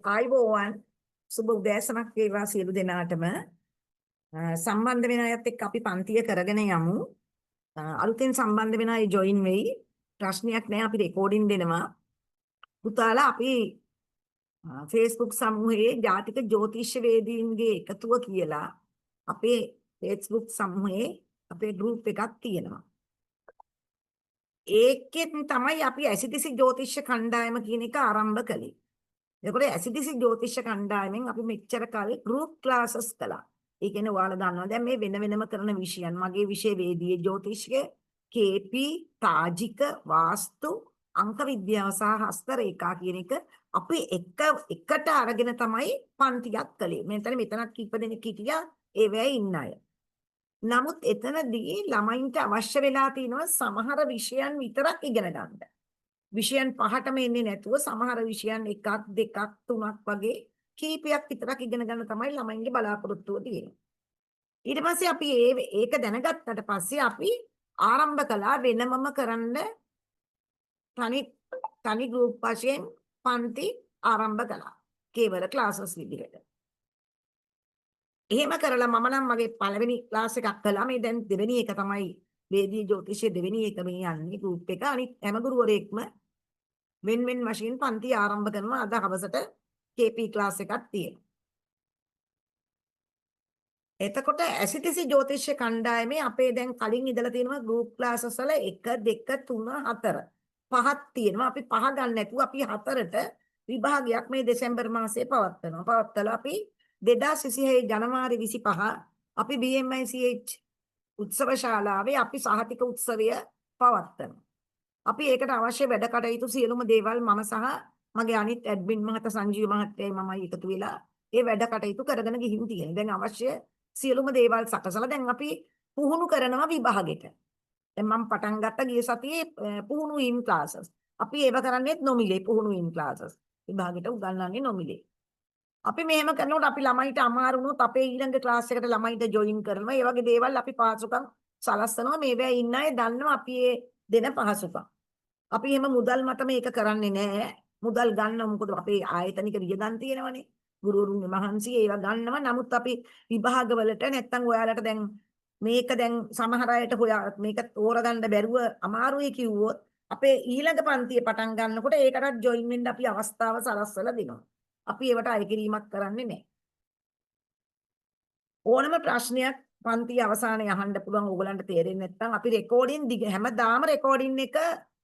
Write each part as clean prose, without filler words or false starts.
ආයුබෝවන්, සුබ උදෑසනක් වේවා සියලු දෙනාටම. සම්බන්ධ වෙන අයත් එක්ක අපි පන්තිය කරගෙන යමු. අලුතෙන් සම්බන්ධ වෙන අය ජොයින් වෙයි. ප්‍රශ්නයක් නෑ, අපි රෙකෝඩින් දෙනවා. පුතාලා, අපි Facebook සමූහයේ ජාතික ජ්‍යොතිෂවේදීන්ගේ එකතුව කියලා අපේ Facebook සමූහයේ අපේ ගෲප් එකක් තියෙනවා. ඒකෙන් තමයි අපි ඇසිතිසි ජ්‍යොතිෂ කණ්ඩායම කියන එක ආරම්භ කළේ. එතකොට ඇසිතිසි ජ්‍යොතිෂ කණ්ඩායමෙන් අපි මෙච්චර කල් ගෲප් ක්ලාසස් කළා. ඒ කියන්නේ ඔයාලා දන්නවා දැන් මේ වෙන වෙනම කරන විෂයන්. මගේ විෂය වේදීය ජ්‍යොතිෂය, KP, තාජික, වාස්තු, අංක විද්‍යාව සහ හස්ත රේඛා කියන එක අපි එක එකට අරගෙන තමයි පන්තියක් කළේ. මෙතන මෙතනක් කීප දෙනෙක් හිටියා ඒවැය ඉන්න අය. නමුත් එතනදී ළමයින්ට අවශ්‍ය වෙලා තියෙනවා සමහර විෂයන් විතරක් ඉගෙන ගන්න. විෂයන් පහටම එන්නේ නැතුව සමහර විෂයන් එකක්, දෙකක්, තුනක් වගේ කීපයක් විතරක් ඉගෙන ගන්න තමයි ළමයින්ගේ බලාපොරොත්තුව තියෙන්නේ. ඊට පස්සේ අපි ඒක දැනගත්තට පස්සේ අපි ආරම්භ කළා වෙනමම කරන්න තනි තනි ගෲප් වශයෙන් පන්ති ආරම්භ කළා. කේවල ක්ලාසස් විදිහට. එහෙම කරලා මම නම් මගේ පළවෙනි ක්ලාස් එකක් කළා. මේ දැන් දෙවෙනි එක තමයි වේදීය ජ්‍යොතිෂයේ දෙවෙනි එක මේ යන්නේ ගෲප් එක. අනිත් හැම ගුරුවරයෙක්ම වෙන වෙන වශයෙන් පන්ති ආරම්භ කරනවා. අද හවසට KP class එකක් තියෙනවා. එතකොට ඇසිතිසි ජ්‍යොතිෂ කණ්ඩායමේ අපේ දැන් කලින් ඉඳලා තියෙනවා ගෲප් ක්ලාසස් වල 1, 2, 3, 4 පහක් තියෙනවා. අපි පහ ගන්න නැතුව අපි හතරට විභාගයක් මේ දෙසැම්බර් මාසයේ පවත්වනවා. පවත්වලා අපි 2026 ජනවාරි 25 අපි BMICH උත්සව ශාලාවේ අපි සහතික උත්සවය පවත්වනවා. අපි ඒකට අවශ්‍ය වැඩ කටයුතු සියලුම දේවල් මම සහ මගේ අනිත් ඇඩ්මින් මහතා සංජීව මහත්තයයි මමයි එකතු වෙලා ඒ වැඩ කටයුතු කරගෙන ගිහින් තියෙනවා. දැන් අවශ්‍ය සියලුම දේවල් සකසලා දැන් අපි පුහුණු කරනවා විභාගෙට. දැන් මම පටන් ගත්ත ගිය සතියේ පුහුණු වීම් ක්ලාසස්. අපි ඒව කරන්නේත් නොමිලේ පුහුණු වීම් ක්ලාසස්. විභාගෙට උගන්වන්නේ නොමිලේ. අපි මෙහෙම කරනකොට අපි ළමයිට අමාරු වුණොත් අපේ ඊළඟ ක්ලාස් එකට ළමයිට ජොයින් කරනවා. ඒ වගේ දේවල් අපි පහසුකම් සලස්සනවා. මේවැ ඉන්න අය දන්නවා අපි ඒ දෙන පහසුකම්. අපි එහෙම මුදල් මත මේක කරන්නේ නෑ. මුදල් ගන්න මොකද අපේ ආයතනික වියදම් තියෙනවනේ. ගුරුවරුන්ගේ මහන්සිය ඒවා ගන්නවා. නමුත් අපි විභාගවලට නැත්තම් ඔයාලට දැන් මේක දැන් සමහර අයට හොයා මේක තෝරගන්න බැරුව අමාරුයි කිව්වොත් අපේ ඊළඟ පන්තිය පටන් ගන්නකොට ඒකටත් ජොයින් වෙන්න අපි අවස්ථාව සලස්සලා දෙනවා. අපි ඒවට අය කිරීමක් කරන්නේ නැහැ. ඕනම ප්‍රශ්නයක් පන්තිය අවසානයේ අහන්න පුළුවන් ඕගලන්ට තේරෙන්නේ නැත්නම්. අපි රෙකෝඩින් දිග හැමදාම රෙකෝඩින් එක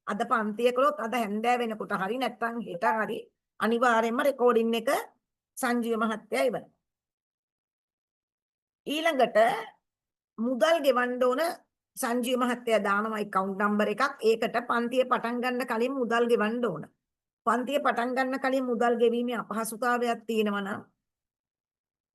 අද පන්තිය කළොත් අද හැන්දෑ වෙනකොට හරි නැත්නම් හෙට හරි අනිවාර්යයෙන්ම රෙකෝඩින් එක සංජීව මහත්තයා එවනවා. ඊළඟට මුදල් ගෙවන්න ඕන සංජීව මහත්තයා දානවා ඇකවුන්ට් නම්බර් එකක්. ඒකට පන්තිය පටන් ගන්න කලින් මුදල් ගෙවන්න ඕන. පන්තිය පටන් ගන්න කලින් මුදල් ගෙවීමේ අපහසුතාවයක් තියෙනවා නම්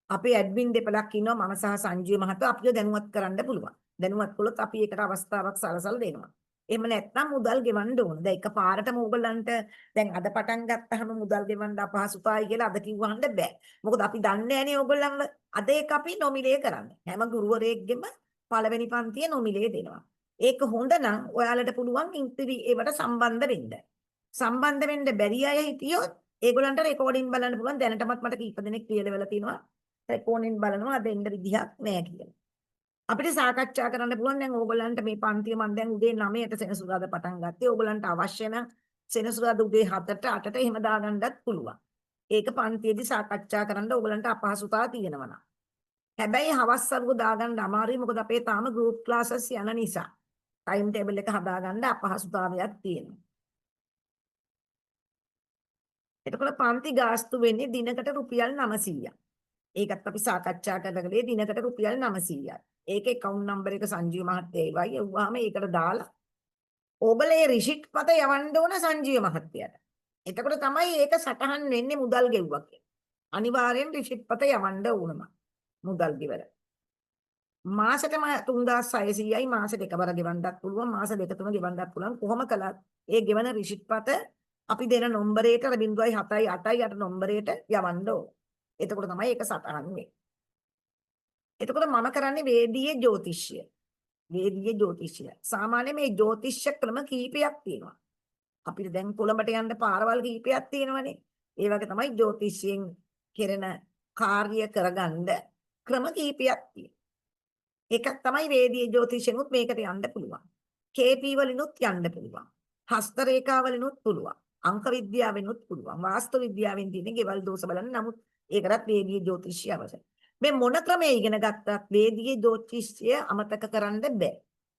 අපේ ඇඩ්මින් දෙපළක් ඉන්නවා, මම සහ සංජීව මහත්තයා, අපිව දැනුවත් කරන්න පුළුවන්. දැනුවත් කළොත් අපි ඒකට අවස්ථාවක් සලසලා දෙනවා. එහෙම නැත්නම් මුදල් ගෙවන්න ඕන. දැන් එකපාරටම ඕගොල්ලන්ට දැන් අද පටන් ගත්තාම මුදල් ගෙවන්න අපහසුතාවයි කියලා අද කිව්වහම බෑ. මොකද අපි දන්නේ නෑනේ ඕගොල්ලන්ව. අද ඒක අපි නොමිලේ කරන්නේ. හැම ගුරුවරයෙක්ගෙම පළවෙනි පන්තිය නොමිලේ දෙනවා. ඒක හොඳ නම් ඔයාලට පුළුවන් ඉතිරි ඒවට සම්බන්ධ වෙන්න. සම්බන්ධ වෙන්න බැරි අය හිටියොත් ඒගොල්ලන්ට රෙකෝඩින් බලන්න පුළුවන්. දැනටමත් මට කීප දෙනෙක් කියලා වෙලා තිනවා. රෙකෝඩින් බලනවා අද එන්න විදිහක් නෑ කියලා. අපිට සාකච්ඡා කරන්න පුළුවන්. දැන් ඕගොල්ලන්ට මේ පන්තිය මම දැන් උදේ 9ට සෙනසුරාදා පටන් ගත්තේ. ඕගොල්ලන්ට අවශ්‍ය නම් සෙනසුරාදා උදේ 7ට 8ට එහෙම දාගන්නත් පුළුවන්. ඒක පන්තියේදී සාකච්ඡා කරන්න ඕගොල්ලන්ට අපහසුතාව තියෙනවා නම්. හැබැයි හවස් වරුව දාගන්න අමාරුයි, මොකද අපේ තාම ගෲප් ක්ලාසස් යන නිසා. ටයිම් ටේබල් එක හදාගන්න අපහසුතාවයක් තියෙනවා. එතකොට පන්ති ගාස්තු වෙන්නේ දිනකට රුපියල් 900ක්. ඒකත් අපි සාකච්ඡා කරලා දිනකට රුපියල් 900යි. ඒකේ ඇකවුන්ට් නම්බර් එක සංජීව මහත්තයා ඒවයි එව්වාම ඒකට දාලා ඕගොල්ලෝ ඒ රිසිට් පත යවන්න ඕන සංජීව මහත්තයාට. එතකොට තමයි ඒක සටහන් වෙන්නේ මුදල් ගෙව්වා කියලා. අනිවාර්යෙන් රිසිට් පත යවන්න ඕනම මුදල් ගෙවලා. මාසෙටම 3600යි. මාසෙට එකවර ගෙවන්නත් පුළුවන්, මාස දෙක තුන ගෙවන්නත් පුළුවන්. කොහොම කළත් ඒ ගෙවන රිසිට් පත අපි දෙන නම්බරයට අර 0.7 8 8 නම්බරයට යවන්න ඕන. එතකොට තමයි ඒක සටහන් වෙන්නේ. එතකොට මම කරන්නේ වේදීය ජ්‍යොතිෂය. වේදීය ජ්‍යොතිෂය. සාමාන්‍ය මේ ජ්‍යොතිෂ ක්‍රම කීපයක් තියෙනවා. අපිට දැන් කොළඹට යන්න පාරවල් කීපයක් තියෙනවනේ. ඒ වගේ තමයි ජ්‍යොතිෂයෙන් කෙරෙන කාර්ය කරගන්න ක්‍රම කීපයක් තියෙනවා. එකක් තමයි වේදීය ජ්‍යොතිෂෙනුත් මේකට යන්න පුළුවන්. KP වලිනුත් යන්න පුළුවන්. හස්ත රේඛා වලිනුත් පුළුවන්. අංක විද්‍යාවෙනුත් පුළුවන්. වාස්තු විද්‍යාවෙන් තියෙන ගෙවල් දෝෂ බලන්න. නමුත් ඒකටත් වේදීය ජ්‍යොතිෂය අවශ්‍යයි. මේ මොන ක්‍රමයේ ඉගෙන ගත්තත් වේදීය ජ්‍යොතිෂය අමතක කරන්න බෑ.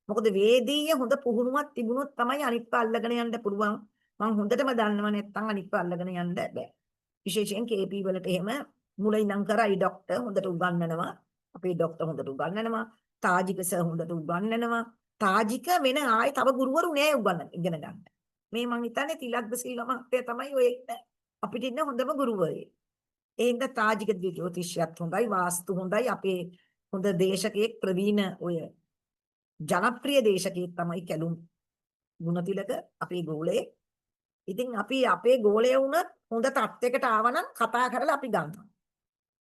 මොකද වේදීය හොඳ පුහුණුවක් තිබුණොත් තමයි අනිත්ව අල්ලගෙන යන්න පුළුවන්. මං හොඳටම දන්නව නැත්තම් අනිත්ව අල්ලගෙන යන්න බෑ. විශේෂයෙන් KP වලට එහෙම මුල ඉඳන් කරයි ඩොක්ටර් හොඳට උගන්වනවා. අපේ ඩොක්ටර් හොඳට උගන්වනවා. තාජික සර් හොඳට උගන්වනවා. තාජික වෙන ආයේ තව ගුරුවරු නෑ උගන්වන්න ඉගෙන ගන්න. මේ මං හිතන්නේ තිලක්ද සිල්වා මහත්තයා තමයි ඔය ඉන්න අපිට ඉන්න හොඳම ගුරුවරයෙක්. ඒ හින්දා තාජික ජ්‍යොතිෂයත් හොඳයි, වාස්තු හොඳයි. අපේ හොඳ දේශකයෙක් ප්‍රවීණ ඔය ජනප්‍රිය දේශකයෙක් තමයි කැලුම් ගුණතිලක අපේ ගෝලයේ. ඉතින් අපි අපේ ගෝලය වුණත් හොඳ තත්යකට ආවනම් කතා කරලා අපි ගන්නවා.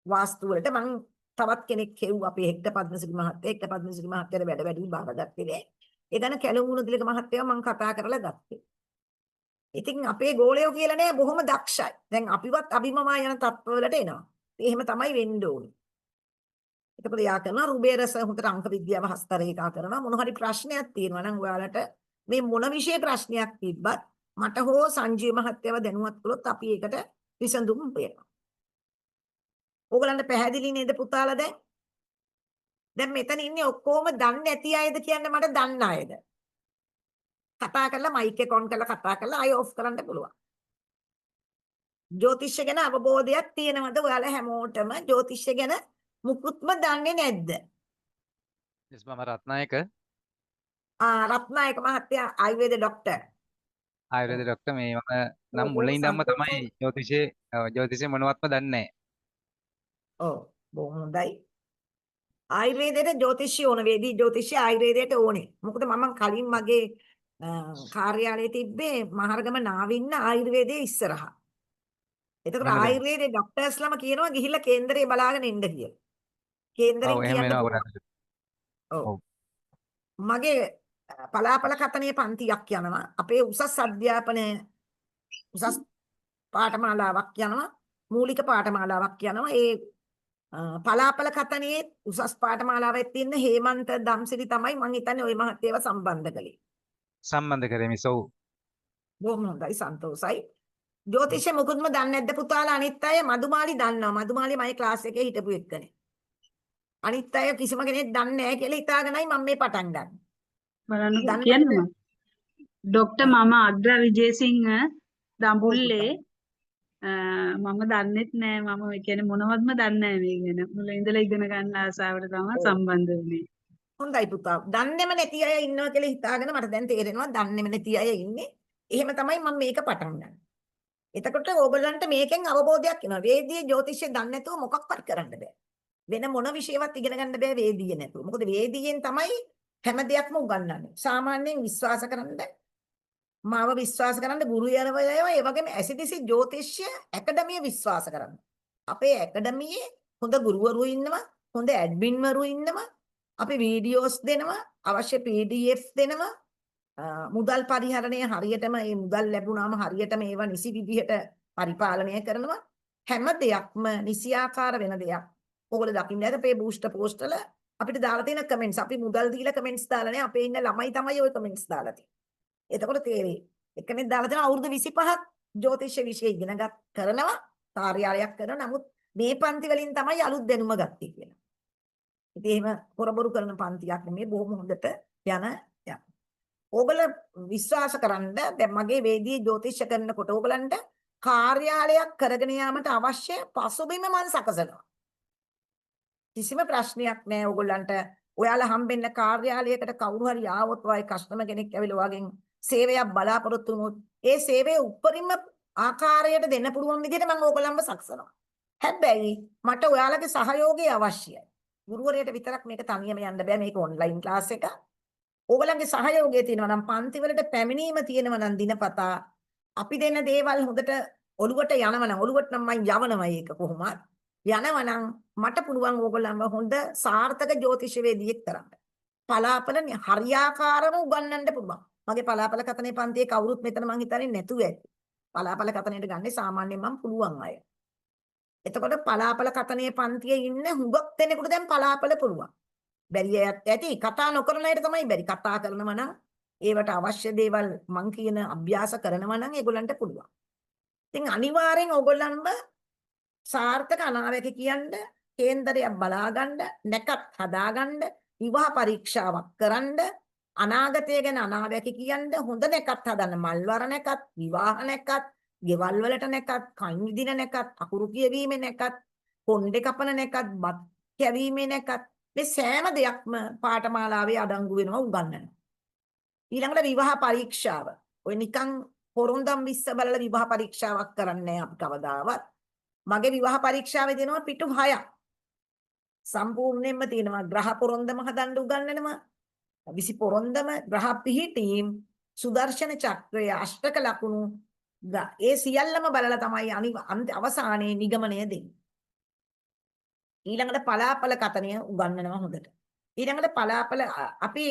වාස්තු වලට මං තවත් කෙනෙක් හෙව්වා අපේ හෙක්ටර් පද්මසිරි මහත්තයා. හෙක්ටර් පද්මසිරි මහත්තයාට වැඩ වැඩි බාරගත්තේ නෑ. ඒ ගැන කැලුම් ගුණතිලක මහත්තයාව මං කතා කරලා ගත්තේ. ඉතින් අපේ ගෝලයෝ කියලා නෑ බොහොම දක්ෂයි. දැන් අපිවත් අභිමමා යන තත්ත්වවලට එනවා. ඉතින් එහෙම තමයි වෙන්න ඕනේ. එතකොට යා කරනවා රුබේරස හොඳට අංක විද්‍යාව හස්තරේඛා කරනවා. මොන හරි ප්‍රශ්නයක් තියෙනවා නම් ඔයාලට මේ මොන විෂය ප්‍රශ්නයක් තිබ්බත් මට හෝ සංජීව මහත්තයව දැනුවත් කළොත් අපි ඒකට විසඳුම් හොයනවා. ඕගලන්ට පැහැදිලි නේද පුතාලා දැන්? දැන් මෙතන ඉන්නේ ඔක්කොම දන්නේ නැති අයද කියන්න මට දන්න අයද? කතා කරලා මයික් එක ඔන් කරලා කතා කරලා ආයෙ ඔෆ් කරන්න පුළුවන්. ජ්‍යොතිෂ ගැන අවබෝධයක් තියෙනවද ඔයාලා හැමෝටම? ජ්‍යොතිෂ ගැන මුකුත්ම දන්නේ නැද්ද? මිස් මම රත්නායක. ආ රත්නායක මහත්තයා ආයුර්වේද ඩොක්ටර්. ආයුර්වේද ඩොක්ටර්. මේ මම නම් මුල ඉඳන්ම තමයි ජ්‍යොතිෂේ ජ්‍යොතිෂේ මොනවත්ම දන්නේ නැහැ. ඔව් බොහොම හොඳයි. ආයුර්වේදයට ජ්‍යොතිෂය ඕන, වේදී ජ්‍යොතිෂය ආයුර්වේදයට ඕනේ. මොකද මම කලින් මගේ කාර්යාලයේ තිබ්බේ මහරගම නාවින්න ආයුර්වේදයේ ඉස්සරහා. එතකොට ආයුර්වේදයේ ඩොක්ටර්ස්ලම කියනවා ගිහිල්ලා කේන්දරේ බලාගෙන එන්න කියලා. කේන්දරෙන් කියන්න පුළුවන්. ඔව්. මගේ පලාපල කතනේ පන්තියක් යනවා. අපේ උසස් අධ්‍යාපනය උසස් පාඨමාලාවක් යනවා. මූලික පාඨමාලාවක් යනවා. ඒ පලාපල කතනේ උසස් පාඨමාලාවේ තියෙන හේමන්ත දම්සිරි තමයි මං හිතන්නේ ওই මහත්තයව සම්බන්ධ කළේ. සම්බන්ධ කරේ මිස්. ඔව්. බොහොම හොඳයි, සන්තෝසයි. ජ්‍යොතිෂය මොකුත්ම දන්නේ නැද්ද පුතාලා? අනිත් අය මధుමාලි දන්නවා. මధుමාලි මගේ ක්ලාස් එකේ හිටපු එක්කනේ. අනිත් අය කිසිම කෙනෙක් දන්නේ නැහැ කියලා හිතාගෙනයි මම මේ පටන් ගන්නේ. බලන්නකෝ කියන්නම. ඩොක්ටර් මම අග්‍ර විජේසිංහ දඹුල්ලේ. මම දන්නෙත් නෑ, මම ඒ කියන්නේ මොනවත්ම දන්නේ නෑ මේ ගැන. මුල ඉඳලා ඉගෙන ගන්න ආසාවට තමයි සම්බන්ධ වුනේ. හොඳයි පුතා. දන්නේම නැති අය ඉන්නවා කියලා හිතාගෙන මට දැන් තේරෙනවා දන්නේම නැති අය ඉන්නේ. එහෙම තමයි මම මේක පටන් ගන්නේ. එතකොට ඕගොල්ලන්ට මේකෙන් අවබෝධයක් එනවා. වේදීය ජ්‍යොතිෂය දන්නේ නැතුව මොකක්වත් කරන්න බෑ. වෙන මොන විෂයවත් ඉගෙන ගන්න බෑ වේදීය නැතුව. මොකද වේදීයෙන් තමයි හැම දෙයක්ම උගන්වන්නේ. සාමාන්‍යයෙන් විශ්වාස කරන්න මාව විශ්වාස කරන්න ගුරුවරයව, ඒ වගේම ඇසිඩිසි ජ්‍යොතිෂය ඇකඩමිය විශ්වාස කරන්න. අපේ ඇකඩමියේ හොඳ ගුරුවරු ඉන්නවා, හොඳ ඇඩ්මින්වරු ඉන්නවා. අපි වීඩියෝස් දෙනවා, අවශ්‍ය PDF දෙනවා. මුදල් පරිහරණය හරියටම මේ මුදල් ලැබුණාම හරියටම ඒවා නිසි විදිහට පරිපාලනය කරනවා. හැම දෙයක්ම නිසියාකාර වෙන දෙයක්. ඔයගොල්ලෝ දකින්න ඇති අපේ බූස්ටර් පෝස්ට් වල අපිට දාලා තියෙන කමෙන්ට්ස්. අපි මුදල් දීලා කමෙන්ට්ස් දාලා නෑ, අපේ ඉන්න ළමයි තමයි ඔය කමෙන්ට්ස් දාලා තියෙන්නේ. එතකොට තේරෙයි. එක්කෙනෙක් දාලා තියෙනවා අවුරුදු 25ක් ජ්‍යොතිෂ විෂය ඉගෙන ගත් කරනවා, කාර්යාලයක් කරනවා. නමුත් මේ පන්ති වලින් තමයි අලුත් දැනුම ගත්තේ කියලා. ඉතින් එහෙම හොරබොරු කරන පන්තියක් නෙමෙයි, බොහොම හොඳට යන යන. ඕගොල්ලෝ විශ්වාස කරන්න දැන් මගේ වේදී ජ්‍යොතිෂ කරනකොට ඕගොල්ලන්ට කාර්යාලයක් කරගෙන යාමට අවශ්‍ය පසුබිම මං සකසනවා. කිසිම ප්‍රශ්නයක් නෑ ඕගොල්ලන්ට. ඔයාලා හම්බෙන්න කාර්යාලයකට කවුරු හරි ආවොත් ඔය කස්ටමර් කෙනෙක් ඇවිල්ලා ඔයාගෙන් සේවයක් බලාපොරොත්තු වුණොත් ඒ සේවය උපරිම ආකාරයට දෙන්න පුළුවන් විදිහට මම ඕගොල්ලන්ව සකසනවා. හැබැයි මට ඔයාලගේ සහයෝගය අවශ්‍යයි. ගුරුවරයාට විතරක් මේක තනියම යන්න බෑ. මේක ඔන්ලයින් ක්ලාස් එක. ඕගොල්ලන්ගේ සහයෝගය තියෙනවා නම්, පන්ති වලට පැමිණීම තියෙනවා නම්, දිනපතා අපි දෙන දේවල් හොඳට ඔළුවට යනවා නම්, ඔළුවට නම් මං යවනවා ඒක කොහොමවත්. යනවා නම් මට පුළුවන් ඕගොල්ලන්ව හොඳ සාර්ථක ජ්‍යොතිෂවේදියෙක් කරන්න. පලාපල හරියාකාරව උගන්වන්න පුළුවන්. මගේ පලාපල කතනේ පන්තියේ කවුරුත් මෙතන මං හිතන්නේ නැතුව ඇති. පලාපල කතනයට ගන්නේ සාමාන්‍යයෙන් මම පුළුවන් අය. එතකොට පලාපල කතනයේ පන්තියේ ඉන්න හුඟක් දෙනෙකුට දැන් පලාපල පුළුවන්. බැරි අයත් ඇති. කතා නොකරන අයට තමයි බැරි. කතා කරනවා නම් ඒවට අවශ්‍ය දේවල් මං කියන අභ්‍යාස කරනවා නම් ඒගොල්ලන්ට පුළුවන්. ඉතින් අනිවාර්යෙන් ඕගොල්ලන්ව සාර්ථක අනාවැකි කියන්න, කේන්දරයක් බලාගන්න, නැකත් හදාගන්න, විවාහ පරීක්ෂාවක් කරන්න, අනාගතය ගැන අනාවැකි කියන්න, හොඳ නැකත් හදන්න, මල්වර නැකත්, විවාහ නැකත්, ගෙවල් වලට නැකත්, කන් විදින නැකත්, අකුරු කියවීමේ නැකත්, කොණ්ඩේ කපන නැකත්, බත් කැවීමේ නැකත්, මේ සෑම දෙයක්ම පාඨමාලාවේ අඩංගු වෙනවා උගන්වනවා. ඊළඟට විවාහ පරීක්ෂාව. ඔය නිකන් පොරොන්දම් 20 බලලා විවාහ පරීක්ෂාවක් කරන්නේ නැහැ අපි කවදාවත්. මගේ විවාහ පරීක්ෂාවේ දෙනවා පිටු 6ක්. සම්පූර්ණයෙන්ම තියෙනවා ග්‍රහ පොරොන්දම හදන්න උගන්වනවා. 20 පොරොන්දම, ග්‍රහ පිහිටීම්, සුදර්ශන චක්‍රය, අෂ්ටක ලකුණු, ඒ සියල්ලම බලලා තමයි අවසානයේ නිගමනය දෙන්නේ. ඊළඟට පලාපල කතනය උගන්වනවා හොඳට. ඊළඟට පලාපල අපි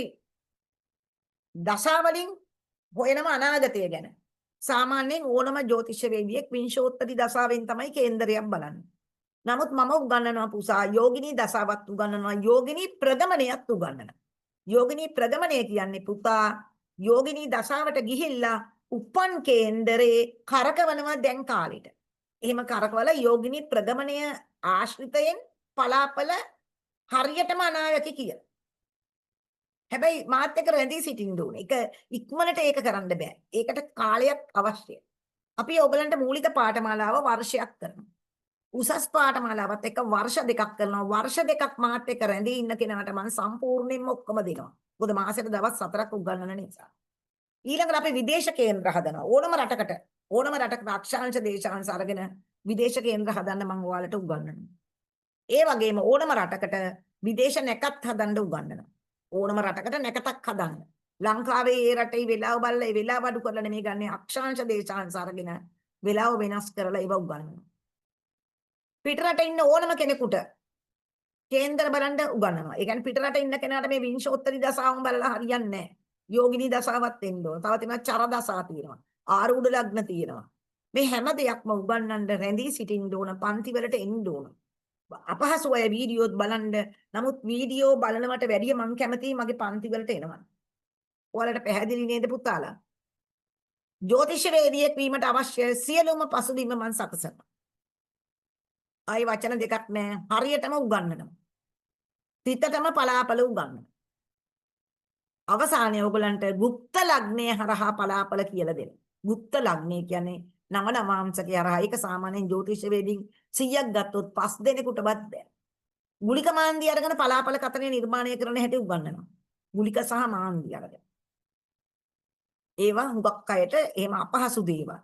දශාවලින් හොයනවා අනාගතය ගැන. සාමාන්‍යයෙන් ඕනම ජ්‍යොතිෂ වේදියෙක් විංශෝත්තරි දශාවෙන් තමයි කේන්දරයක් බලන්නේ. නමුත් මම උගන්වනවා පුසා යෝගිනී දශාවත් උගන්වනවා, යෝගිනී ප්‍රගමනයත් උගන්වනවා. යෝගිනී ප්‍රගමනය කියන්නේ පුතා යෝගිනී දශාවට ගිහිල්ලා උපන් කේන්දරේ කරකවනවා දැන් කාලෙට. එහෙම කරකවලා යෝගිනී ප්‍රගමනය ආශ්‍රිතයෙන් පලාපල හරියටම අනාවැකි කියලා. හැබැයි මාත් එක්ක රැඳී සිටින්න ඕනේ. ඒක ඉක්මනට ඒක කරන්න බෑ. ඒකට කාලයක් අවශ්‍යයි. අපි ඔයගලන්ට මූලික පාඨමාලාව වර්ෂයක් කරනවා. උසස් පාඨමාලාවත් එක්ක වර්ෂ 2ක් කරනවා. වර්ෂ 2ක් මාත් එක්ක රැඳී ඉන්න කෙනාට මම සම්පූර්ණයෙන්ම ඔක්කොම දෙනවා. මොකද මාසෙට දවස් 4ක් උගන්වන නිසා. ඊළඟට අපි විදේශ කේන්ද්‍ර හදනවා. ඕනම රටකට අක්ෂාංශ දේශාංශ අරගෙන විදේශ කේන්ද්‍ර හදන්න මම ඔයාලට උගන්වනවා. ඒ වගේම ඕනම රටකට විදේශ නැකත් හදන්න උගන්වනවා. ඕනම රටකට නැකතක් හදන්න. ලංකාවේ ඒ රටේ වෙලාව බලලා ඒ වෙලාව අඩු කරලා නෙමෙයි ගන්නෙ, අක්ෂාංශ දේශාංශ අරගෙන වෙලාව වෙනස් කරලා ඒව උගන්වනවා. පිට රට ඉන්න ඕනම කෙනෙකුට කේන්දර බලන්න උගන්වනවා. ඒ කියන්නේ පිට රට ඉන්න කෙනාට මේ විංශෝත්තරි දශාවම බලලා හරියන්නේ නැහැ. යෝගිනී දශාවත් එන්න ඕන. තව තියෙනවා චර දශා තියෙනවා. ආරූඪ ලග්න තියෙනවා. මේ හැම දෙයක්ම උගන්වන්න රැඳී සිටින්න ඕන, පන්ති වලට එන්න ඕන. අපහසු අය වීඩියෝත් බලන්න. නමුත් වීඩියෝ බලනවට වැඩිය මං කැමතියි මගේ පන්ති වලට එනවා. ඔයාලට පැහැදිලි නේද පුතාලා? ජ්‍යොතිෂ වේදියෙක් වීමට අවශ්‍ය සියලුම පසුබිම මං සකසනවා. ආයි වචන දෙකක් නෑ. හරියටම උගන්වනවා. තිතටම පලාපල උගන්වනවා. අවසානයේ ඔයගලන්ට ගුප්ත ලග්නය හරහා පලාපල කියලා දෙනවා. ගුප්ත ලග්නය කියන්නේ නව නවාංශකය හරහා. ඒක සාමාන්‍යයෙන් ජ්‍යොතිෂ වේදින් 100ක් ගත්තොත් 5 දෙනෙකුටවත් බෑ. ගුලික මාන්දි අරගෙන පලාපල කතනය නිර්මාණය කරන හැටි උගන්වනවා. ගුලික සහ මාන්දි අරගෙන. ඒවා හුඟක් අයට එහෙම අපහසු දේවල්.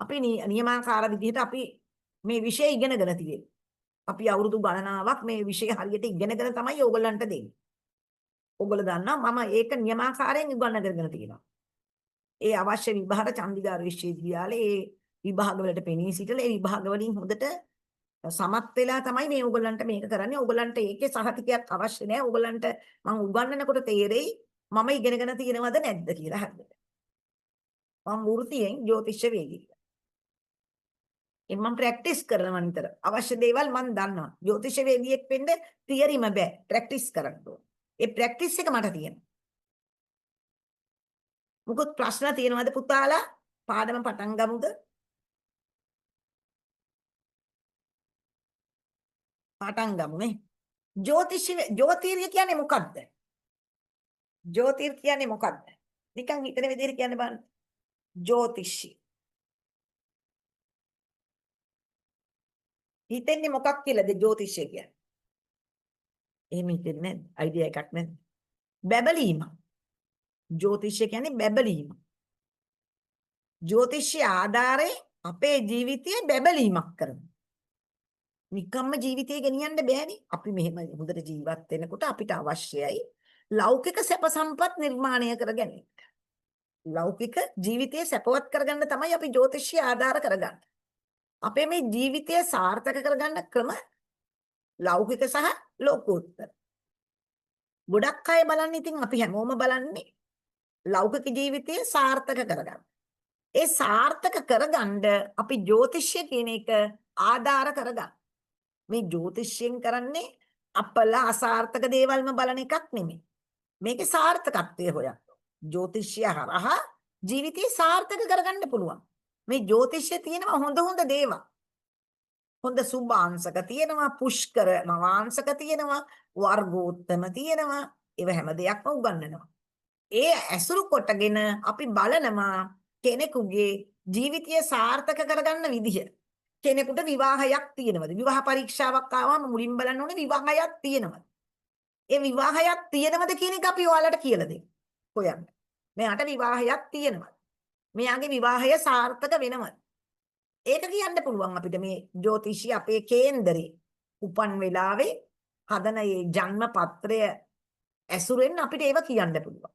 අපි නියමාකාර විදිහට අපි මේ විෂය ඉගෙනගෙන තියෙන්නේ. අපි අවුරුදු ගණනාවක් මේ විෂය හරියට ඉගෙනගෙන තමයි ඕගොල්ලන්ට දෙන්නේ. ඔයගොල්ලෝ දන්නවා මම ඒක නියමාකාරයෙන් උගන්වගෙන තියෙනවා. ඒ අවශ්‍ය විභාග චන්දිගාර විශ්වවිද්‍යාලයේ ඒ විභාග වලට පෙනී සිටලා ඒ විභාග වලින් හොඳට සමත් වෙලා තමයි මේ ඕගොල්ලන්ට මේක කරන්නේ. ඕගොල්ලන්ට ඒකේ සහතිකයක් අවශ්‍ය නෑ. ඕගොල්ලන්ට මං උගන්වනකොට තේරෙයි මම ඉගෙනගෙන තියෙනවද නැද්ද කියලා හරියට. මං වෘත්තියෙන් ජ්‍යොතිෂ වේදිකා. ඒ මං ප්‍රැක්ටිස් කරනවා නිතර. අවශ්‍ය දේවල් මං දන්නවා. ජ්‍යොතිෂ වේදියෙක් වෙන්න තියරිම බෑ. ප්‍රැක්ටිස් කරන්න ඕන. ඒ ප්‍රැක්ටිස් එක මට තියෙනවා. මොකොත් ප්‍රශ්න තියෙනවද පුතාලා? පාඩම පටන් ගමුද? පටන් ගමු නේ. ජ්‍යොතිර්ය කියන්නේ මොකද්ද? ජ්‍යොතිර් කියන්නේ මොකද්ද? නිකන් හිතන විදිහට කියන්න බලන්න. ජ්‍යොතිෂි. හිතෙන්නේ මොකක් කියලාද ජ්‍යොතිෂය කියන්නේ? එහෙම හිතෙන්නේ නැද්ද? අයිඩියා එකක් නැද්ද? බැබලීම. ජ්‍යොතිෂය කියන්නේ බැබලීම. ජ්‍යොතිෂය ආධාරයෙන් අපේ ජීවිතය බැබලීමක් කරනවා. නිකම්ම ජීවිතය ගෙනියන්න බෑනේ. අපි මෙහෙම හොඳට ජීවත් වෙනකොට අපිට අවශ්‍යයි ලෞකික සැප සම්පත් නිර්මාණය කර ගැනීම. ලෞකික ජීවිතය සැපවත් කරගන්න තමයි අපි ජ්‍යොතිෂය ආධාර කරගන්නේ. අපේ මේ ජීවිතය සාර්ථක කරගන්න ක්‍රම ලෞකික සහ ලෝකෝත්තර. ගොඩක් අය බලන්නේ ඉතින් අපි හැමෝම බලන්නේ ලෞකික ජීවිතය සාර්ථක කරගන්න. ඒ සාර්ථක කරගන්න අපි ජ්‍යොතිෂය කියන එක ආධාර කරගන්න. මේ ජ්‍යොතිෂයෙන් කරන්නේ අපල අසාර්ථක දේවල්ම බලන එකක් නෙමෙයි. මේකේ සාර්ථකත්වය හොයන්න. ජ්‍යොතිෂය හරහා ජීවිතේ සාර්ථක කරගන්න පුළුවන්. මේ ජ්‍යොතිෂයේ තියෙනවා හොඳ හොඳ දේවල්. හොඳ සුභාංශක තියෙනවා, පුෂ්කර නවාංශක තියෙනවා, වර්ගෝත්තම තියෙනවා. ඒව හැම දෙයක්ම උගන්වනවා. ඒ ඇසුරු කොටගෙන අපි බලනවා කෙනෙකුගේ ජීවිතය සාර්ථක කරගන්න විදිහ. කෙනෙකුට විවාහයක් තියෙනවද? විවාහ පරීක්ෂාවක් ආවම මුලින් බලන්න ඕනේ විවාහයක් තියෙනවද? ඒ විවාහයක් තියෙනවද කියන එක අපි ඔයාලට කියලා දෙන්න. හොයන්න. මෙයාට විවාහයක් තියෙනවද? මෙයාගේ විවාහය සාර්ථක වෙනවද? ඒක කියන්න පුළුවන් අපිට මේ ජ්‍යොතිෂي අපේ කේන්දරේ උපන් වෙලාවේ හදන මේ ජන්ම පත්‍රය ඇසුරෙන් අපිට ඒව කියන්න පුළුවන්.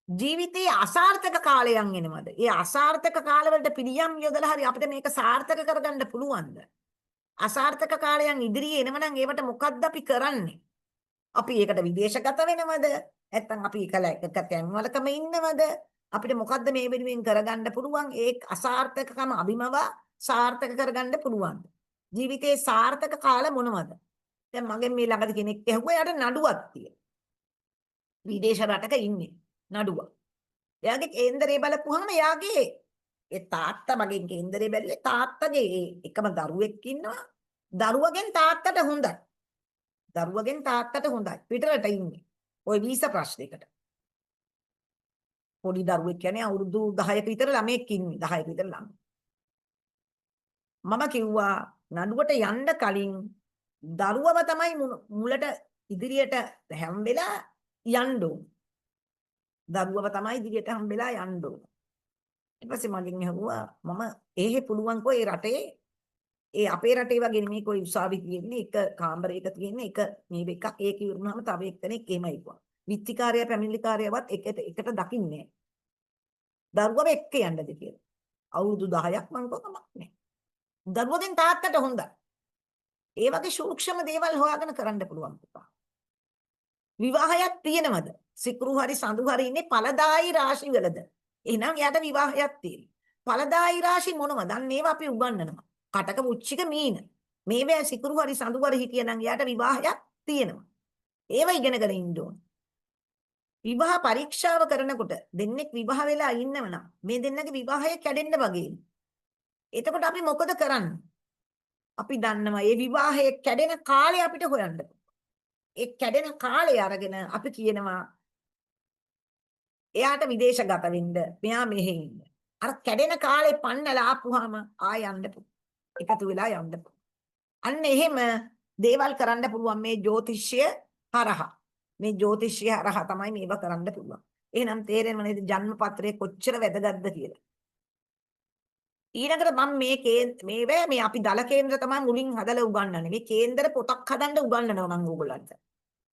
ජීවිතයේ අසාර්ථක කාලයන් එනවද? ඒ අසාර්ථක කාලවලට පිළියම් යොදලා හරි අපිට මේක සාර්ථක කරගන්න පුළුවන්ද? අසාර්ථක කාලයන් ඉදිරියේ එනවනම් ඒවට මොකද්ද අපි කරන්නේ? අපි ඒකට විදේශගත වෙනවද? නැත්නම් අපි එක තැන්වලකම ඉන්නවද? අපිට මොකද්ද මේ වෙනුවෙන් කරගන්න පුළුවන්? ඒ අසාර්ථකකම අභිමවා සාර්ථක කරගන්න පුළුවන්ද? ජීවිතයේ සාර්ථක කාල මොනවද? දැන් මගෙන් මේ ළඟදි කෙනෙක් ඇහුවා එයාට නඩුවක් තියෙනවා. විදේශ රටක ඉන්නේ නඩුවක්. එයාගේ කේන්දරේ බලපුවාම එයාගේ ඒ තාත්තා මගෙන් කේන්දරේ බැලුවේ තාත්තගේ ඒ එකම දරුවෙක් ඉන්නවා. දරුවගෙන් තාත්තට හොඳයි. දරුවගෙන් තාත්තට හොඳයි. පිටරට ඉන්නේ. ඔය වීසා ප්‍රශ්නයකට. පොඩි දරුවෙක් කියන්නේ අවුරුදු 10ක විතර ළමයෙක් ඉන්නේ. 10ක විතර ළමයි. මම කිව්වා නඩුවට යන්න කලින් දරුවම තමයි මුලට ඉදිරියට හැම් වෙලා යන්න ඕන. දරුවම තමයි ඉදිරියට හම්බෙලා යන්න ඕන. ඊට පස්සේ මගෙන් ඇහුවා මම එහෙ පුළුවන්කෝ ඒ රටේ ඒ අපේ රටේ වගේ නෙමෙයි කොයි උසාවි තියෙන්නේ එක කාමරයක තියෙන්නේ එක මේ එකක් ඒක ඉවරනහම තව එක්කෙනෙක් එහෙමයි කිව්වා. විත්තිකාරයා පැමිණිලිකාරයාවත් එකට එකට දකින්නේ නැහැ. දරුවම එක්ක යන්නද කියලා. අවුරුදු 10ක් මං කිව්වා කමක් නැහැ. දරුවගෙන් තාත්තට හොඳයි. ඒ වගේ සූක්ෂම දේවල් හොයාගෙන කරන්න පුළුවන් පුතා. විවාහයක් තියෙනවද? සිකුරු හරි සඳු හරි ඉන්නේ ඵලදායී රාශි වලද? එහෙනම් එයාට විවාහයක් තියෙනවා. ඵලදායී රාශි මොනවද? අන්න ඒවා අපි උගන්වනවා. කටක වුච්චික මීන. මේවා සිකුරු හරි සඳු හරි හිටියනම් එයාට විවාහයක් තියෙනවා. ඒවා ඉගෙනගෙන ඉන්න ඕන. විවාහ පරීක්ෂාව කරනකොට දෙන්නෙක් විවාහ වෙලා ඉන්නවනම් මේ දෙන්නගේ විවාහය කැඩෙන්න වගේ. එතකොට අපි මොකද කරන්නේ? අපි දන්නවා මේ විවාහය කැඩෙන කාලය අපිට හොයන්න. ඒ කැඩෙන කාලය අරගෙන අපි කියනවා එයාට විදේශගත වෙන්න, මෙයා මෙහෙ ඉන්න. අර කැඩෙන කාලේ පන්නලා ආපුවාම ආය යන්න එකතු වෙලා යන්න. අන්න එහෙම දේවල් කරන්න පුළුවන් මේ ජ්‍යොතිෂය හරහා. මේ ජ්‍යොතිෂය හරහා තමයි මේවා කරන්න පුළුවන්. එහෙනම් තේරෙනව නේද ජන්ම පත්‍රය කොච්චර වැදගත්ද කියලා. ඊළඟට මම මේ මේ අපි දල කේන්දර තමයි මුලින් හදලා උගන්වන්නේ. මේ කේන්දර පොතක් හදන්න උගන්වනවා මම ඕගොල්ලන්ට.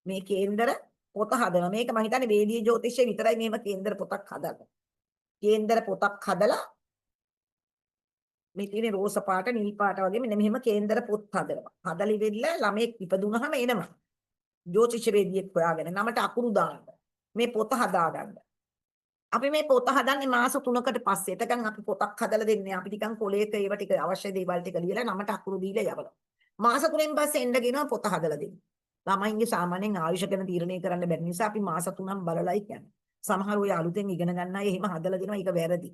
මේ කේන්දර පොත හදනවා. මේක මම හිතන්නේ වේදීය ජ්‍යොතිෂය විතරයි මෙහෙම කේන්දර පොතක් හදන්නේ. කේන්දර පොතක් හදලා මේ තියෙන රෝස පාට නිල් පාට වගේ මෙන්න මෙහෙම කේන්දර පොත් හදනවා. හදලා ඉවෙලා ළමයෙක් ඉපදුනහම එනවා. ජ්‍යොතිෂ වේදියෙක් හොයාගෙන නමට අකුරු දාන්න. මේ පොත හදාගන්න. අපි මේ පොත හදන්නේ මාස 3කට පස්සේ. එතකන් අපි පොතක් හදලා දෙන්නේ. අපි නිකන් කොලේක ඒව ටික අවශ්‍ය දේවල් ටික ලියලා නමට අකුරු දීලා යවනවා. මාස 3න් පස්සේ එන්න කියනවා පොත හදලා දෙන්න. ළමයින්ගේ සාමාන්‍යයෙන් ආයුෂ ගැන තීරණය කරන්න බැරි නිසා අපි මාස 3ක් බලලයි කියන්නේ. සමහර ඔය අලුතෙන් ඉගෙන ගන්න අය එහෙම හදලා දෙනවා. ඒක වැරදි.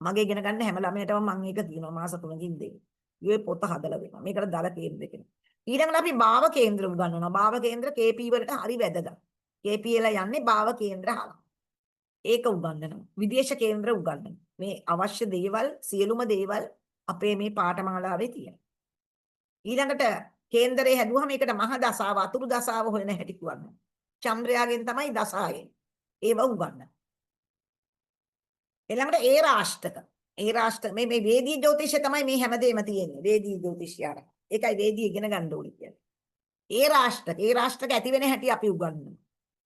මගේ ඉගෙන ගන්න හැම ළමයටම මම ඒක කියනවා මාස 3කින් දෙන්න. ඊයේ පොත හදලා දෙනවා. මේකට දල කේන්ද්‍ර කියනවා. ඊළඟට අපි භාව කේන්ද්‍ර උගන්වනවා. භාව කේන්ද්‍ර KP වලට හරි වැදගත්. KP වල යන්නේ භාව කේන්ද්‍ර හරහා. ඒක උගන්වනවා. විදේශ කේන්ද්‍ර උගන්වනවා. මේ අවශ්‍ය දේවල් සියලුම දේවල් අපේ මේ පාඨමාලාවේ තියෙනවා. ඊළඟට කේන්දරේ හැදුවහම ඒකට මහ දසාව අතුරු දසාව හොයන හැටි කියනවා. චන්ද්‍රයාගෙන් තමයි දසා එන්නේ. ඒව උගන්වනවා. ඊළඟට ඒ රාෂ්ටක. ඒ රාෂ්ටක මේ මේ වේදී ජ්‍යොතිෂය තමයි මේ හැමදේම තියෙන්නේ. වේදී ජ්‍යොතිෂය අර. ඒකයි වේදී ඉගෙන ගන්න ඕනේ කියන්නේ. ඒ රාෂ්ටක, ඒ රාෂ්ටක ඇති වෙන හැටි අපි උගන්වනවා.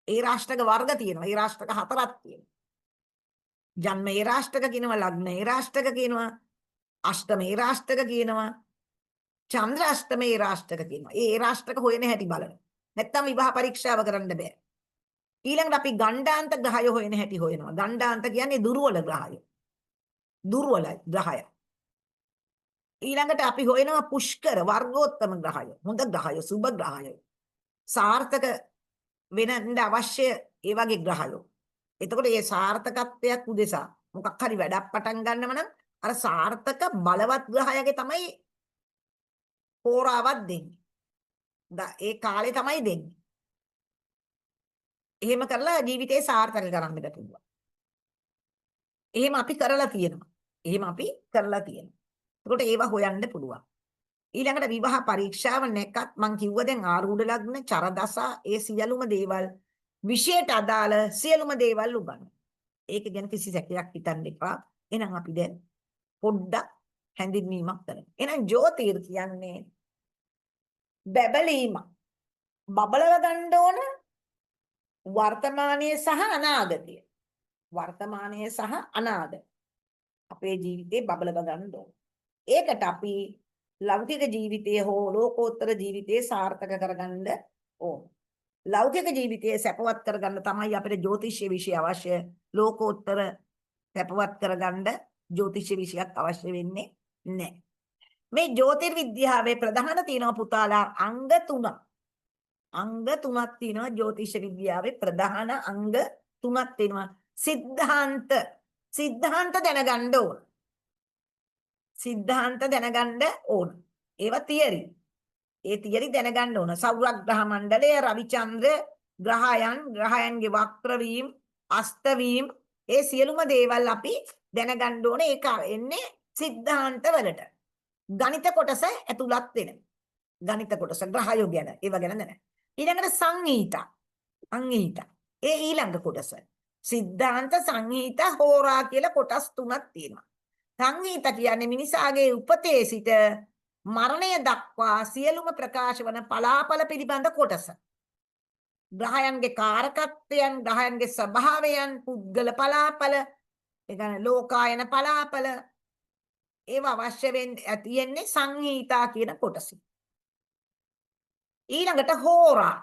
ඒ රාෂ්ටක වර්ග තියෙනවා. ඒ රාෂ්ටක 4ක් තියෙනවා. ජන්ම ඒ රාෂ්ටක කියනවා, ලග්න ඒ රාෂ්ටක කියනවා, අෂ්ටම ඒ රාෂ්ටක කියනවා, චන්ද්‍ර අෂ්ටම ඒ රාෂ්ටක කියනවා. ඒ රාෂ්ටක හොයන හැටි බලන්න. නැත්තම් විවාහ පරීක්ෂාව කරන්න බෑ. ඊළඟට අපි ගණ්ඩාන්ත ග්‍රහය හොයන හැටි හොයනවා. ගණ්ඩාන්ත කියන්නේ දුර්වල ග්‍රහය. දුර්වලයි ග්‍රහය. ඊළඟට අපි හොයනවා පුෂ්කර වර්ගෝත්තම ග්‍රහය. හොඳ ග්‍රහය, සුබ ග්‍රහය. සාර්ථක වෙන්න අවශ්‍ය ඒ වගේ ග්‍රහයෝ. එතකොට මේ සාර්ථකත්වයක් උදෙසා මොකක් හරි වැඩක් පටන් ගන්නව නම් අර සාර්ථක බලවත් ග්‍රහයගේ තමයි හෝරාවක් දෙන්නේ. ඒ කාලේ තමයි දෙන්නේ. එහෙම කරලා ජීවිතේ සාර්ථක කරන්නට පුළුවන්. එහෙම අපි කරලා තියෙනවා. එහෙම අපි කරලා තියෙනවා. එතකොට ඒවා හොයන්න පුළුවන්. ඊළඟට විවාහ පරීක්ෂාව නැකත් මං කිව්ව දැන් ආරූඪ ලග්න, චර දසා ඒ සියලුම දේවල් විෂයට අදාළ සියලුම දේවල් උගන්වනවා. ඒක ගැන කිසි සැකයක් හිතන්න එපා. එහෙනම් අපි දැන් පොඩ්ඩක් හැඳින්වීමක් කරමු. එහෙනම් ජ්‍යොතිර් කියන්නේ බැබලීම. බබලව ගන්න ඕන වර්තමානයේ සහ අනාගතය. වර්තමානයේ සහ අනාගතය. අපේ ජීවිතේ බබලව ගන්න ඕන. ඒකට අපි ලෞකික ජීවිතය හෝ ලෝකෝත්තර ජීවිතය සාර්ථක කරගන්න ඕන. ලෞකික ජීවිතය සැපවත් කරගන්න තමයි අපිට ජ්‍යොතිෂ්‍ය විෂය අවශ්‍ය. ලෝකෝත්තර සැපවත් කරගන්න ජ්‍යොතිෂ්‍ය විෂයක් අවශ්‍ය වෙන්නේ නැහැ. මේ ජ්‍යොතිර්විද්‍යාවේ ප්‍රධාන තියෙනවා පුතාලා අංග තුනක්. අංග තුනක් තියෙනවා ජ්‍යොතිෂ විද්‍යාවේ ප්‍රධාන අංග තුනක් තියෙනවා. සිද්ධාන්ත සිද්ධාන්ත දැනගන්න ඕන. සිද්ධාන්ත දැනගන්න ඕන. ඒවා තියරි. ඒ තියරි දැනගන්න ඕන. සෞරග්‍රහ මණ්ඩලය, රවිචන්ද්‍ර ග්‍රහයන්, ග්‍රහයන්ගේ වක්‍ර වීම, අස්ත වීම, ඒ සියලුම දේවල් අපි දැනගන්න ඕන. ඒක එන්නේ සිද්ධාන්ත වලට. ගණිත කොටස ඇතුළත් වෙනවා. ගණිත කොටස ග්‍රහයෝ ගැන ඒවා ගැන දැන. ඊළඟට සංහීත. සංහීත. ඒ ඊළඟ කොටස. සිද්ධාන්ත, සංහීත, හෝරා කියලා කොටස් තුනක් තියෙනවා. සංහීත කියන්නේ මිනිසාගේ උපතේ සිට මරණය දක්වා සියලුම ප්‍රකාශ වන පලාපල පිළිබඳ කොටස. ග්‍රහයන්ගේ කාරකත්වයන්, ග්‍රහයන්ගේ ස්වභාවයන්, පුද්ගල පලාපල, ඒ කියන්නේ ලෝකායන පලාපල, ඒවා අවශ්‍ය වෙන්නේ තියෙන්නේ සංහීතා කියන කොටස. ඊළඟට හෝරා,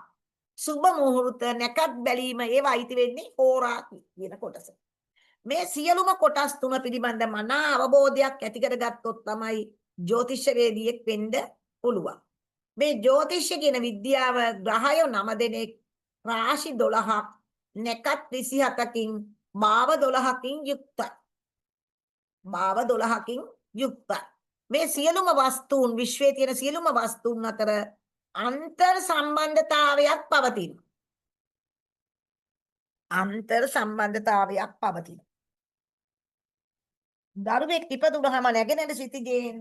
සුබ මුහූර්ත, නැකත් බැලීම, ඒවා අයිති වෙන්නේ හෝරා කියන කොටස. මේ සියලුම කොටස් තුන පිළිබඳ මනා අවබෝධයක් ඇති කරගත්තොත් තමයි ජ්‍යොතිෂවේදියෙක් වෙන්න පුළුවන්. මේ ජ්‍යොතිෂ කියන විද්‍යාව ග්‍රහයෝ 9 දෙනෙක්, රාශි 12ක්, නැකත් 27කින්, භාව 12කින් යුක්තයි. භාව 12කින් යුක්තයි. මේ සියලුම වස්තුන්, විශ්වයේ තියෙන සියලුම වස්තුන් අතර අන්තර් සම්බන්ධතාවයක් පවතිනවා. අන්තර් සම්බන්ධතාවයක් පවතිනවා. දරුවෙක් ඉපදුනහම නැගෙනහිර සිටිජේන්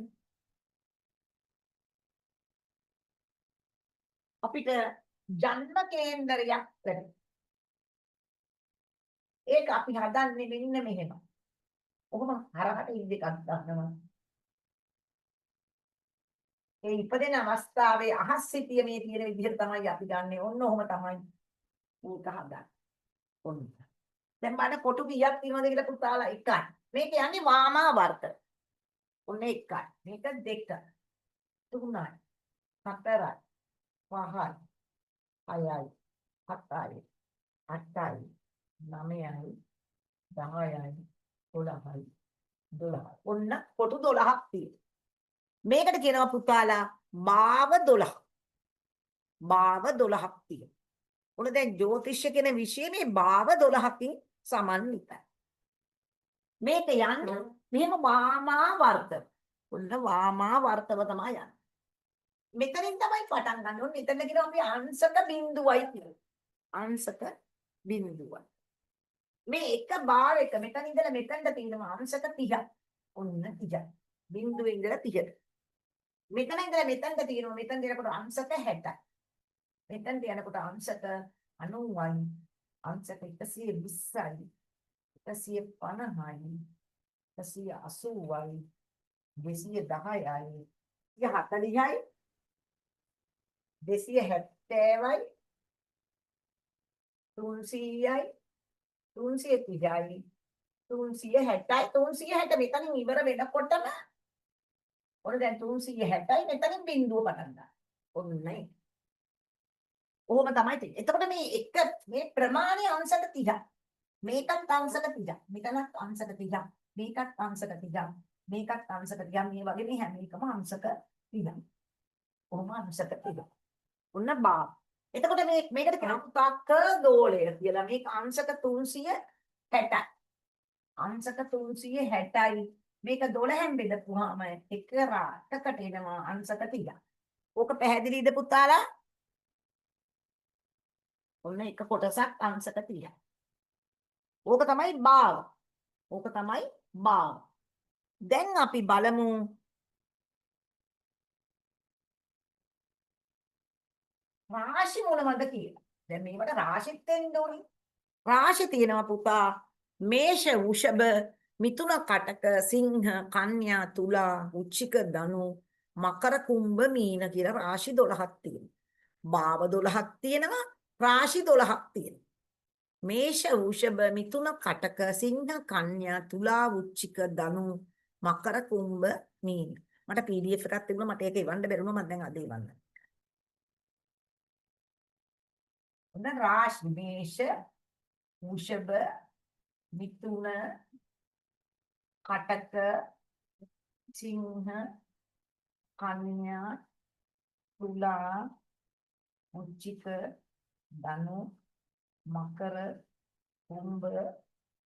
අපිට ජන්ම කේන්දරයක් ලැබෙනවා. ඒක අපි හදන්නේ මෙන්න මෙහෙම. ඔහොම හරහට ඉඳ එකක් ගන්නවා. ඒ ඉපදෙන අවස්ථාවේ අහස් සිටිය මේ තියෙන විදිහට තමයි අපි ගන්නෙ. ඔන්න ඔහොම තමයි මේක හදන්නේ. ඔන්න. දැන් බලන්න කොටු කීයක් තියෙනවද කියලා පුතාලා? එකයි. මේක යන්නේ වාමාවර්ත. ඔන්න එකයි. මේක දෙක. තුනයි. හතරයි. පහයි. හයයි. හතයි. අටයි. නවයයි. 10යි. 11යි. 12. ඔන්න කොටු 12ක් තියෙනවා. මේකට කියනවා පුතාලා භාව 12. භාව 12ක් තියෙනවා. ඔන්න දැන් ජ්‍යොතිෂ කියන විෂය මේ භාව 12කින් සමන්විතයි. මේක යන්නේ මෙහෙම වාමාවර්ත. ඔන්න වාමාවර්තව තමයි යන්නේ. මෙතනින් තමයි පටන් ගන්න ඕනේ. මෙතන කියනවා අපි අංශක බිඳුවයි කියලා. අංශක බිඳුවයි. මේ එක බාර් එක මෙතන ඉඳලා මෙතනට තියෙනවා අංශක 30ක්. ඔන්න 30. බිඳුවේ ඉඳලා 30ට. මෙතන ඉඳලා මෙතනට තියෙනවා, මෙතන යනකොට අංශක 60යි. මෙතනට යනකොට අංශක 90යි, අංශක 120යි, 150යි, 180යි, 210යි, 140යි, 270යි, 300යි, 330යි, 360යි, 360 මෙතනින් ඉවර වෙනකොටම ඔන්න දැන් 360යි මෙතනින් බිඳුව පටන් ගන්නවා. ඔන්නයි. ඔහොම තමයි තියෙන්නේ. එතකොට මේ එක මේ ප්‍රමාණය අංශක 30. මේකත් අංශක 30. මෙතනත් අංශක 30. මේකත් අංශක 30ක්. මේකත් අංශක 30ක්. මේ වගේ මේ හැම එකම අංශක 30ක්. කොහොම අංශක 30ක්. ඔන්න බා. එතකොට මේ මේකට කියනවා පුතා ක ගෝලය කියලා. මේක අංශක 360යි. අංශක 360යි. මේක 12න් බෙදපුවාම එක රාටකට එනවා අංශක 30ක්. ඕක පැහැදිලිද පුතාලා? ඔන්න එක කොටසක් අංශක 30යි. ඕක තමයි භාව. ඕක තමයි භාව. දැන් අපි බලමු රාශි මොනවද කියලා. දැන් මේවට රාශිත් එන්න ඕනේ. රාශි තියෙනවා පුතා මේෂ වෘෂභ මිථුන කටක සිංහ කන්‍යා තුලා වෘශ්චික ධනු මකර කුම්භ මීන කියලා රාශි 12ක් තියෙනවා. භාව 12ක් තියෙනවා, රාශි 12ක් තියෙනවා. මේෂ වෘෂභ මිථුන කටක සිංහ කන්‍යා තුලා වෘශ්චික ධනු මකර කුම්භ මීන. මට PDF එකක් තිබුණා, මට ඒක එවන්න බැරි වුණා, මම දැන් අද එවන්න. ඔන්න රාශි මේෂ වෘෂභ මිථුන කටක සිංහ කන්‍යා තුලා වෘශ්චික ධනු මකර කුම්භ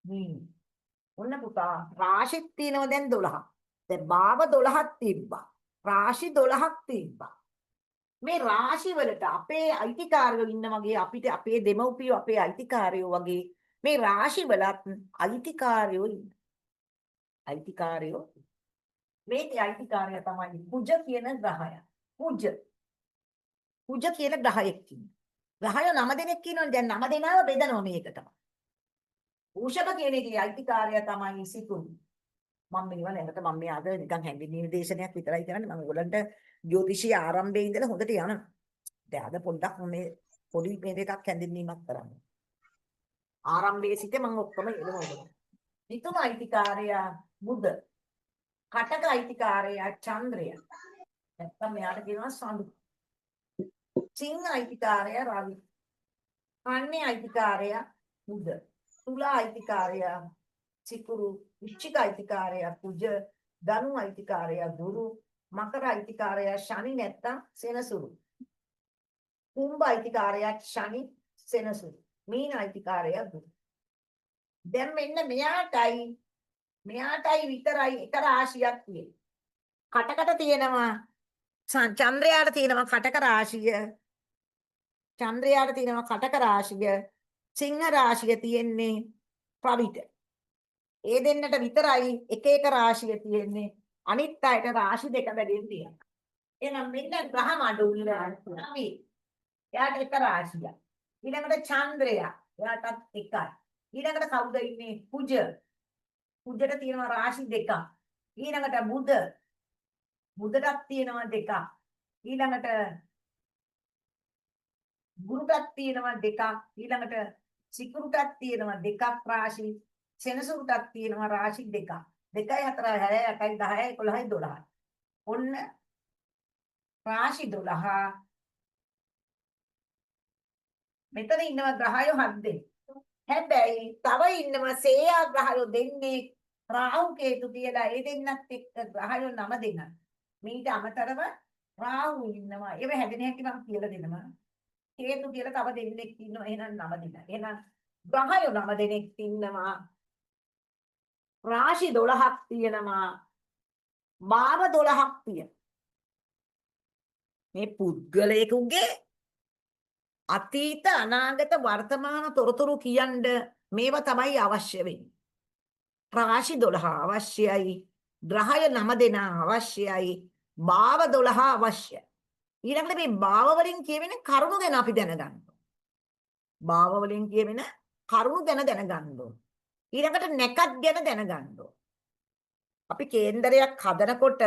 මීන. ඔන්න පුතා රාශිත් තියෙනවා දැන් 12ක්. දැන් භාව 12ක් තිබ්බා. රාශි 12ක් තිබ්බා. මේ රාශි වලට අපේ අයිතිකාරයෝ ඉන්න වගේ අපිට අපේ දෙමව්පියෝ අපේ අයිතිකාරයෝ වගේ මේ රාශි වලත් අයිතිකාරයෝ ඉන්න. අයිතිකාරයෝ මේකේ අයිතිකාරය තමයි කුජ කියන ග්‍රහය. කුජ. කුජ කියන ග්‍රහයෙක් ඉන්නවා. ග්‍රහය 9 දෙනෙක් ඉන්නවනේ. දැන් 9 දෙනාව බෙදනවා මේකටම. වෘෂභ කියන එකේ අයිතිකාරය තමයි සිකුරු. මම මේවා නැවත මම මේ අද නිකන් හැඳින්වීම දේශනයක් විතරයි කරන්නේ. මම ඔයගොල්ලන්ට ජ්‍යොතිෂීය ආරම්භයේ ඉඳලා හොඳට යනවා. දැන් අද පොඩ්ඩක් මේ පොඩි මේ දෙකක් හැඳින්වීමක් කරන්න. ආරම්භයේ සිට මම ඔක්කොම එනවා ඔයගොල්ලන්ට. මිථුන අයිතිකාරය බුධ. කටක අයිතිකාරය චන්ද්‍රය. නැත්තම් මෙයාට කියනවා සඳු. සිංහ අයිතිකාරය රවි. කන්‍ය අයිතිකාරය බුධ. තුලා අයිතිකාරය සිකුරු. වෘශ්චික අයිතිකාරය කුජ. ධනු අයිතිකාරය ගුරු. මකර අයිතිකාරය ශනි නැත්තම් සෙනසුරු. කුම්භ අයිතිකාරය ශනි සෙනසුරු. මීන අයිතිකාරය ගුරු. දැන් මෙන්න මෙයාටයි මෙයාටයි විතරයි එක රාශියක් තියෙන්නේ. කටකට තියෙනවා චන්ද්‍රයාට තියෙනවා කටක රාශිය. චන්ද්‍රයාට තියෙනවා කටක රාශිය. සිංහ රාශිය තියෙන්නේ රවිට. ඒ දෙන්නට විතරයි එක එක රාශිය තියෙන්නේ. අනිත් අයට රාශි දෙක බැගින් තියෙනවා. එහෙනම් මෙන්න ග්‍රහ මඩුල්ල රවි. එයාට එක රාශියක්. ඊළඟට චන්ද්‍රයා. එයාටත් එකයි. ඊළඟට කවුද ඉන්නේ? කුජ. කුජට තියෙනවා රාශි දෙකක්. ඊළඟට බුධ. බුධටත් තියෙනවා දෙකක්. ඊළඟට ගුරුටත් තියෙනවා දෙකක්. ඊළඟට සිකුරුටත් තියෙනවා දෙකක් රාශි. සෙනසුරුටත් තියෙනවා රාශි දෙකක්. 2 4 6 8 10 11 12. ඔන්න රාශි 12. මෙතන ඉන්නවා ග්‍රහයෝ 7 දෙනෙක්. හැබැයි තව ඉන්නවා සේයා ග්‍රහයෝ දෙන්නේ රාහු කේතු කියලා. ඒ දෙන්නත් එක්ක ග්‍රහයෝ 9 දෙනා. මීට අමතරව රාහු ඉන්නවා. ඒව හැදෙන හැටි මම කියලා දෙනවා. කේතු කියලා තව දෙන්නෙක් ඉන්නවා. එහෙනම් 9 දෙනා. එහෙනම් ග්‍රහයෝ 9 දෙනෙක් ඉන්නවා. රාශි 12ක් තියෙනවා. භාව 12ක් තියෙනවා. මේ පුද්ගලයෙකුගේ අතීත අනාගත වර්තමාන තොරතුරු කියන්න මේවා තමයි අවශ්‍ය වෙන්නේ. රාශි 12 අවශ්‍යයි. ග්‍රහය 9 දෙනා අවශ්‍යයි. භාව 12 අවශ්‍යයි. ඊළඟට මේ භාව වලින් කියවෙන කරුණු ගැන අපි දැනගන්න ඕන. භාව වලින් කියවෙන කරුණු ගැන දැනගන්න ඕන. ඊළඟට නැකත් ගැන දැනගන්න ඕන. අපි කේන්දරයක් හදනකොට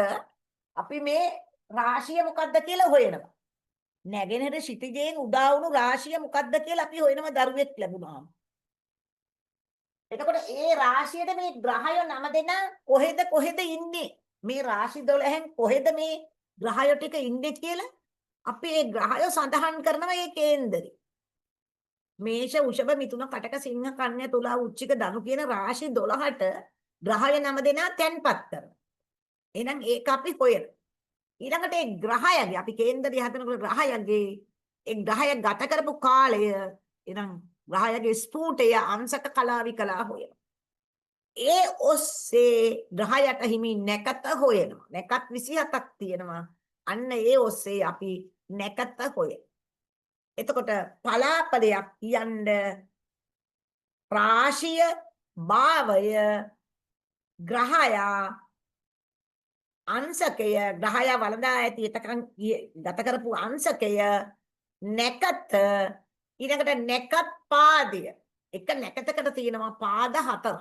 අපි මේ රාශිය මොකද්ද කියලා හොයනවා. නැගෙනහිර ක්ෂිතිජයෙන් උදා වුණු රාශිය මොකද්ද කියලා අපි හොයනවා දරුවෙක් ලැබුණාම. එතකොට ඒ රාශියට මේ ග්‍රහය 9 දෙනා කොහෙද කොහෙද ඉන්නේ? මේ රාශි 12න් කොහෙද මේ ග්‍රහය ටික ඉන්නේ කියලා අපි ඒ ග්‍රහය සඳහන් කරනවා ඒ කේන්දරේ. මේෂ වෘෂභ මිථුන කටක සිංහ කන්‍ය තුලා වෘශ්චික ධනු කියන රාශි 12ට ග්‍රහය 9 දෙනා තැන්පත් කරනවා. එහෙනම් ඒක අපි හොයනවා. ඊළඟට ඒ ග්‍රහයගේ අපි කේන්දරය හදනකොට ග්‍රහයගේ ඒ ග්‍රහය ගත කරපු කාලය, එහෙනම් ග්‍රහයගේ ස්ෆුටය අංශක කලා විකලා හොයනවා. ඒ ඔස්සේ ග්‍රහයට හිමි නැකත හොයනවා. නැකත් 27ක් තියෙනවා. අන්න ඒ ඔස්සේ අපි නැකත හොයනවා. එතකොට පලාපලයක් කියන්න රාශිය, භාවය, ග්‍රහයා, අංශකය, ග්‍රහය වළඳා ඇති එතකන් ගත කරපු අංශකය, නැකත, ඊළඟට නැකත් පාදය. එක නැකතකට තියෙනවා පාද 4.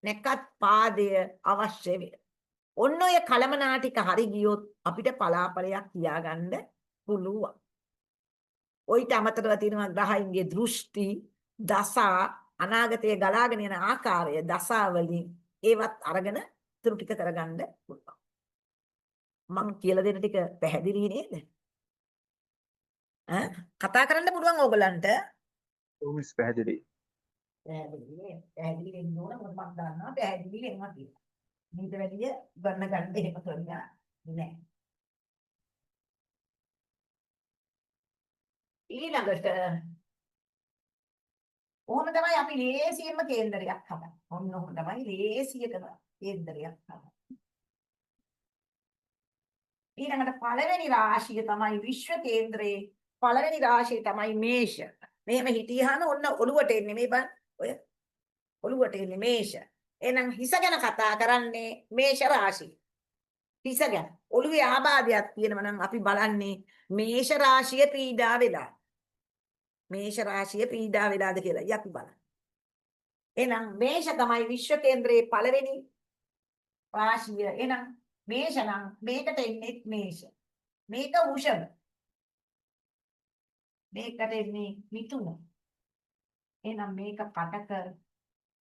නැකත් පාදය අවශ්‍ය වෙනවා. ඔන්න ඔය කලමනා ටික හරි ගියොත් අපිට පලාපලයක් කියාගන්න පුළුවන්. ඔయిత අමතරව තියෙනවා ග්‍රහයින්ගේ දෘෂ්ටි, දසා, අනාගතයේ ගලාගෙන යන ආකාරය දසාවලින් ඒවත් අරගෙන ඉතුරු ටික කරගන්න පුළුවන්. මං කියලා දෙන ටික පැහැදිලි නේද? ඈ කතා කරන්න පුළුවන් ඕගලන්ට. ඔව් මිස් පැහැදිලි. පැහැදිලි නේ? පැහැදිලි වෙන්න ඕන. මොකද මං දන්නවා පැහැදිලි වෙනවා කියලා. මීට වැඩිය ගන්න ගන්න එහෙම ක්‍රමයක් නෑ. ඊළඟට ඔහොම තමයි අපි ලේසියෙන්ම කේන්දරයක් හදන්නේ. ඔන්න ඔහොම තමයි ලේසියකම කේන්දරයක් හදන්නේ. ඊළඟට පළවෙනි රාශිය තමයි විශ්ව කේන්දරේ පළවෙනි රාශිය තමයි මේෂ. මෙහෙම හිටියාම ඔන්න ඔළුවට එන්නේ මේ බලන්න. ඔය ඔළුවට එන්නේ මේෂ. එහෙනම් හිස ගැන කතා කරන්නේ මේෂ රාශිය. හිස ගැන. ඔළුවේ ආබාධයක් තියෙනවා නම් අපි බලන්නේ මේෂ රාශිය පීඩා වෙලා. මේෂ රාශිය පීඩා වෙලාද කියලා අපි බලන්න. එහෙනම් මේෂ තමයි විශ්ව කේන්දරයේ පළවෙනි රාශිය. එහෙනම් මේෂ නම් මේකට එන්නේ මේෂ. මේක වෘෂභ. මේකට එන්නේ මිථුන. එහෙනම් මේක කටක,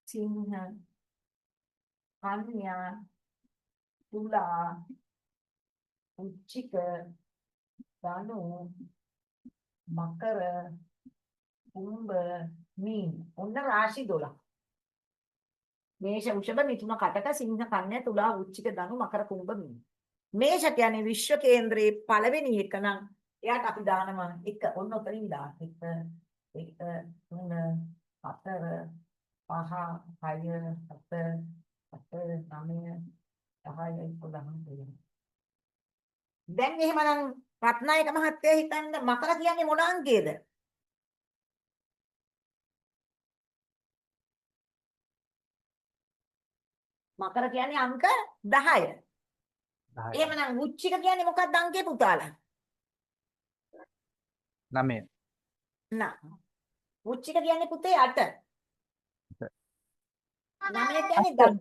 සිංහ, කන්‍යා, තුලා, වෘශ්චික, ධනු, මකර, කුම්භ, මීන. ඔන්න රාශි 12. මේෂ, වෘෂභ, මිථුන, කටක, සිංහ, කන්‍යා, තුලා, වෘශ්චික, ධනු, මකර, කුම්භ, මීන. මේෂ කියන්නේ විශ්ව කේන්දරයේ පළවෙනි එක නම් එයාට අපි දානවා එක. ඔන්න ඔතනින් දාන්න. 1 2 3 4 5 6 7 8 9 10 11 12. දැන් එහෙමනම් රත්නායක මහත්තයා හිතන්න මකර කියන්නේ මොන අංකයද? මකර කියන්නේ අංක 10. 10. එහෙමනම් වෘශ්චික කියන්නේ මොකක්ද අංකේ පුතාලා? 9. නා. වෘශ්චික කියන්නේ පුතේ 8. 9 කියන්නේ 10.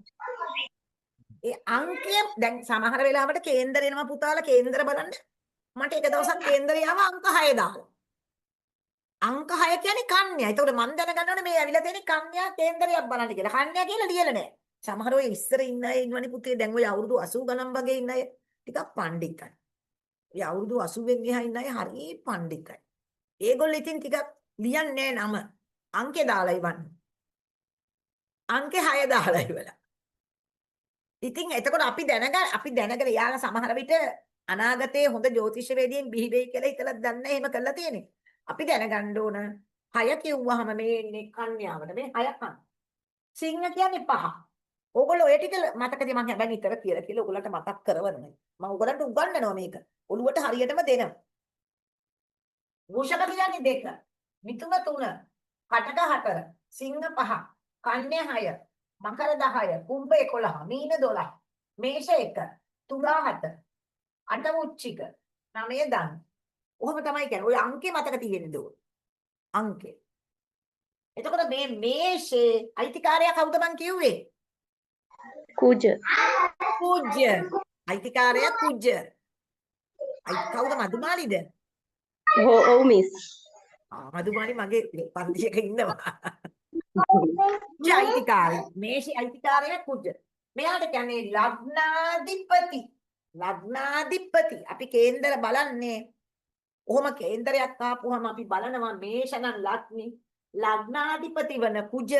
ඒ අංකය දැන් සමහර වෙලාවට කේන්දර එනවා පුතාලා, කේන්දර බලන්න. මට එක දවසක් කේන්දරය ආවා අංක 6 දාලා. අංක 6 කියන්නේ කන්‍යා. ඒතකොට මං දැනගන්න ඕනේ මේ ඇවිල්ලා තියෙන්නේ කන්‍යා කේන්දරයක් බලන්න කියලා. කන්‍යා කියලා ලියලා නෑ. සමහර ඔය ඉස්සර ඉන්න අය ඉන්නවනේ පුතේ, දැන් ඔය අවුරුදු 80 ගණන් වගේ ඉන්න අය ටිකක් පණ්ඩිතයි. ඔය අවුරුදු 80 එහා ඉන්න අය හරි පණ්ඩිතයි. ඒගොල්ලෝ ඉතින් ටිකක් ලියන්නේ නෑ නම. අංකේ දාලා ඉවන්න. අංකේ 6 දාලා ඉවලා. ඉතින් එතකොට අපි දැනගෙන යාලා සමහර විට අනාගතයේ හොඳ ජ්‍යොතිෂවේදියෙන් බිහි වෙයි කියලා හිතලා දන්නේ එහෙම කරලා තියෙන්නේ. අපි දැනගන්න ඕන 6 කිව්වහම මේ එන්නේ කන්‍යාවට. මේ 6 කන්. සිංහ කියන්නේ 5. ඕගොල්ලෝ ඔය ටික මතකද? මං හැබැයි නිතර කියලා කියලා ඕගොල්ලන්ට මතක් කරවනවා. මං ඕගොල්ලන්ට උගන්වනවා මේක. ඔළුවට හරියටම දෙනවා. වෘෂභ කියන්නේ 2, මිථුන 3, කටක 4, සිංහ 5, කන්‍යා 6, මකර 10, කුම්භ 11, මීන 12, මේෂ 1, තුලා 7, අට වෘශ්චික, 9 ධනු. ඔහොම තමයි කියන්නේ. ඔය අංකේ මතක තියෙන්න ඕන. අංකේ. එතකොට මේ මේෂේ අයිතිකාරයා කවුද මං කිව්වේ? කුජ. කුජ. අයිතිකාරයා කුජ. අයි කවුද මధుමාලිද? ඔව් මිස්. ආ මధుමාලි මගේ පන්තියක ඉන්නවා. කුජ අයිතිකාරය. මේෂේ අයිතිකාරයා කුජ. මෙයාට කියන්නේ ලග්නාධිපති. ලග්නාධිපති. අපි කේන්දර බලන්නේ. ඔහොම කේන්දරයක් ආපුවම අපි බලනවා මේෂ නම් ලග්නි. ලග්නාධිපති වන කුජ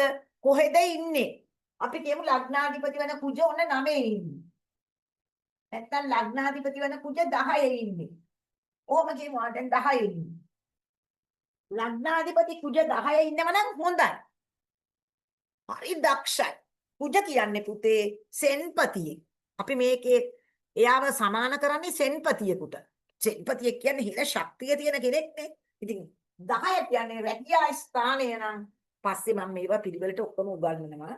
කොහෙද ඉන්නේ? අපි කියමු ලග්නාධිපති වෙන කුජ ඔන්න 9 ඉන්නේ. නැත්තම් ලග්නාධිපති වෙන කුජ 10 ඉන්නේ. ඔහොම කියමු ආ දැන් 10 ඉන්නේ. ලග්නාධිපති කුජ 10 ඉන්නව නම් හොඳයි. හරි දක්ෂයි. කුජ කියන්නේ පුතේ සෙන්පතියෙක්. අපි මේකේ එයාව සමාන කරන්නේ සෙන්පතියෙකුට. සෙන්පතියෙක් කියන්නේ හිර ශක්තිය තියෙන කෙනෙක් නේ. ඉතින් 10 කියන්නේ රැකියා ස්ථානය නම් පස්සේ මම මේවා පිළිවෙලට ඔක්කොම උගන්වනවා.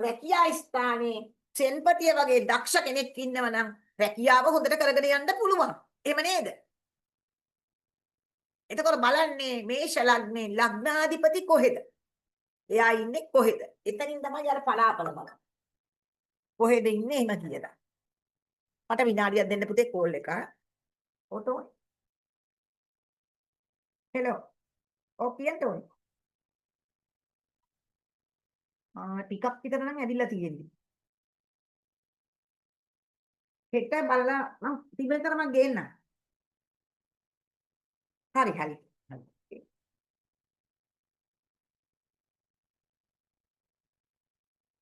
රැකියා ස්ථානයේ සෙන්පතිය වගේ දක්ෂ කෙනෙක් ඉන්නව නම් රැකියාව හොඳට කරගෙන යන්න පුළුවන්. එහෙම නේද? එතකොට බලන්නේ මේෂ ලග්නේ ලග්නාධිපති කොහෙද? එයා ඉන්නේ කොහෙද? එතනින් තමයි අර පලාපල බලන්නේ. කොහෙද ඉන්නේ එහෙම කියලා. මට විනාඩියක් දෙන්න පුතේ කෝල් එක. ඔටෝ. හෙලෝ. ඔව් කියන්න ඕනේ. ආ ටිකක් විතර නම් ඇවිල්ලා තියෙන්නේ. හෙට බලලා මං තිබෙන තරමක් මං ගේන්නම්. හරි හරි.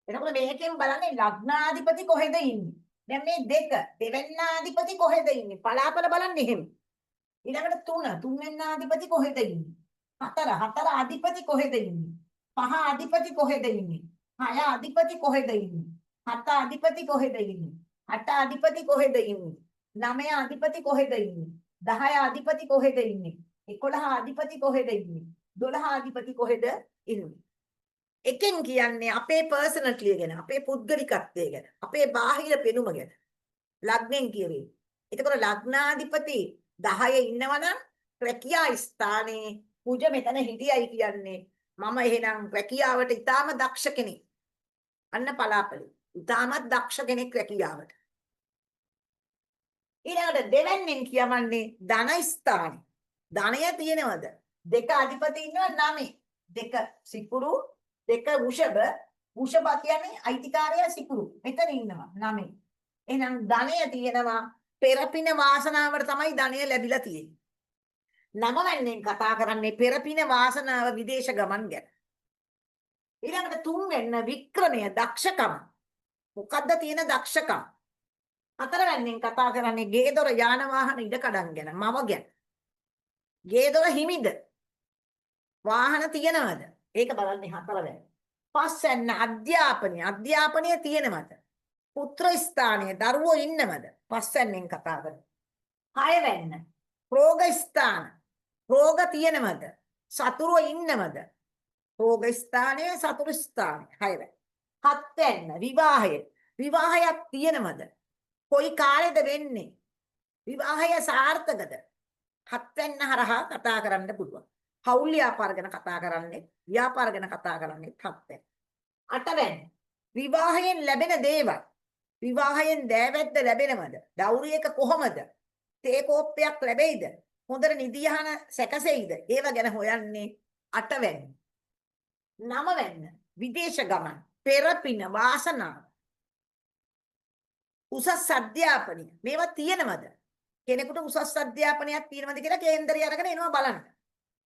එතකොට මේකෙන් බලන්නේ ලග්නාධිපති කොහෙද ඉන්නේ? දැන් මේ දෙක දෙවැන්නාධිපති කොහෙද ඉන්නේ? පලාපල බලන්නේ එහෙම. ඊළඟට තුන තුන්වෙන්නාධිපති කොහෙද ඉන්නේ? හතර හතර අධිපති කොහෙද ඉන්නේ? පහ අධිපති කොහෙද ඉන්නේ? හය අධිපති කොහෙද ඉන්නේ? හත අධිපති කොහෙද ඉන්නේ? අට අධිපති කොහෙද ඉන්නේ? නවය අධිපති කොහෙද ඉන්නේ? 10 අධිපති කොහෙද ඉන්නේ? 11 අධිපති කොහෙද ඉන්නේ? 12 අධිපති කොහෙද ඉන්නේ? එකෙන් කියන්නේ අපේ පර්සනැලිටි ගැන, අපේ පුද්ගලිකත්වය ගැන, අපේ බාහිර පෙනුම ගැන. ලග්නෙන් කියවේ. එතකොට ලග්නාධිපති 10 ඉන්නවනම් රැකියා ස්ථානයේ කුජ මෙතන හිටියයි කියන්නේ මම එහෙනම් රැකියාවට ඉතාම දක්ෂ කෙනෙක්. අන්න පලාපලි. ඉතාමත් දක්ෂ කෙනෙක් රැකියාවට. ඊළඟට දෙවැන්නෙන් කියවන්නේ ධන ස්ථානයි. ධනය තියෙනවද? දෙක අධිපති ඉන්නවා 9. දෙක සිකුරු, දෙක වෘෂභ. වෘෂභ කියන්නේ අයිතිකාරයා සිකුරු. මෙතන ඉන්නවා 9. එහෙනම් ධනය තියෙනවා. පෙරපින වාසනාවට තමයි ධනය ලැබිලා තියෙන්නේ. නවවැන්නෙන් කතා කරන්නේ පෙරපින වාසනාව විදේශ ගමන් ගැන. ඊළඟට තුන්වෙන්න වික්‍රමය දක්ෂකම. මොකද්ද තියෙන දක්ෂකම? හතරවැන්නෙන් කතා කරන්නේ ගේ දොර යාන වාහන ඉඩකඩම් ගැන, මව ගැන. ගේ දොර හිමිද? වාහන තියෙනවද? ඒක බලන්නේ හතරවැන්න. පස්වැන්න අධ්‍යාපනය. අධ්‍යාපනය තියෙනවද? පුත්‍ර ස්ථානය දරුවෝ ඉන්නවද? පස්වැන්නෙන් කතා කරන්නේ. හයවැන්න රෝග ස්ථාන. රෝග තියෙනවද? සතුරෝ ඉන්නවද? රෝග ස්ථානය සතුරු ස්ථානය හයවැන්න. හත්වැන්න විවාහය. විවාහයක් තියෙනවද? කොයි කාලෙද වෙන්නේ? විවාහය සාර්ථකද? හත්වැන්න හරහා කතා කරන්න පුළුවන්. හවුල් ව්‍යාපාර ගැන කතා කරන්නේ, ව්‍යාපාර ගැන කතා කරන්නේ හත්වැන්න. අටවැන්න විවාහයෙන් ලැබෙන දේවල්. විවාහයෙන් දෑවැද්ද ලැබෙනවද? ඩවුරි එක කොහොමද? තේ කෝප්පයක් ලැබෙයිද? හොඳට නිදියහන සැකසෙයිද? ඒව ගැන හොයන්නේ අටවැන්න. නවවැන්න විදේශ ගමන්, පෙරපින වාසනාව, උසස් අධ්‍යාපනය මේවා තියෙනවද? කෙනෙකුට උසස් අධ්‍යාපනයක් තියෙනවද කියලා කේන්දරය අරගෙන එනවා බලන්න.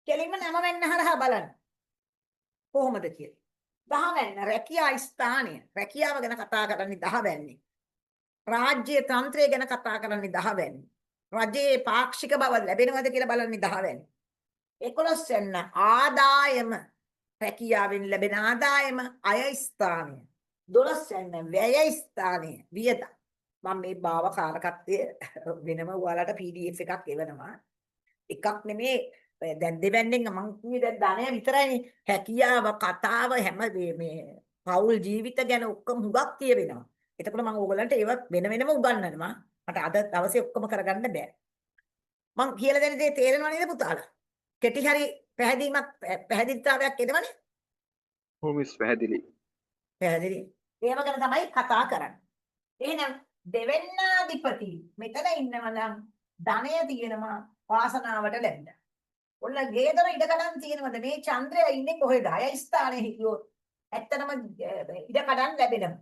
කෙලින්ම නවවැන්න හරහා බලන්න. කොහොමද කියලා. දහවැන්න රැකියා ස්ථානය. රැකියාව ගැන කතා කරන්නේ දහවැන්නේ. රාජ්‍ය තන්ත්‍රය ගැන කතා කරන්නේ දහවැන්නේ. රජයේ පාක්ෂික බව ලැබෙනවද කියලා බලන්නේ දහවැන්නේ. 11 වෙන්න ආදායම. රැකියාවෙන් ලැබෙන ආදායම අය ස්ථානය. 12 වෙන්න වැය ස්ථානය වියදම්. මම මේ භාව කාරකත්වය වෙනම ඔයාලට PDF එකක් එවනවා. එකක් නෙමේ දැන් දෙවැන්නෙන් මං කිව්වේ දැන් ධනය විතරයිනේ. හැකියාව කතාව හැම මේ පෞල් ජීවිත ගැන ඔක්කොම හුඟක් කියවෙනවා. එතකොට මං ඕගොල්ලන්ට ඒවා වෙන වෙනම උගන්වනවා. මට අද දවසේ ඔක්කොම කරගන්න බෑ. මං කියලා දෙන දේ තේරෙනව නේද පුතාලා? කෙටි හරි පැහැදීමක් පැහැදිලිතාවයක් එනවනේ. ඔව් මිස් පැහැදිලි. පැහැදිලි. ඒව ගැන තමයි කතා කරන්නේ. එහෙනම් දෙවෙන්නාධිපති මෙතන ඉන්නවා නම් ධනය තියෙනවා වාසනාවට ලැබෙනවා. ඔන්න ගේ දොර ඉඩකඩම් තියෙනවද? මේ චන්ද්‍රයා ඉන්නේ කොහෙද? අය ස්ථානයේ හිටියොත් ඇත්තටම ඉඩකඩම් ලැබෙනවා.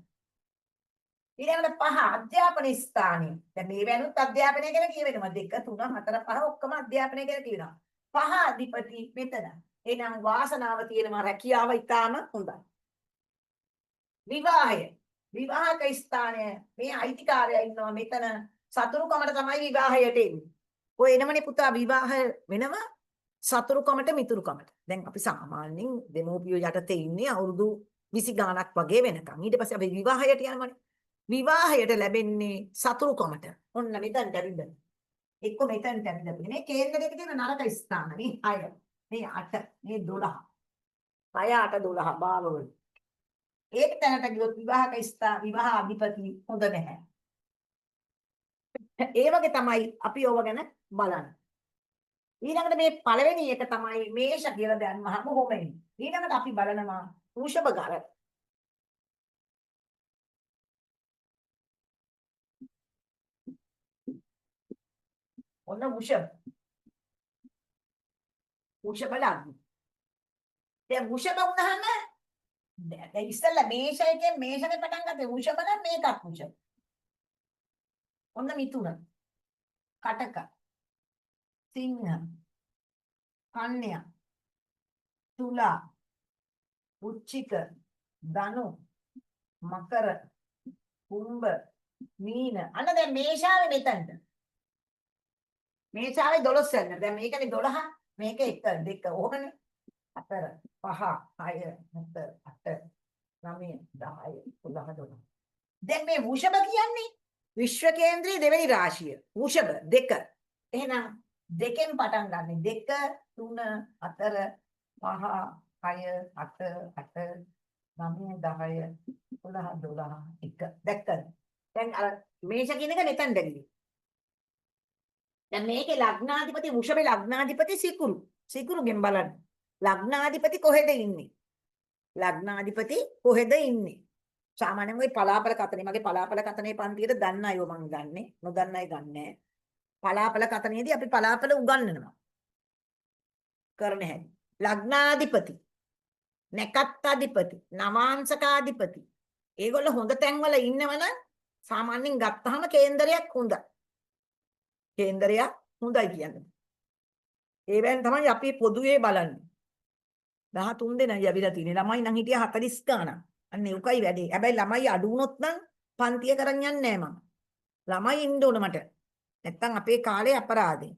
ඊළඟට පහ අධ්‍යාපන ස්ථානය. දැන් මේ වෙනුත් අධ්‍යාපනය ගැන කියවෙනවා. 2 3 4 5 ඔක්කොම අධ්‍යාපනය ගැන කියනවා. පහ අධිපති මෙතන. එහෙනම් වාසනාව තියෙනවා රැකියාව ඉතාම හොඳයි. විවාහය. විවාහක ස්ථානය මේ අයිතිකාරයා ඉන්නවා මෙතන සතුරුකමට තමයි විවාහයට එන්නේ. ඔය එනමනේ පුතා විවාහ වෙනව සතුරුකමට මිතුරුකමට. දැන් අපි සාමාන්‍යයෙන් දෙමෝපියෝ යටතේ ඉන්නේ අවුරුදු 20 ගාණක් වගේ වෙනකන්. ඊට පස්සේ අපි විවාහයට යනවනේ. විවාහයට ලැබෙන්නේ සතුරුකමට. ඔන්න මෙතනට ඇවිල්ලා. එක්ක මෙතනට ඇවිල්ලා. මේ කේන්දරයක තියෙන නරක ස්ථාන මේ 6, මේ 8, මේ 12. 6 8 12 භාවවල. ඒක තැනට ගියොත් විවාහක ස්ථාන විවාහ අධිපති හොඳ නැහැ. ඒ වගේ තමයි අපි ඕව ගැන බලන්නේ. ඊළඟට මේ පළවෙනි එක තමයි මේෂ කියලා දැම්මහම කොහොම එන්නේ. ඊළඟට අපි බලනවා වෘෂභ ගර. ඔන්න වෘෂභ. වෘෂභ ලග්න. දැන් වෘෂභ වුණාම දැන් ඉස්සෙල්ලා මේෂ එකෙන් මේෂනේ පටන් ගත්තේ වෘෂභ නම් මේකත් වෘෂභ. ඔන්න මිථුන. කටක. සිංහ. කන්‍යා. තුලා. වෘශ්චික. ධනු. මකර. කුම්භ. මීන. අන්න දැන් මේෂාවේ මෙතනට. මේෂාවේ 12 වෙනිදා. දැන් මේකනේ 12. මේක 1 2 ඔහොමනේ. 4 5 6 7 8 9 10 11 12. දැන් මේ වෘෂභ කියන්නේ විශ්ව කේන්ද්‍රයේ දෙවෙනි රාශිය. වෘෂභ දෙක. එහෙනම් දෙකෙන් පටන් ගන්න. 2 3 4 5 6 7 8 9 10 11 12 1. දැක්කද? දැන් අර මේෂ කියන එක මෙතනට ගියේ. දැන් මේකේ ලග්නාධිපති වෘෂභේ ලග්නාධිපති සිකුරු. සිකුරුගෙන් බලන්න. ලග්නාධිපති කොහෙද ඉන්නේ? ලග්නාධිපති කොහෙද ඉන්නේ? සාමාන්‍යයෙන් ඔය පලාපල කතනේ මගේ පලාපල කතනේ පන්තියට දන්න අයව මං ගන්නෙ, නොදන්න අය ගන්නෑ. පලාපල කතනේදී අපි පලාපල උගන්වනවා. කරන හැටි. ලග්නාධිපති, නැකත් අධිපති, නවාංශකාධිපති. ඒගොල්ලෝ හොඳ තැන්වල ඉන්නවනම් සාමාන්‍යයෙන් ගත්තාම කේන්දරයක් හොඳයි. කේන්දරයක් හොඳයි කියන්නේ. ඒවෙන් තමයි අපි පොදුවේ බලන්නේ. 13 දෙනයි ඇවිල්ලා තියෙන්නේ. ළමයි නම් හිටියා 40 ගාණක්. අන්න ඒකයි වැඩේ. හැබැයි ළමයි අඩු වුණොත් නම් පන්තිය කරන් යන්නේ නෑ මම. ළමයි ඉන්න ඕන මට. නැත්තම් අපේ කාලේ අපරාධේ.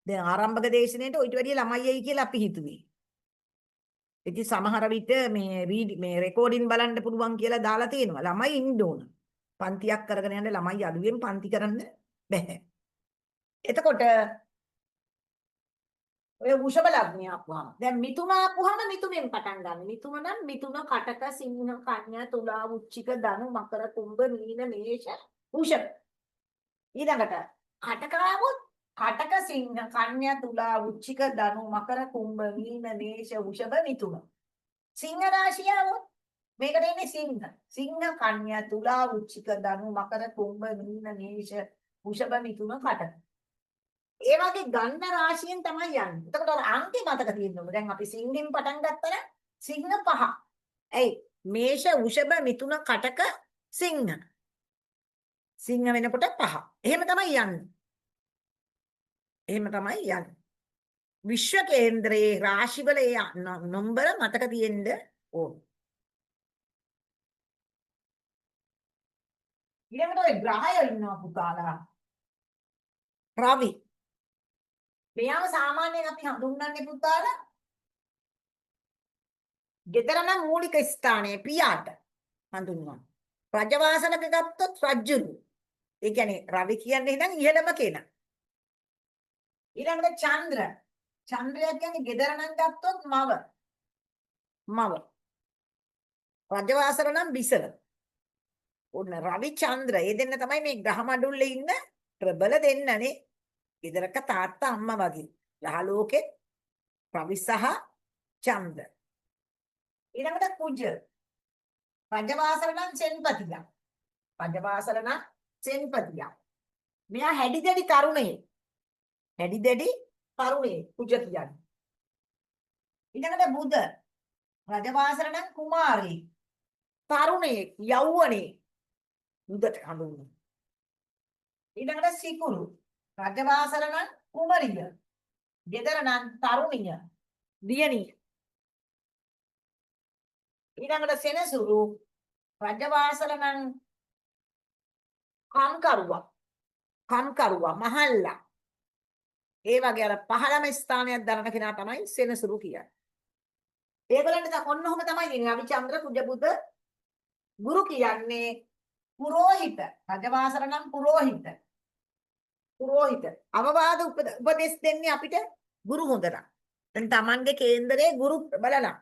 දැන් ආරම්භක දේශනෙට ඔයිට වැඩිය ළමයි එයි කියලා අපි හිතුවේ. ඉතින් සමහර විට මේ මේ රෙකෝඩින් බලන්න පුළුවන් කියලා දාලා තියෙනවා. ළමයි ඉන්න ඕන. පන්තියක් කරගෙන යන්න ළමයි අඩුවෙන් පන්ති කරන්න බැහැ. එතකොට ඔය වෘෂභ ලග්නය ආපුවාම දැන් මිථුන ආපුවාම මිථුනෙන් පටන් ගන්න. මිථුන නම් මිථුන කටක සිංහ කන්‍යා තුලා වෘශ්චික ධනු මකර කුම්භ මීන මේෂ වෘෂභ. ඊළඟට කටක ආවොත් කටක සිංහ කන්‍යා තුලා වෘශ්චික ධනු මකර කුම්භ මීන මේෂ වෘෂභ මිථුන. සිංහ රාශිය ආවොත් මේකට එන්නේ සිංහ. සිංහ කන්‍යා තුලා වෘශ්චික ධනු මකර කුම්භ මීන මේෂ වෘෂභ මිථුන කටක. ඒ වගේ ගන්න රාශියෙන් තමයි යන්නේ. එතකොට අර අංකේ මතක තියෙන්න ඕනේ. දැන් අපි සිංහෙන් පටන් ගත්තා නම් සිංහ පහ. ඇයි? මේෂ වෘෂභ මිථුන කටක සිංහ. සිංහ වෙනකොට පහ. එහෙම තමයි යන්නේ. එහෙම තමයි යන්නේ. විශ්ව කේන්දරයේ රාශිවල ඒ නම්බර මතක තියෙන්න ඕන. ඊළඟට ඔය ග්‍රහය ඉන්නවා පුතාලා. රවි. මෙයාව සාමාන්‍යයෙන් අපි හඳුන්වන්නේ පුතාලා ගෙදර නම් මූලික ස්ථානයේ පියාට හඳුන්වන්නේ. රජවාසනක ගත්තොත් රජුරු. ඒ කියන්නේ රවි කියන්නේ නම් ඉහළම කෙනා. ඊළඟට චන්ද්‍ර. චන්ද්‍රයා කියන්නේ ගෙදර නම් ගත්තොත් මව. මව. රජවාසන නම් බිසව. ඔන්න රවි චන්ද්‍ර ඒ දෙන්න තමයි මේ ග්‍රහ මඩුල්ලේ ඉන්න ප්‍රබල දෙන්නනේ. ගෙදරක තාත්තා අම්මා වගේ. ග්‍රහ ලෝකෙත් රවි සහ චන්ද්‍ර. ඊළඟට කුජ. රජවාසල නම් සෙන්පතියා. රජවාසල නම් සෙන්පතියා. මෙයා හැඩි දැඩි තරුණයෙක්. හැඩි දැඩි තරුණයෙක් කුජ කියන්නේ. ඊළඟට බුධ. රජවාසල නම් කුමාරයෙක්. තරුණයෙක්, යෞවනෙක්. බුධට හඳුන්වනවා. ඊළඟට සිකුරු. රජවාසල නම් කුමරිය. ගෙදර නම් තරුණිය. දියණිය. ඊළඟට සෙනසුරු. රජවාසල නම් කම්කරුවා. කම්කරුවා මහල්ලා. ඒ වගේ අර පහළම ස්ථානයක් දරන කෙනා තමයි සෙනසුරු කියන්නේ. ඒගොල්ලන්ට දැන් ඔන්න ඔහොම තමයි දෙන්නේ. රවි චන්ද්‍ර කුජ බුධ ගුරු කියන්නේ පුරෝහිත. රජවාසල නම් පුරෝහිත. පුරෝහිත. අවවාද උපදෙස් දෙන්නේ අපිට ගුරු හොඳ නම්. දැන් Tamange කේන්දරේ ගුරු ප්‍රබල නම්.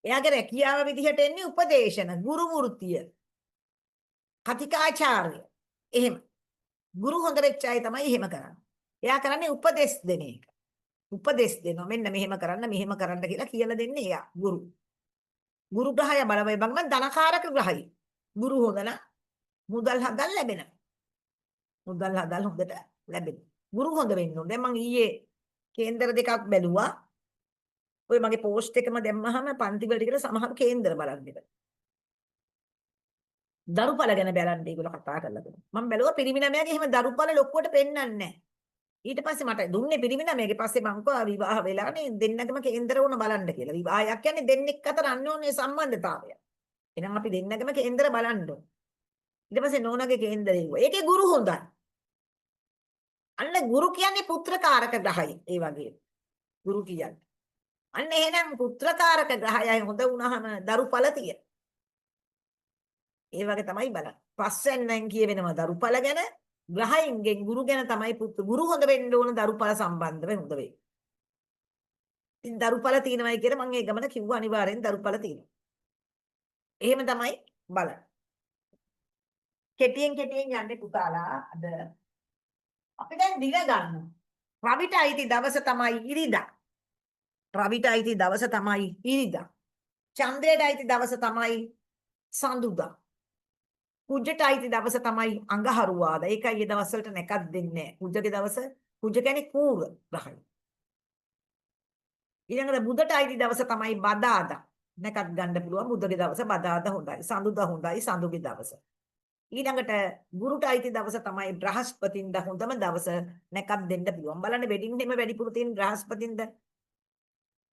එයාගේ රැකියාව විදිහට එන්නේ උපදේශන, ගුරු වෘත්තිය. කතිකාචාර්ය. එහෙම. ගුරු හොඳ වෙච්ච අය තමයි එහෙම කරන්නේ. එයා කරන්නේ උපදෙස් දෙන එක. උපදෙස් දෙනවා. මෙන්න මෙහෙම කරන්න මෙහෙම කරන්න කියලා කියලා දෙන්නේ එයා ගුරු. ගුරු ග්‍රහය බලවයි බං නම් ධනකාරක ග්‍රහයි. ගුරු හොඳ නම් මුදල් හදල් ලැබෙනවා. මුදල් හදල් හොඳට ලැබෙනවා. ගුරු හොඳ වෙන්න ඕනේ. දැන් මං ඊයේ කේන්දර දෙකක් බැලුවා. ඔය මගේ පෝස්ට් එකම දැම්මහම පන්ති වලට කියලා සමහර කේන්දර බලන්න එක. දරුපල ගැන බලන්න ඒගොල්ලෝ කතා කරලා දුන්නා. මං බැලුවා පිරිමි ළමයාගේ එහෙම දරුපල ලොකුවට පෙන්වන්නේ නැහැ. ඊට පස්සේ මට දුන්නේ පිරිමි ළමයාගේ පස්සේ මං කිව්වා විවාහ වෙලානේ දෙන්නගම කේන්දර වුණ බලන්න කියලා. විවාහයක් කියන්නේ දෙන්නෙක් අතර අන්‍යෝන්‍ය සම්බන්ධතාවය. එහෙනම් අපි දෙන්නගම කේන්දර බලන්න ඕන. ඊට පස්සේ නෝනාගේ කේන්දරේ ඉව්වා. ඒකේ ගුරු හොඳයි. අන්න ගුරු කියන්නේ පුත්‍රකාරක ග්‍රහයි. ඒ වගේ. ගුරු කියන්නේ. අන්න එහෙනම් පුත්‍රකාරක ග්‍රහයයි හොඳ වුණාම දරුපල තියෙන. ඒ වගේ තමයි බලන්නේ. පස්වෙන් කියවෙනවා දරුපල ගැන, ග්‍රහයින්ගෙන් ගුරු ගැන තමයි පුත්‍ර ගුරු හොඳ වෙන්න ඕන දරුපල සම්බන්ධව හොඳ වෙයි. ඉතින් දරුපල තියෙනවයි කියලා මම ඒ ගමන කිව්වා අනිවාර්යෙන් දරුපල තියෙනවා. එහෙම තමයි බලන්නේ. කෙටියෙන් කෙටියෙන් යන්නේ පුතාලා අද අපි දැන් දින ගන්නවා. රවිට අයිති දවස තමයි ඉරිදා. රවිට අයිති දවස තමයි ඉරිදා. චන්ද්‍රයට අයිති දවස තමයි සඳුදා. කුජට අයිති දවස තමයි අඟහරුවාදා. ඒකයි ඒ දවස් වලට නැකත් දෙන්නේ නැහැ. කුජගේ දවස කුජ කියන්නේ කූර ග්‍රහය. ඊළඟට බුධට අයිති දවස තමයි බදාදා. නැකත් ගන්න පුළුවන් බුධගේ දවස බදාදා හොඳයි. සඳුදා හොඳයි සඳුගේ දවස. ඊළඟට ගුරුට අයිති දවස තමයි බ්‍රහස්පතින්දා හොඳම දවස නැකත් දෙන්න පුළුවන්. බලන්න වෙඩින් එහෙම වැඩිපුර තියෙන බ්‍රහස්පතින්දා.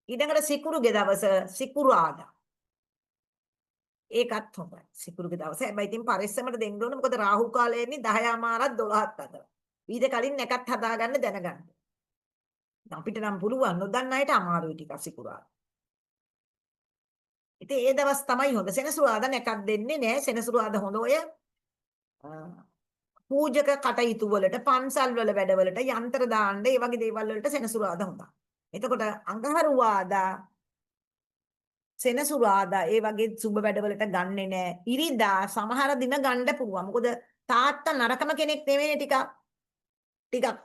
ඊළඟට සිකුරුගේ දවස සිකුරාදා. ඒකත් හොඳයි. සිකුරුගේ දවස. හැබැයි ඉතින් පරිස්සමට දෙන්න ඕන. මොකද රාහු කාලය එන්නේ 10:00 12ත් අතර. ඊට කලින් නැකත් හදාගන්න දැනගන්න. අපිට නම් පුළුවන් නොදන්න අයට අමාරුයි ටිකක් සිකුරාදා. ඉතින් ඒ දවස් තමයි හොඳ. සෙනසුරාදා නැකත් දෙන්නේ නෑ. සෙනසුරාදා හොඳ ඔය පූජක කටයුතු වලට, පන්සල් වල වැඩවලට, යන්ත්‍ර දාන්න, ඒ වගේ දේවල් වලට සෙනසුරාදා හොඳයි. එතකොට අඟහරුවාදා සෙනසුරාදා ඒ වගේ සුබ වැඩවලට ගන්නෙ නෑ. ඉරිදා සමහර දින ගන්න පුළුවන්. මොකද තාත්තා නරකම කෙනෙක් නෙවෙයිනේ ටිකක්. ටිකක්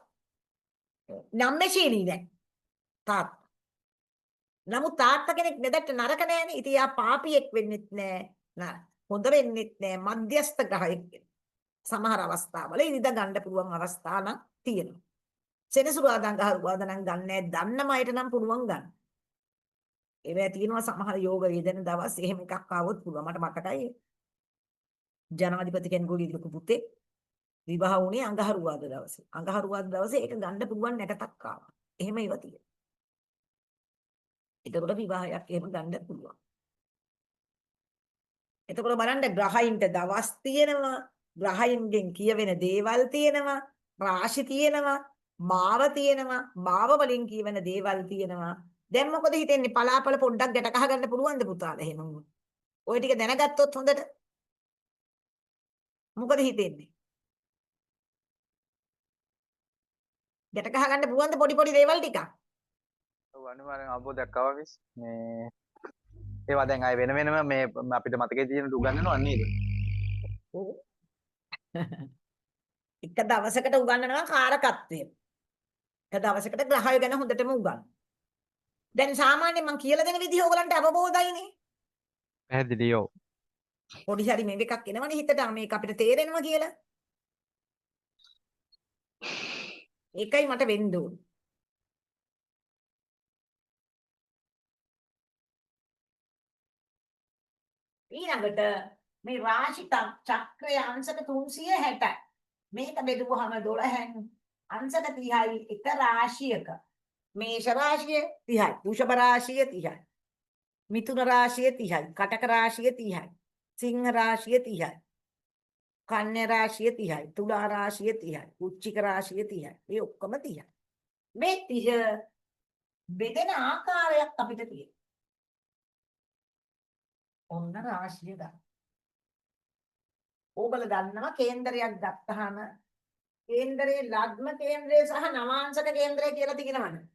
නම්‍යශීලී නෑ තාත්තා. නමුත් තාත්තා කෙනෙක් නෙදට නරක නෑනේ. ඉතින් එයා පාපියෙක් වෙන්නෙත් නෑ. හොඳ වෙන්නෙත් නෑ. මධ්‍යස්ථ ග්‍රහයෙක් වෙනවා. සමහර අවස්ථාවල ඉරිදා ගන්න පුළුවන් අවස්ථා නම් තියෙනවා. සෙනසුරාදා අඟහරුවාදා නම් ගන්න නෑ. දන්නම අයට නම් පුළුවන් ගන්න. ඒවැ තියෙනවා සමහර යෝග වේදන දවස් එහෙම එකක් ආවොත් පුළුවන්. මට මතකයි ජනාධිපති කෙනෙකුගේ ලොකු පුතේ විවාහ වුණේ අඟහරුවාදා දවසේ. අඟහරුවාදා දවසේ ඒක ගන්න පුළුවන් නැකතක් ආවා. එහෙම ඒවා තියෙනවා. එතකොට විවාහයක් එහෙම ගන්න පුළුවන්. එතකොට බලන්න ග්‍රහයින්ට දවස් තියෙනවා, ග්‍රහයින්ගෙන් කියවෙන දේවල් තියෙනවා, රාශි තියෙනවා, භාව තියෙනවා, භාව වලින් කියවෙන දේවල් තියෙනවා. දැන් මොකද හිතෙන්නේ පලාපල පොඩ්ඩක් ගැට ගහ ගන්න පුළුවන්ද පුතාලා එහෙම වුණොත්? ඔය ටික දැනගත්තොත් හොඳට මොකද හිතෙන්නේ? ගැට ගහ ගන්න පුළුවන්ද පොඩි පොඩි දේවල් ටිකක්? ඔව් අනිවාර්යෙන් අවබෝධයක් ආවා මිස්. මේ ඒවා දැන් ආයේ වෙන වෙනම මේ අපිට මතකයේ තියෙන උගන්වනවා නේද? ඔව්. එක දවසකට උගන්වනවා කාරකත්වය. එක දවසකට ග්‍රහය ගැන හොඳටම උගන්වනවා. දැන් සාමාන්‍යයෙන් මං කියලා දෙන විදිහ ඕගලන්ට අවබෝධයිනේ. පැහැදිලි ඔව්. පොඩි හරි මේ එකක් එනවනේ හිතට මේක අපිට තේරෙනවා කියලා. ඒකයි මට වෙන්න ඕනේ. ඊළඟට මේ රාශි චක්‍රය අංශක 360යි. මේක බෙදුවහම 12න් අංශක 30යි එක රාශියක. මේෂ රාශිය 30යි, වෘෂභ රාශිය 30යි, මිථුන රාශිය 30යි, කටක රාශිය 30යි, සිංහ රාශිය 30යි. කන්‍යා රාශිය 30යි. තුලා රාශිය 30යි. වෘශ්චික රාශිය 30යි. මේ ඔක්කොම 30යි. මේ 30 බෙදෙන ආකාරයක් අපිට තියෙනවා. ඔන්න රාශිය ගන්න. ඕගොල්ලෝ දන්නවා කේන්දරයක් ගත්තාම කේන්දරේ ලග්න කේන්ද්‍රය සහ නවාංශක කේන්ද්‍රය කියලා තියෙනවනේ.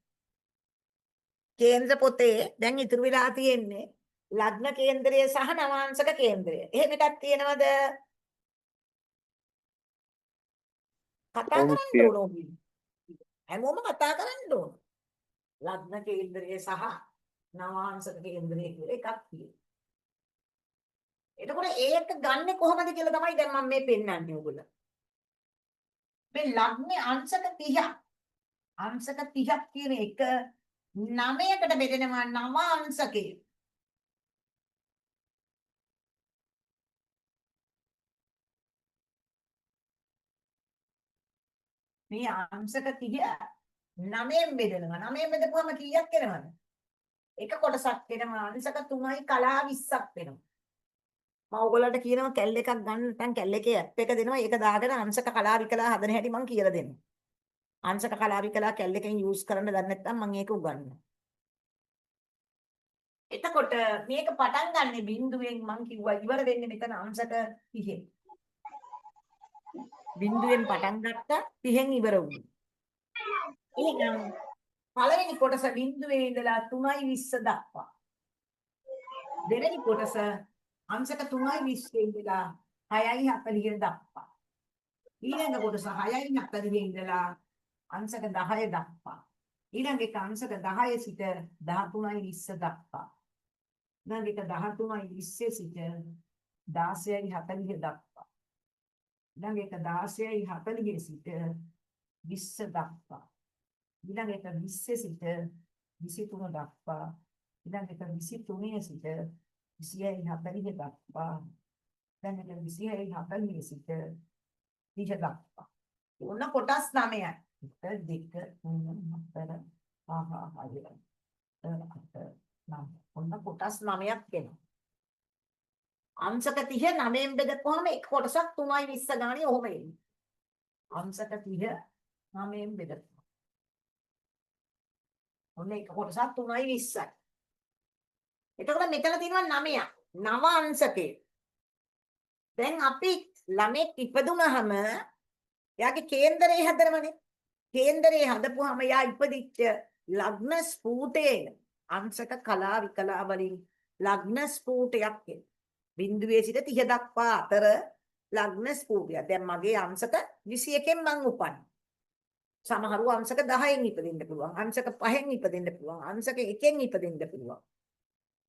කේන්ද්‍ර පොතේ දැන් ඉතුරු වෙලා තියෙන්නේ ලග්න කේන්ද්‍රය සහ නවාංශක කේන්ද්‍රය. එහෙම එකක් තියෙනවද? කතා ඔව් කරන්න තියෙනවා. ඕන ඔබ. හැමෝම කතා කරන්න ඕන. ලග්න කේන්ද්‍රය සහ නවාංශක කේන්ද්‍රය කියලා එකක් තියෙනවා. එතකොට ඒක ගන්නෙ කොහොමද කියලා තමයි දැන් මම මේ පෙන්වන්නේ ඔයගොල්ලෝ. මේ ලග්නේ අංශක 30ක් අංශක 30ක් කියන එක 9කට බෙදෙනවා නව අංශකය. මේ අංශක 30 9න් බෙදෙනවා. 9න් බෙදපුවම කීයක් එනවද? එක කොටසක් එනවා අංශක 3යි කලා 20ක් වෙනවා. මම ඔයගොල්ලන්ට කියනවා කැල් එකක් ගන්න නැත්නම් කැල් එකේ ඇප් එක දෙනවා. ඒක දාගෙන අංශක කලා විකලා හදන හැටි මං කියලා දෙනවා. අංශක කලා විකලා කැල් එකෙන් යූස් කරන්න දන්නේ නැත්නම් මං ඒක උගන්වනවා. එතකොට මේක පටන් ගන්නෙ බිඳුවෙන් මං කිව්වා ඉවර වෙන්නේ මෙතන අංශක 30න්. බිඳුවෙන් පටන් ගත්තා 30න් ඉවර වුණා. එහෙනම් පළවෙනි කොටස බිඳුවේ ඉඳලා 3.20 දක්වා. දෙවෙනි කොටස අංශක 3.20 ඉඳලා 6.40 දක්වා. ඊළඟ කොටස 6.40 ඉඳලා අංශක 10 දක්වා. ඊළඟ එක අංශක 10 සිට 13.20 දක්වා. ඊළඟ එක 13.20 සිට 16.40 දක්වා. ඊළඟ එක 16.40 සිට 20 දක්වා. ඊළඟ එක 20 සිට 23 දක්වා. ඊළඟ එක 23 සිට 26.40 දක්වා. ඊළඟ එක 26.40 සිට 30 දක්වා. ඔන්න කොටස් 9යි. 1 2 3 4 5 6 7 8 9. ඔන්න කොටස් 9ක් එනවා. අංශක 30 9න් බෙදපුවාම එක කොටසක් 3.20 ගානේ ඔහොම එන්නේ. අංශක 30 9න් බෙදපුවා. ඔන්න එක කොටසක් 3.20යි. එතකොට මෙතන තියෙනවා 9ක්. නව අංශකය. දැන් අපි ළමෙක් ඉපදුනහම එයාගේ කේන්දරේ හදනවනේ. කේන්දරේ හදපුවාම එයා ඉපදිච්ච ලග්න ස්ଫූටයේ අංශක කලා විකලා වලින් ලග්න ස්ෆූටයක් එනවා. බිඳුවේ සිට 30 දක්වා අතර ලග්න ස්ෆූටයක්. දැන් මගේ අංශක 21න් මං උපන්නේ. සමහරව අංශක 10න් ඉපදෙන්න පුළුවන්. අංශක 5න් ඉපදෙන්න පුළුවන්. අංශක 1න් ඉපදෙන්න පුළුවන්.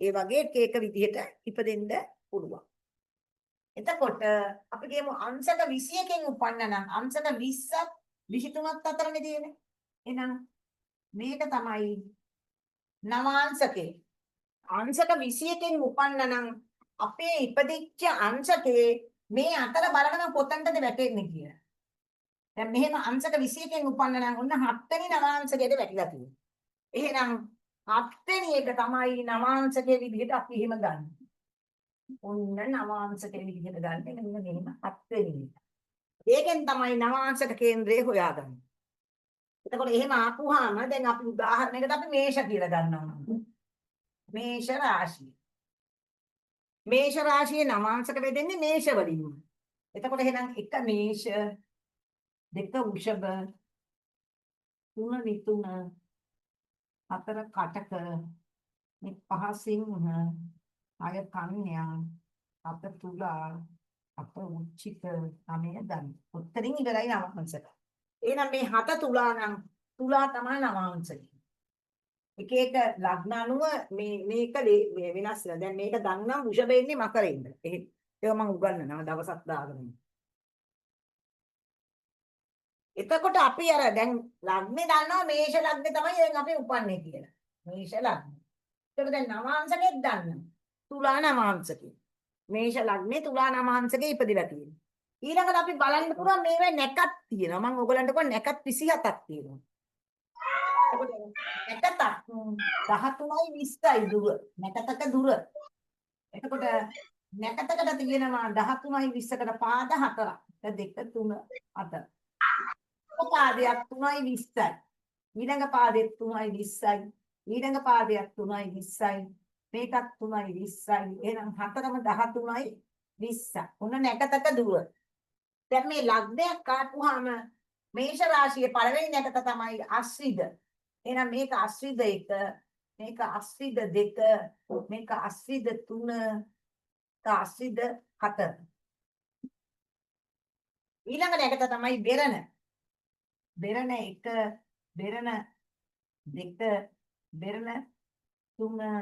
ඒ වගේ එක එක විදිහට ඉපදෙන්න පුළුවන්. එතකොට අපි කියමු අංශක 21න් උපන්න නම් අංශක 20ත් 23ත් අතරනේ තියෙන්නේ. එහෙනම් මේක තමයි නවාංශකේ. අංශක 21න් උපන්න නම් අපේ ඉපදිච්ච අංශකේ මේ අතර බලනවා කොතනටද වැටෙන්නේ කියලා. දැන් මෙහෙම අංශක 21න් උපන්න නම් ඔන්න 7 වෙනි නවාංශකයට වැටිලා තියෙනවා. එහෙනම් 7 වෙනි එක තමයි නවාංශකයේ විදිහට අපි එහෙම ගන්න. ඔන්න නවාංශකයේ විදිහට ගන්න මෙන්න මෙහෙම 7 වෙනි එක. ඒකෙන් තමයි නවාංශක කේන්ද්‍රය හොයාගන්නේ. එතකොට එහෙම ආපුවාම දැන් අපි උදාහරණයකට අපි මේෂ කියලා ගන්නවා. මේෂ රාශිය. මේෂ රාශියේ නවාංශක බෙදෙන්නේ මේෂ වලින්ම. එතකොට එහෙනම් 1 මේෂ, 2 වෘෂභ, 3 මිථුන, 4 කටක, 5 සිංහ, 6 කන්‍යා, 7 තුලා, 8 වෘශ්චික, 9 ධනු. උත්තරින් ඉවරයි නවාංශක. එහෙනම් මේ 7 තුලා නම් තුලා තමයි නවාංශකය. එක එක ලග්න අනුව මේ මේක මේ වෙනස් වෙනවා. දැන් මේක දන්නම් වෘෂභ එන්නේ මකරේ ඉඳලා. එහෙම. ඒක මම උගන්වනවා දවසක් දාගෙන. එතකොට අපි අර දැන් ලග්නේ දන්නවා මේෂ ලග්නේ තමයි දැන් අපි උපන්නේ කියලා. මේෂ ලග්න. එතකොට දැන් නවාංශකෙත් දන්නවා. තුලා නවාංශකේ. මේෂ ලග්නේ තුලා නවාංශකේ ඉපදිලා තියෙනවා. ඊළඟට අපි බලන්න පුළුවන් මේවා නැකත් තියෙනවා. මම ඔයගලන්ට කිව්වා නැකත් 27ක් තියෙනවා. එතකොට නැකතක් 13යි 20යි දුර. නැකතක දුර. එතකොට නැකතකට තියෙනවා 13යි 20කට පාද හතරක්. 1 2 3 4. එක පාදයක් 3යි 20යි. ඊළඟ පාදෙත් 3යි 20යි. ඊළඟ පාදයක් 3යි 20යි. මේකත් 3යි 20යි. එහෙනම් හතරම 13යි 20යි. ඔන්න නැකතක දුර. දැන් මේ ලග්නයක් ආපුවාම මේෂ රාශියේ පළවෙනි නැකත තමයි අශ්විද. එහෙනම් මේක අශ්විද 1, මේක අශ්විද 2, මේක අශ්විද 3, මේක අශ්විද 4. ඊළඟ නැකත තමයි බෙරණ. බෙරණ 1, බෙරණ 2, බෙරණ 3,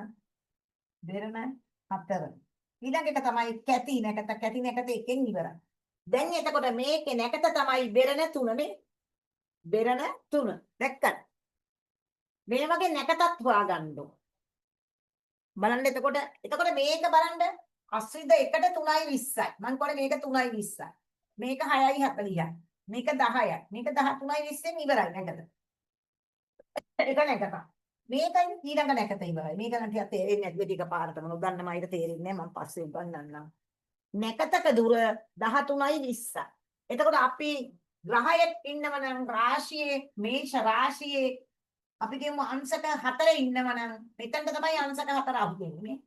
බෙරණ 4. ඊළඟ එක තමයි කැටි නැකත. කැටි නැකත එකෙන් ඉවරයි. දැන් එතකොට මේකේ නැකත තමයි බෙරණ 3 නේ. බෙරණ 3. දැක්කද? මේ වගේ නැකතත් හොයාගන්න ඕන. බලන්න එතකොට එතකොට මේක බලන්න අශ්විද එකට 3යි 20යි. මං කියන්නේ මේක 3යි 20යි. මේක 6යි 40යි. මේක 10යි. මේක 13යි 20න් ඉවරයි නැකත. ඒක නැකත. මේකයි ඊළඟ නැකත ඉවරයි. මේක නම් ටිකක් තේරෙන්නේ නැති ටික පාරටම නොදන්නම අයට තේරෙන්නේ නැහැ. මං පස්සේ උගන්වන්නම්. නැකතක දුර 13යි 20යි. එතකොට අපි ග්‍රහයෙක් ඉන්නව නම් රාශියේ මේෂ රාශියේ අපි කියමු අංශක 4 ඉන්නව නම් මෙතනට තමයි අංශක 4 අහු වෙන්නේ නේ.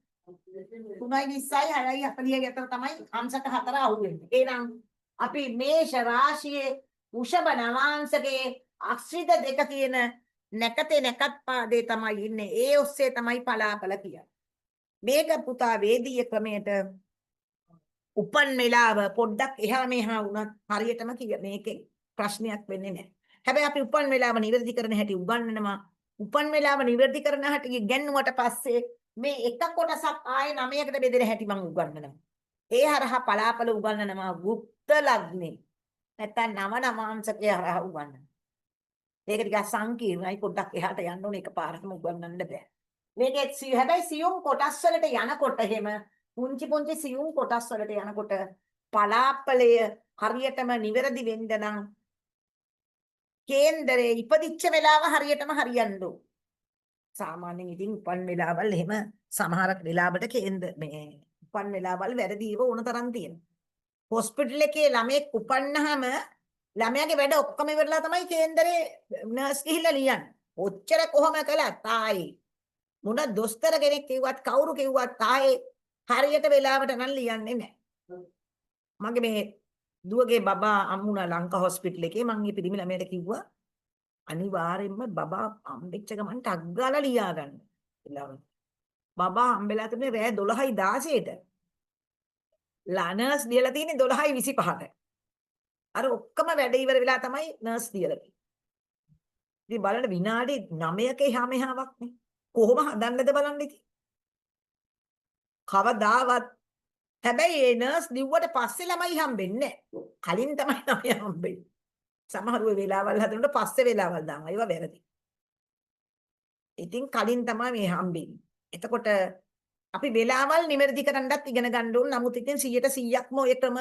3යි 20යි 6යි 40යි අතර තමයි අංශක 4 අහු වෙන්නේ. එහෙනම් අපි මේෂ රාශියේ වෘෂභ නවාංශකයේ අශ්විත දෙක කියන නැකතේ නැකත් පාදේ තමයි ඉන්නේ. ඒ ඔස්සේ තමයි පලාපල කියන්නේ. මේක පුතා වේදීය ක්‍රමයට උපන් වෙලාව පොඩ්ඩක් එහා මෙහා වුණත් හරියටම මේකේ ප්‍රශ්නයක් වෙන්නේ නැහැ. හැබැයි අපි උපන් වෙලාව නිවැරදි කරන හැටි උගන්වනවා. උපන් වෙලාව නිවැරදි කරන හැටි ඉගැන්නුවට පස්සේ මේ එක කොටසක් ආයේ 9කට බෙදෙන හැටි මං උගන්වනවා. ඒ හරහා පලාපල උගන්වනවා ගුප්ත ලග්නේ. නැත්තම් නව නවාංශකය හරහා උගන්වනවා. ඒක ටිකක් සංකීර්ණයි, පොඩ්ඩක් එහාට යන්න ඕනේ, එකපාරටම උගන්වන්න බෑ. මේකේ හැබැයි සියුම් කොටස් වලට යනකොට එහෙම පුංචි පුංචි සියුම් කොටස් වලට යනකොට පලාපලය හරියටම නිවැරදි වෙන්න නම් කේන්දරේ ඉපදිච්ච වෙලාව හරියටම හරියන්න ඕන. සාමාන්‍යයෙන් ඉතින් උපන් වෙලාවල් එහෙම සමහර වෙලාවට කේන්දර මේ උපන් වෙලාවල් වැරදිව ඕන තරම් තියෙනවා. හොස්පිටල් එකේ ළමයෙක් උපන්නාම ළමයාගේ වැඩ ඔක්කොම ඉවරලා තමයි කේන්දරේ නර්ස් ගිහිල්ලා ලියන්නේ. ඔච්චර කොහොම කළත් ආයේ මොන දොස්තර කෙනෙක් කිව්වත් කවුරු කිව්වත් ආයේ හරියට වෙලාවට නම් ලියන්නේ නැහැ. මගේ මේ දුවගේ බබා අම්මුණා ලංකා හොස්පිටල් එකේ. මං මේ පිරිමි ළමයාට කිව්වා අනිවාර්යෙන්ම බබා හම්බෙච්ච ගමන් ටක් ගාලා ලියා ගන්න. වෙලාවට. බබා හම්බෙලා තිබුණේ රෑ 12යි 16ට. නර්ස් ලියලා තියෙන්නේ 12යි 25ට. අර ඔක්කොම වැඩ ඉවර වෙලා තමයි නර්ස් ලියලා තියෙන්නේ. ඉතින් බලන්න විනාඩි 9ක එහා මෙහාවක් නේ. කොහොම හදන්නද බලන්න ඉතින්. කවදාවත් හැබැයි ඒ නර්ස් ලිව්වට පස්සේ ළමයි හම්බෙන්නේ නැහැ. කලින් තමයි ළමයි හම්බෙන්නේ. සමහර වෙලාවල් හදනකොට පස්සේ වෙලාවල් දානවා. ඒවා වැරදි. ඉතින් කලින් තමයි මේ හම්බෙන්නේ. එතකොට අපි වෙලාවල් නිවැරදි කරන්නත් ඉගෙන ගන්න ඕන. නමුත් ඉතින් 100%ක්ම ඔය ක්‍රම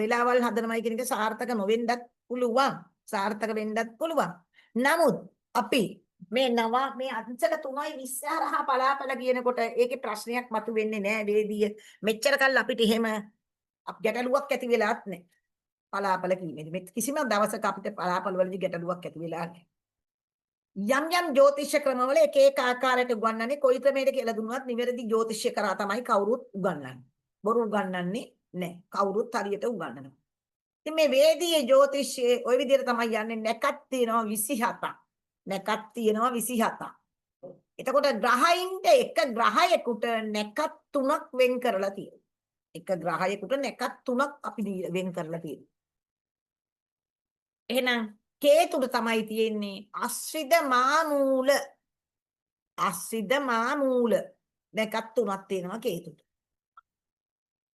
වෙලාවල් හදනවයි කියන එක සාර්ථක නොවෙන්නත් පුළුවන්. සාර්ථක වෙන්නත් පුළුවන්. නමුත් අපි මේ නව මේ අංශක 3යි 20 හරහා පලාපල කියනකොට ඒකේ ප්‍රශ්නයක් මතුවෙන්නේ නෑ වේදීය. මෙච්චර කල් අපිට එහෙම ගැටලුවක් ඇති වෙලාත් නෑ. පලාපල කීමේදී මේ කිසිම දවසක අපිට පලාපල වලදී ගැටලුවක් ඇති වෙලා නෑ. යම් යම් ජ්‍යොතිෂ ක්‍රමවල එක එක ආකාරයට උගන්වන්නේ කොයි ක්‍රමයකට කියලා දුන්නත් නිවැරදි ජ්‍යොතිෂය කරා තමයි කවුරුත් උගන්වන්නේ. බොරු උගන්වන්නේ නෑ. කවුරුත් හරියට උගන්වනවා. ඉතින් මේ වේදීය ජ්‍යොතිෂයේ ওই විදිහට තමයි යන්නේ. නැකත් තියෙනවා 27ක්. නැකත් තියෙනවා 27ක්. එතකොට ග්‍රහයින්ට එක ග්‍රහයෙකුට නැකත් තුනක් වෙන් කරලා තියෙනවා. එක ග්‍රහයෙකුට නැකත් තුනක් අපි වෙන් කරලා තියෙනවා. එහෙනම් කේතුට තමයි තියෙන්නේ අශ්විද මාමූල. අශ්විද මාමූල නැකත් තුනක් තියෙනවා කේතුට.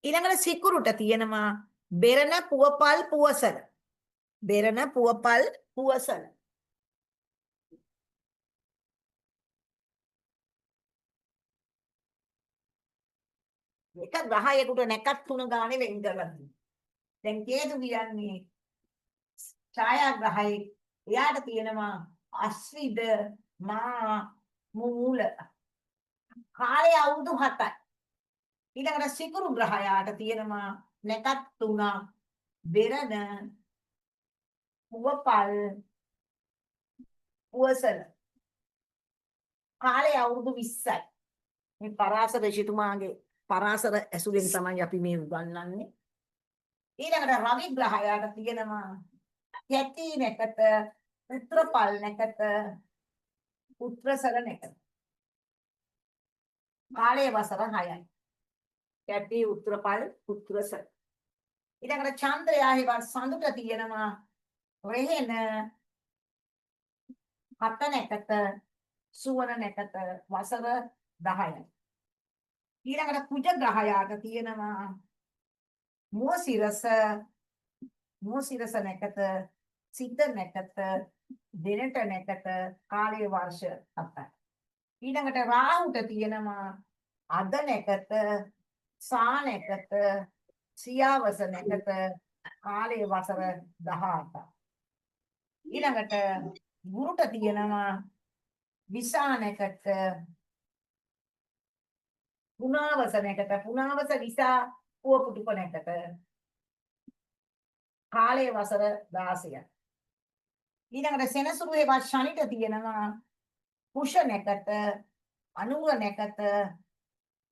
ඊළඟට සිකුරුට තියෙනවා බෙරණ පුවපල් පුවසල. බෙරණ පුවපල් පුවසල. එක ග්‍රහයෙකුට නැකත් තුන ගානේ වෙන් කරලා තියෙනවා. දැන් කේතු කියන්නේ ඡායාග්‍රහයෙක්. එයාට තියෙනවා අශ්විද මා මූල. කාලය අවුරුදු 7යි. ඊළඟට සිකුරු ග්‍රහයාට තියෙනවා නැකත් 3ක් බෙරණ පුවපල් පුවසල. කාලය අවුරුදු 20යි. මේ පරාසර ඍෂිතුමාගේ පරාසර ඇසුරෙන් තමයි අපි මේ උගන්වන්නේ. ඊළඟට රවි ග්‍රහයාට තියෙනවා කැටි නැකත පුත්‍රපල් නැකත පුත්‍රසල නැකත. කාලය වසර 6යි. කැටි උත්‍රපල් පුත්‍රසල. ඊළඟට චන්ද්‍රයා හේවත් සඳුට තියෙනවා රෙහෙන හත නැකත සුවන නැකත වසර 10යි. ඊළඟට කුජ ග්‍රහයාට තියෙනවා මුව සිරස නැකත සිත නැකත දෙනට නැකත කාලයේ වර්ෂ 7යි. ඊළඟට රාහුට තියෙනවා අද නැකත සා නැකත සියාවස නැකත කාලයේ වසර 18යි. ඊළඟට ගුරුට තියෙනවා විසා නැකත පුනාවස නැකත පුනාවස විසා පුව පුටුප නැකත කාලයේ වසර 16යි. ඊළඟට සෙනසුරු හේවත් ශනිට තියෙනවා කුෂ නැකත අනුර නැකත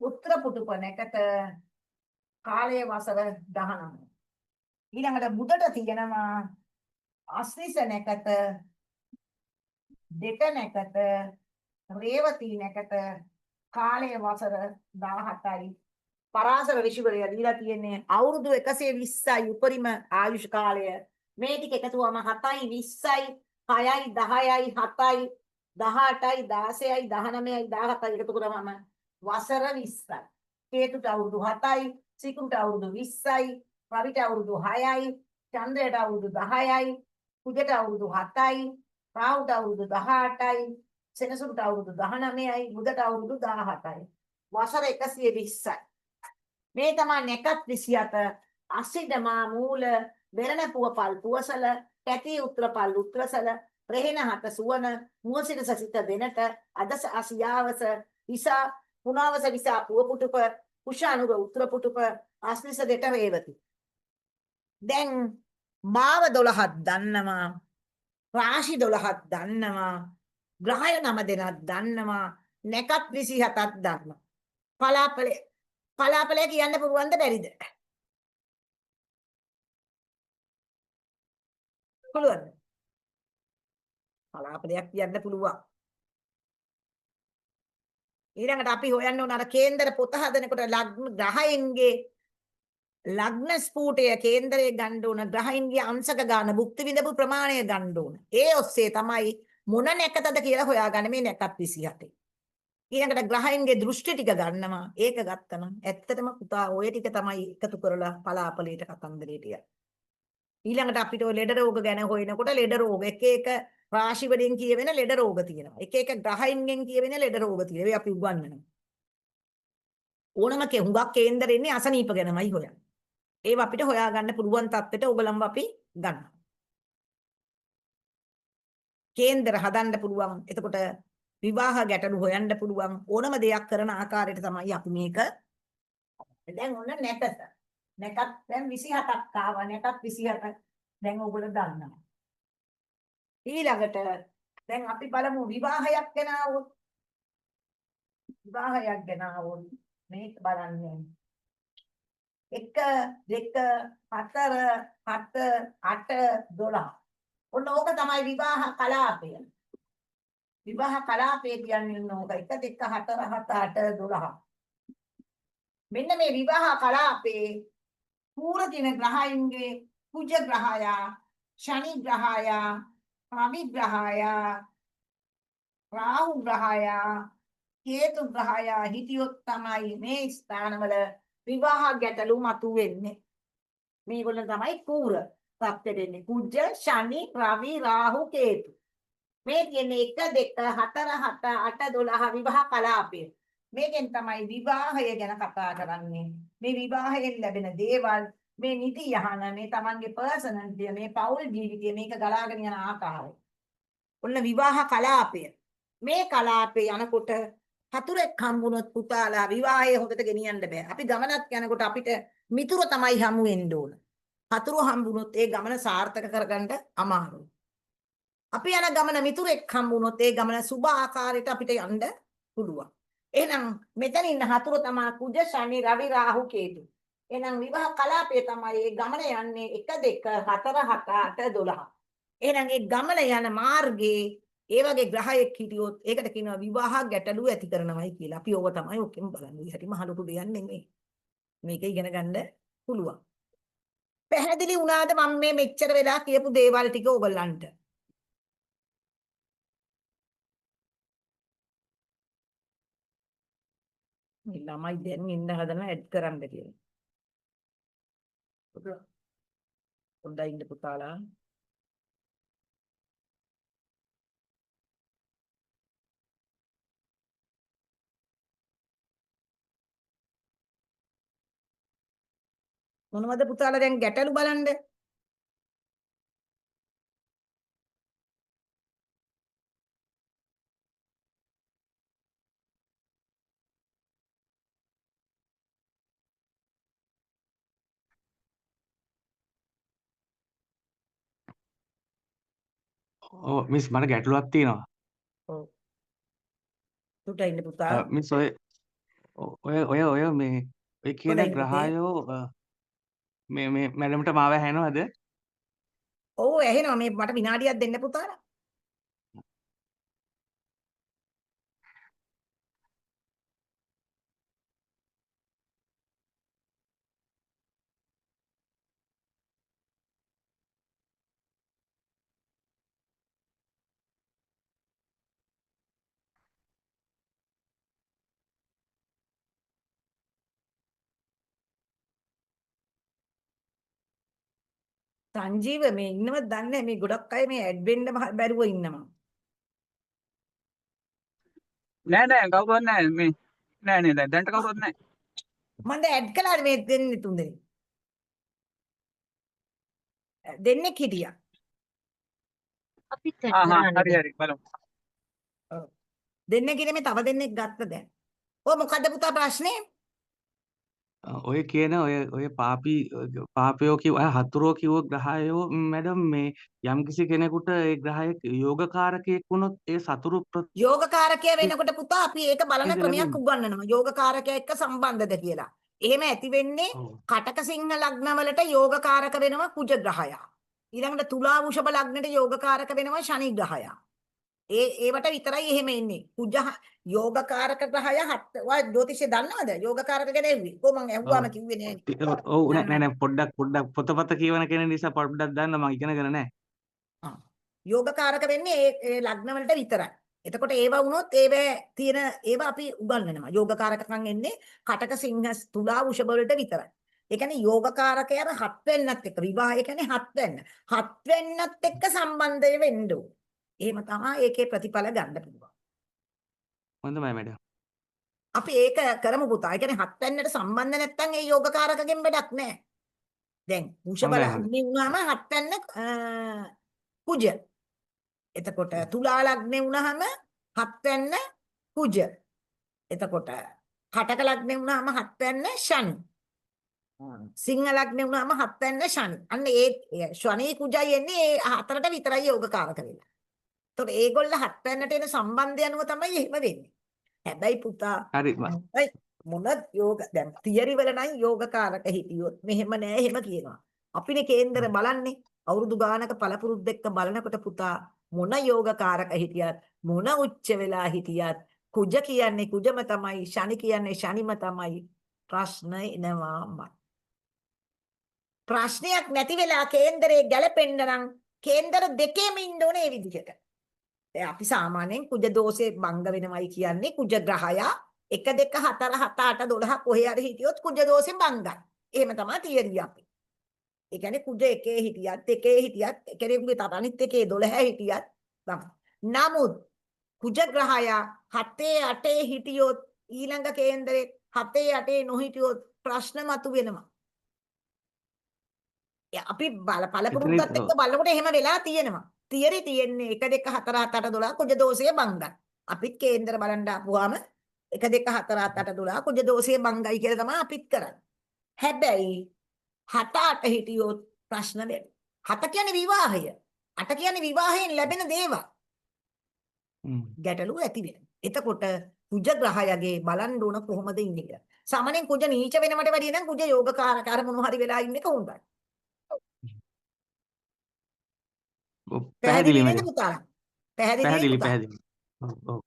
පුත්‍ර පුටුප නැකත කාලයේ වසර 19. ඊළඟට බුදට තියෙනවා අස්නිස නැකත දෙට නැකත රේවතී නැකත කාලයේ වසර 17යි. පරාසර ඍෂිවරයා දීලා තියෙන්නේ අවුරුදු 120යි උපරිම ආයුෂ කාලය. මේ ටික එකතු වම 7යි 20යි 6යි 10යි 7යි 18යි 16යි 19යි 17යි එකතු කරාම වසර 20යි. කේතුට අවුරුදු 7යි, සිකුරුට අවුරුදු 20යි, රවිට අවුරුදු 6යි, චන්ද්‍රයට අවුරුදු 10යි, කුජට අවුරුදු 7යි, රාහුට අවුරුදු 18යි, සෙනසුරුට අවුරුදු 19යි, බුධට අවුරුදු 17යි. වසර 120යි. මේ තමයි නැකත් 27 අසිදමා මූල බෙරණ පුවපල් පුවසල කැටි උත්‍රපල් උත්‍රසල රෙහෙන හත සුවන මුවසිරස සිත දෙනට අදස අසියාවස විසා පුනාවස විසා පුව පුටුප කුෂ අනුර උත්‍ර පුටුප අස්නිස දෙට රේවති. දැන් භාව 12ක් දන්නවා, රාශි 12ක් දන්නවා, ග්‍රහය නම දෙනක් දන්නවා, නැකත් 27ක් දන්නවා. පලාපලේ පලාපලේ කියන්න පුළුවන්ද බැරිද? පුළුවන්ද? පලාපලයක් කියන්න පුළුවන්. ඊළඟට අපි හොයන්න ඕන අර කේන්දර පොත හදනකොට ලග්න ග්‍රහයින්ගේ ලග්න ස්ଫූටය කේන්දරය ගන්න ඕන, ග්‍රහයින්ගේ අංශක ගන්න, භුක්ති විඳපු ප්‍රමාණය ගන්න ඕන. ඒ ඔස්සේ තමයි මොන නැකතද කියලා හොයාගන්න මේ නැකත් 27. ඊළඟට ග්‍රහයින්ගේ දෘෂ්ටි ටික ගන්නවා. ඒක ගත්තනම් ඇත්තටම පුතා ඔය ටික තමයි එකතු කරලා පලාපලයට කතන්දරයට යන්නේ. ඊළඟට අපිට ඔය ලෙඩ රෝග ගැන හොයනකොට ලෙඩ රෝග එක එක රාශි වලින් කියවෙන ලෙඩ රෝග තියෙනවා. එක එක ග්‍රහයින්ගෙන් කියවෙන ලෙඩ රෝග තියෙනවා. ඒවා අපි උගන්වනවා. ඕනම හුඟක් කේන්දර එන්නේ අසනීප ගැනමයි හොයන්නේ. ඒවා අපිට හොයාගන්න පුළුවන් තත්ත්වයට ඔයගලන්ව අපි ගන්නවා. කේන්දර හදන්න පුළුවන්. එතකොට විවාහ ගැටලු හොයන්න පුළුවන්. ඕනම දෙයක් කරන ආකාරයට තමයි අපි මේක. දැන් ඔන්න නැකත. නැකත් දැන් 27ක් ආවා. නැකත් 27 දැන් ඔයගොල්ලෝ දන්නවා. ඊළඟට දැන් අපි බලමු විවාහයක් ගැන ආවොත්. විවාහයක් ගැන ආවොත් මේක බලන්න. 1 2 4 7 8 12. ඔන්න ඕක තමයි විවාහ කලාපය. විවාහ කලාපය කියන්නේ ඕක 1 2 4 7 8 12. මෙන්න මේ විවාහ කලාපේ පූර තියෙන ග්‍රහයින්ගේ කුජ ග්‍රහයා, ශනි ග්‍රහයා, රවි ග්‍රහයා, රාහු ග්‍රහයා, කේතු ග්‍රහයා හිටියොත් තමයි මේ ස්ථානවල විවාහ ගැටලු මතුවෙන්නේ. මේගොල්ලෝ තමයි කූර තත්ත්වයට එන්නේ. කුජ, ශනි, රවි, රාහු, කේතු. මේ කියන්නේ 1 2 4 7 8 12 විවාහ කලාපය. මේකෙන් තමයි විවාහය ගැන කතා කරන්නේ. මේ විවාහයෙන් ලැබෙන දේවල්, මේ නිති යහන, මේ Tamanගේ පර්සනල් මේ පෞල් ජීවිතය මේක ගලාගෙන යන ආකාරය. ඔන්න විවාහ කලාපය. මේ කලාපේ යනකොට හතුරෙක් හම්බුනොත් පුතාලා විවාහය හොඳට ගෙනියන්න බෑ. අපි ගමනක් යනකොට අපිට මිතුර තමයි හමු වෙන්න ඕන. හතුරු හම්බුනොත් ඒ ගමන සාර්ථක කරගන්න අමාරුයි. අපි යන ගමන මිතුරෙක් හම්බුනොත් ඒ ගමන සුබ ආකාරයට අපිට යන්න පුළුවන්. එහෙනම් මෙතන ඉන්න හතුරු තමයි කුජ ශනි රවි රාහු කේතු. එහෙනම් විවාහ කලාපය තමයි ඒ ගමන යන්නේ 1 2 4 7 8 12. එහෙනම් ඒ ගමන යන මාර්ගයේ ඒ වගේ ග්‍රහයෙක් හිටියොත් ඒකට කියනවා විවාහ ගැටලු ඇති කරනවයි කියලා. අපි ඕව තමයි ඔකෙන් බලන්නේ. ඉතින් මහ ලොකු දෙයක් නෙමෙයි. මේක ඉගෙන ගන්න පුළුවන්. පැහැදිලි වුණාද මම මේ මෙච්චර වෙලා කියපු දේවල් ටික ඕගොල්ලන්ට? මේ ළමයි දැන් ඉන්න හදනවා ඇඩ් කරන්න කියලා. පොඩ්ඩක් ඉන්න පුතාලා. මොනවද පුතාලා දැන් ගැටලු බලන්න? ඔව් මිස් මට ගැටලුවක් තියෙනවා. ඔව්. තුටයි ඉන්න පුතා. මිස් ඔය ඔය ඔය ඔය මේ ඔය කියන හොඳයි පුතේ. ග්‍රහයෝ මේ මේ මැඩම්ට මාව ඇහෙනවද? ඔව් ඇහෙනවා. මේ මට විනාඩියක් දෙන්න පුතාලා. සංජීව මේ ඉන්නවද දන්නේ නැහැ. මේ ගොඩක් අය මේ ඇඩ් වෙන්න බැරුව ඉන්නවා. නෑ නෑ කවුරුවත් නෑ මේ නෑ නෑ දැන් දැනට කවුරුවත් නෑ. මම දැන් ඇඩ් කළාද මේ දෙන්නේ තුන් දෙනෙක්? දෙන්නෙක් හිටියා. අපිත් ඇඩ් ආ හා කරා හරි නේද? හරි බලමු. ඔව්. දෙන්නෙක් හිටියේ මේ තව දෙන්නෙක් ගත්ත දැන්. ඔව් මොකද්ද පුතා ප්‍රශ්නේ? ඔය කියන ඔය ඔය පාපී පාපයෝ කිව්ව අය හතුරෝ කිව්ව ග්‍රහයෝ මැඩම් මේ යම්කිසි කෙනෙකුට ඒ ග්‍රහයෙක් යෝගකාරකයෙක් වුණොත් ඒ සතුරු යෝගකාරකයා වෙනකොට පුතා අපි ඒක බලන ප්‍රතිද ක්‍රමයක් ලැබෙන්නේ. උගන්වනවා. යෝගකාරකයා එක්ක සම්බන්ධද කියලා. එහෙම ඇති වෙන්නේ ඔව්. කටක සිංහ ලග්නවලට යෝගකාරක වෙනවා කුජ ග්‍රහයා. ඊළඟට තුලා වෘෂභ ලග්නට යෝගකාරක වෙනවා ශනි ග්‍රහයා. ඒ ඒවට විතරයි එහෙම එන්නේ. කුජ යෝගකාරක ග්‍රහය හත් ඔයා ජ්‍යොතිෂය දන්නවද? යෝගකාරක ගැන ඇහුවේ. කොහොම මං ඇහුවාම ඔව්. කිව්වේ නෑනේ. ඔව් නෑ නෑ දන්නවද? නෑ පොඩ්ඩක් පොඩ්ඩක් පොතපත කියවන කෙනෙක් නිසා පොඩ්ඩක් දන්න මං ඉගෙනගෙන නෑ. ආ. යෝගකාරක වෙන්නේ ඒ ඒ ලග්න වලට විතරයි. එතකොට ඒවා වුණොත් ඒවැ තියෙන ඒවා අපි උගන්වනවා. යෝගකාරකකම් එන්නේ කටක සිංහ තුලා වෘෂභ වලට විතරයි. ඒ කියන්නේ යෝගකාරකයර හත් වෙන්නත් එක්ක විවාහය කියන්නේ හත් වෙන්න. හත් වෙන්නත් එක්ක සම්බන්ධය වෙන්න ඕන. එහෙම තමයි ඒකේ ප්‍රතිඵල ගන්න පුළුවන්. හොඳයි මැඩම්. අපි ඒක කරමු පුතා. ඒ කියන්නේ හත් වෙන්නට සම්බන්ධ නැත්නම් ඒ යෝගකාරකගෙන් වැඩක් නෑ. දැන් වෘෂභ හොඳයි හොඳයි. ලග්නේ වුණාම හත් වෙන්න කුජ. එතකොට තුලා ලග්නේ වුණාම හත් වෙන්න කුජ. එතකොට කටක ලග්නේ වුණාම හත් වෙන්න ශනි. සිංහ ලග්නේ වුණාම හත් වෙන්න ශනි. අන්න ඒ ශනි කුජයි එන්නේ ඒ හතරට විතරයි යෝගකාරක වෙලා. එතකොට ඒගොල්ල හත් වෙන්නට එන සම්බන්ධය අනුව තමයි එහෙම වෙන්නේ. හැබැයි පුතා හරි මොන යෝග දැන් තියරි වල නම් යෝගකාරක හිටියොත් මෙහෙම නෑ එහෙම කියනවා. අපිනේ කේන්දර බලන්නේ අවුරුදු ගානක පළපුරුද්ද එක්ක බලනකොට පුතා මොන යෝගකාරක හිටියත් මොන උච්ච වෙලා හිටියත් කුජ කියන්නේ කුජම තමයි ශනි කියන්නේ ශනිම තමයි ප්‍රශ්න එනවාමයි. ප්‍රශ්නයක් නැති වෙලා කේන්දරේ ගැලපෙන්න නම් කේන්දර දෙකේම ඉන්න ඕනේ ඒ විදිහට. දැන් අපි සාමාන්‍යයෙන් කුජ දෝෂේ භංග වෙනවයි කියන්නේ කුජ ග්‍රහයා 1 2 4 7 8 12 කොහේ හරි හිටියොත් කුජ දෝෂෙන් භංගයි. එහෙම තමයි තියරිය අපි. ඒ කියන්නේ කුජ එකේ හිටියත් දෙකේ හිටියත් කෙනෙකුගේ තව අනිත් එකේ 12 හිටියත් තමයි. නමුත් කුජ ග්‍රහයා 7 8 හිටියොත් ඊළඟ කේන්දරේ 7 8 නොහිටියොත් ප්‍රශ්න මතුවෙනවා. අපි පළපුරුද්දත් එක්ක බලනකොට එහෙම වෙලා තියෙනවා. තියරි තියෙන්නේ 1 2 4 7 8 12 කුජ දෝෂය බංගයි. අපිත් කේන්දර බලන්න ආපුවාම 1 2 4 7 8 12 කුජ දෝෂය බංගයි කියලා තමයි අපිත් කරන්නේ. හැබැයි 7 8 හිටියොත් ප්‍රශ්න වැඩි. 7 කියන්නේ විවාහය. 8 කියන්නේ විවාහයෙන් ලැබෙන දේවල්. ගැටලු ඇති වෙනවා. එතකොට කුජ ග්‍රහයගේ බලන්න ඕන කොහොමද ඉන්නේ කියලා. සාමාන්‍යයෙන් කුජ නීච වෙනවට වැඩිය නම් කුජ යෝගකාරක අර මොන හරි වෙලා ඉන්න එක හොඳයි. ඔව් පැහැදිලි පැහැදිලි නේද මැඩම්. පුතාලා? පැහැදිලි නේද පැහැදිලි පුතා? පැහැදිලි. ඔව් ඔව්.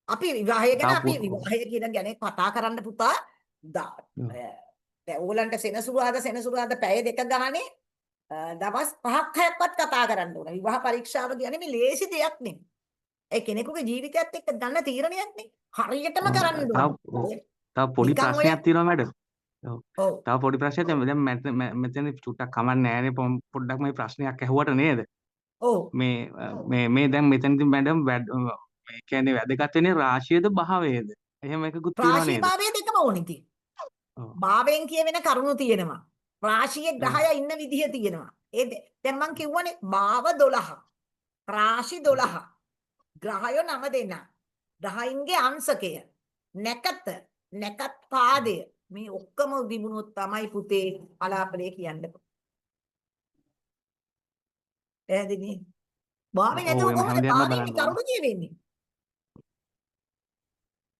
අපි විවාහය ගැන තව අපි විවාහය කියන ගැන කතා කරන්න පුතා දැන් ඕගලන්ට සෙනසුරාදා සෙනසුරාදා පැය දෙක ගානේ දවස් 5ක් 6ක්වත් කතා කරන්න ඕන. විවාහ පරීක්ෂාව කියන්නේ මේ ලේසි දෙයක් නෙමෙයි. ඒ කෙනෙකුගේ ජීවිතයත් එක්ක ගන්න තීරණයක් නේ. හරියටම කරන්න ඕන. තව පොඩි නිකන් ඔය ප්‍රශ්නයක් තියෙනවා මැඩම්. ඔව්. ඔව්. තව පොඩි ප්‍රශ්නයක් දැන් දැන් මෙතන චුට්ටක් කමක් නෑනේ පොඩ්ඩක් මේ ප්‍රශ්නයක් ඇහුවට නේද? ඔව්. මේ මේ මේ දැන් මෙතනදී මැඩම් මේ කියන්නේ වැදගත් වෙන්නේ රාශියද භාවයද? එහෙම එකකුත් තියෙනව රාශී නේද? භාවය දෙකම ඕනේ ඉතින්. ඔව්. භාවයෙන් කියවෙන කරුණු තියෙනවා. රාශියේ ඔව්. ග්‍රහය ඉන්න විදිහ තියෙනවා. ඒ දැන් මං කිව්වනේ භාව 12, රාශි 12, ග්‍රහයෝ 9 දෙනා, ග්‍රහයින්ගේ අංශකය, නැකත, නැකත් පාදය මේ ඔක්කොම තිබුණොත් තමයි පුතේ පලාපලේ කියන්න. පැහැදිලි? භාවේ ඔව් නැතුව එහෙම කොහොමද හැමදේම භාවයෙන් බලන්න මේ ඕනේ. කරුණු කියවෙන්නේ?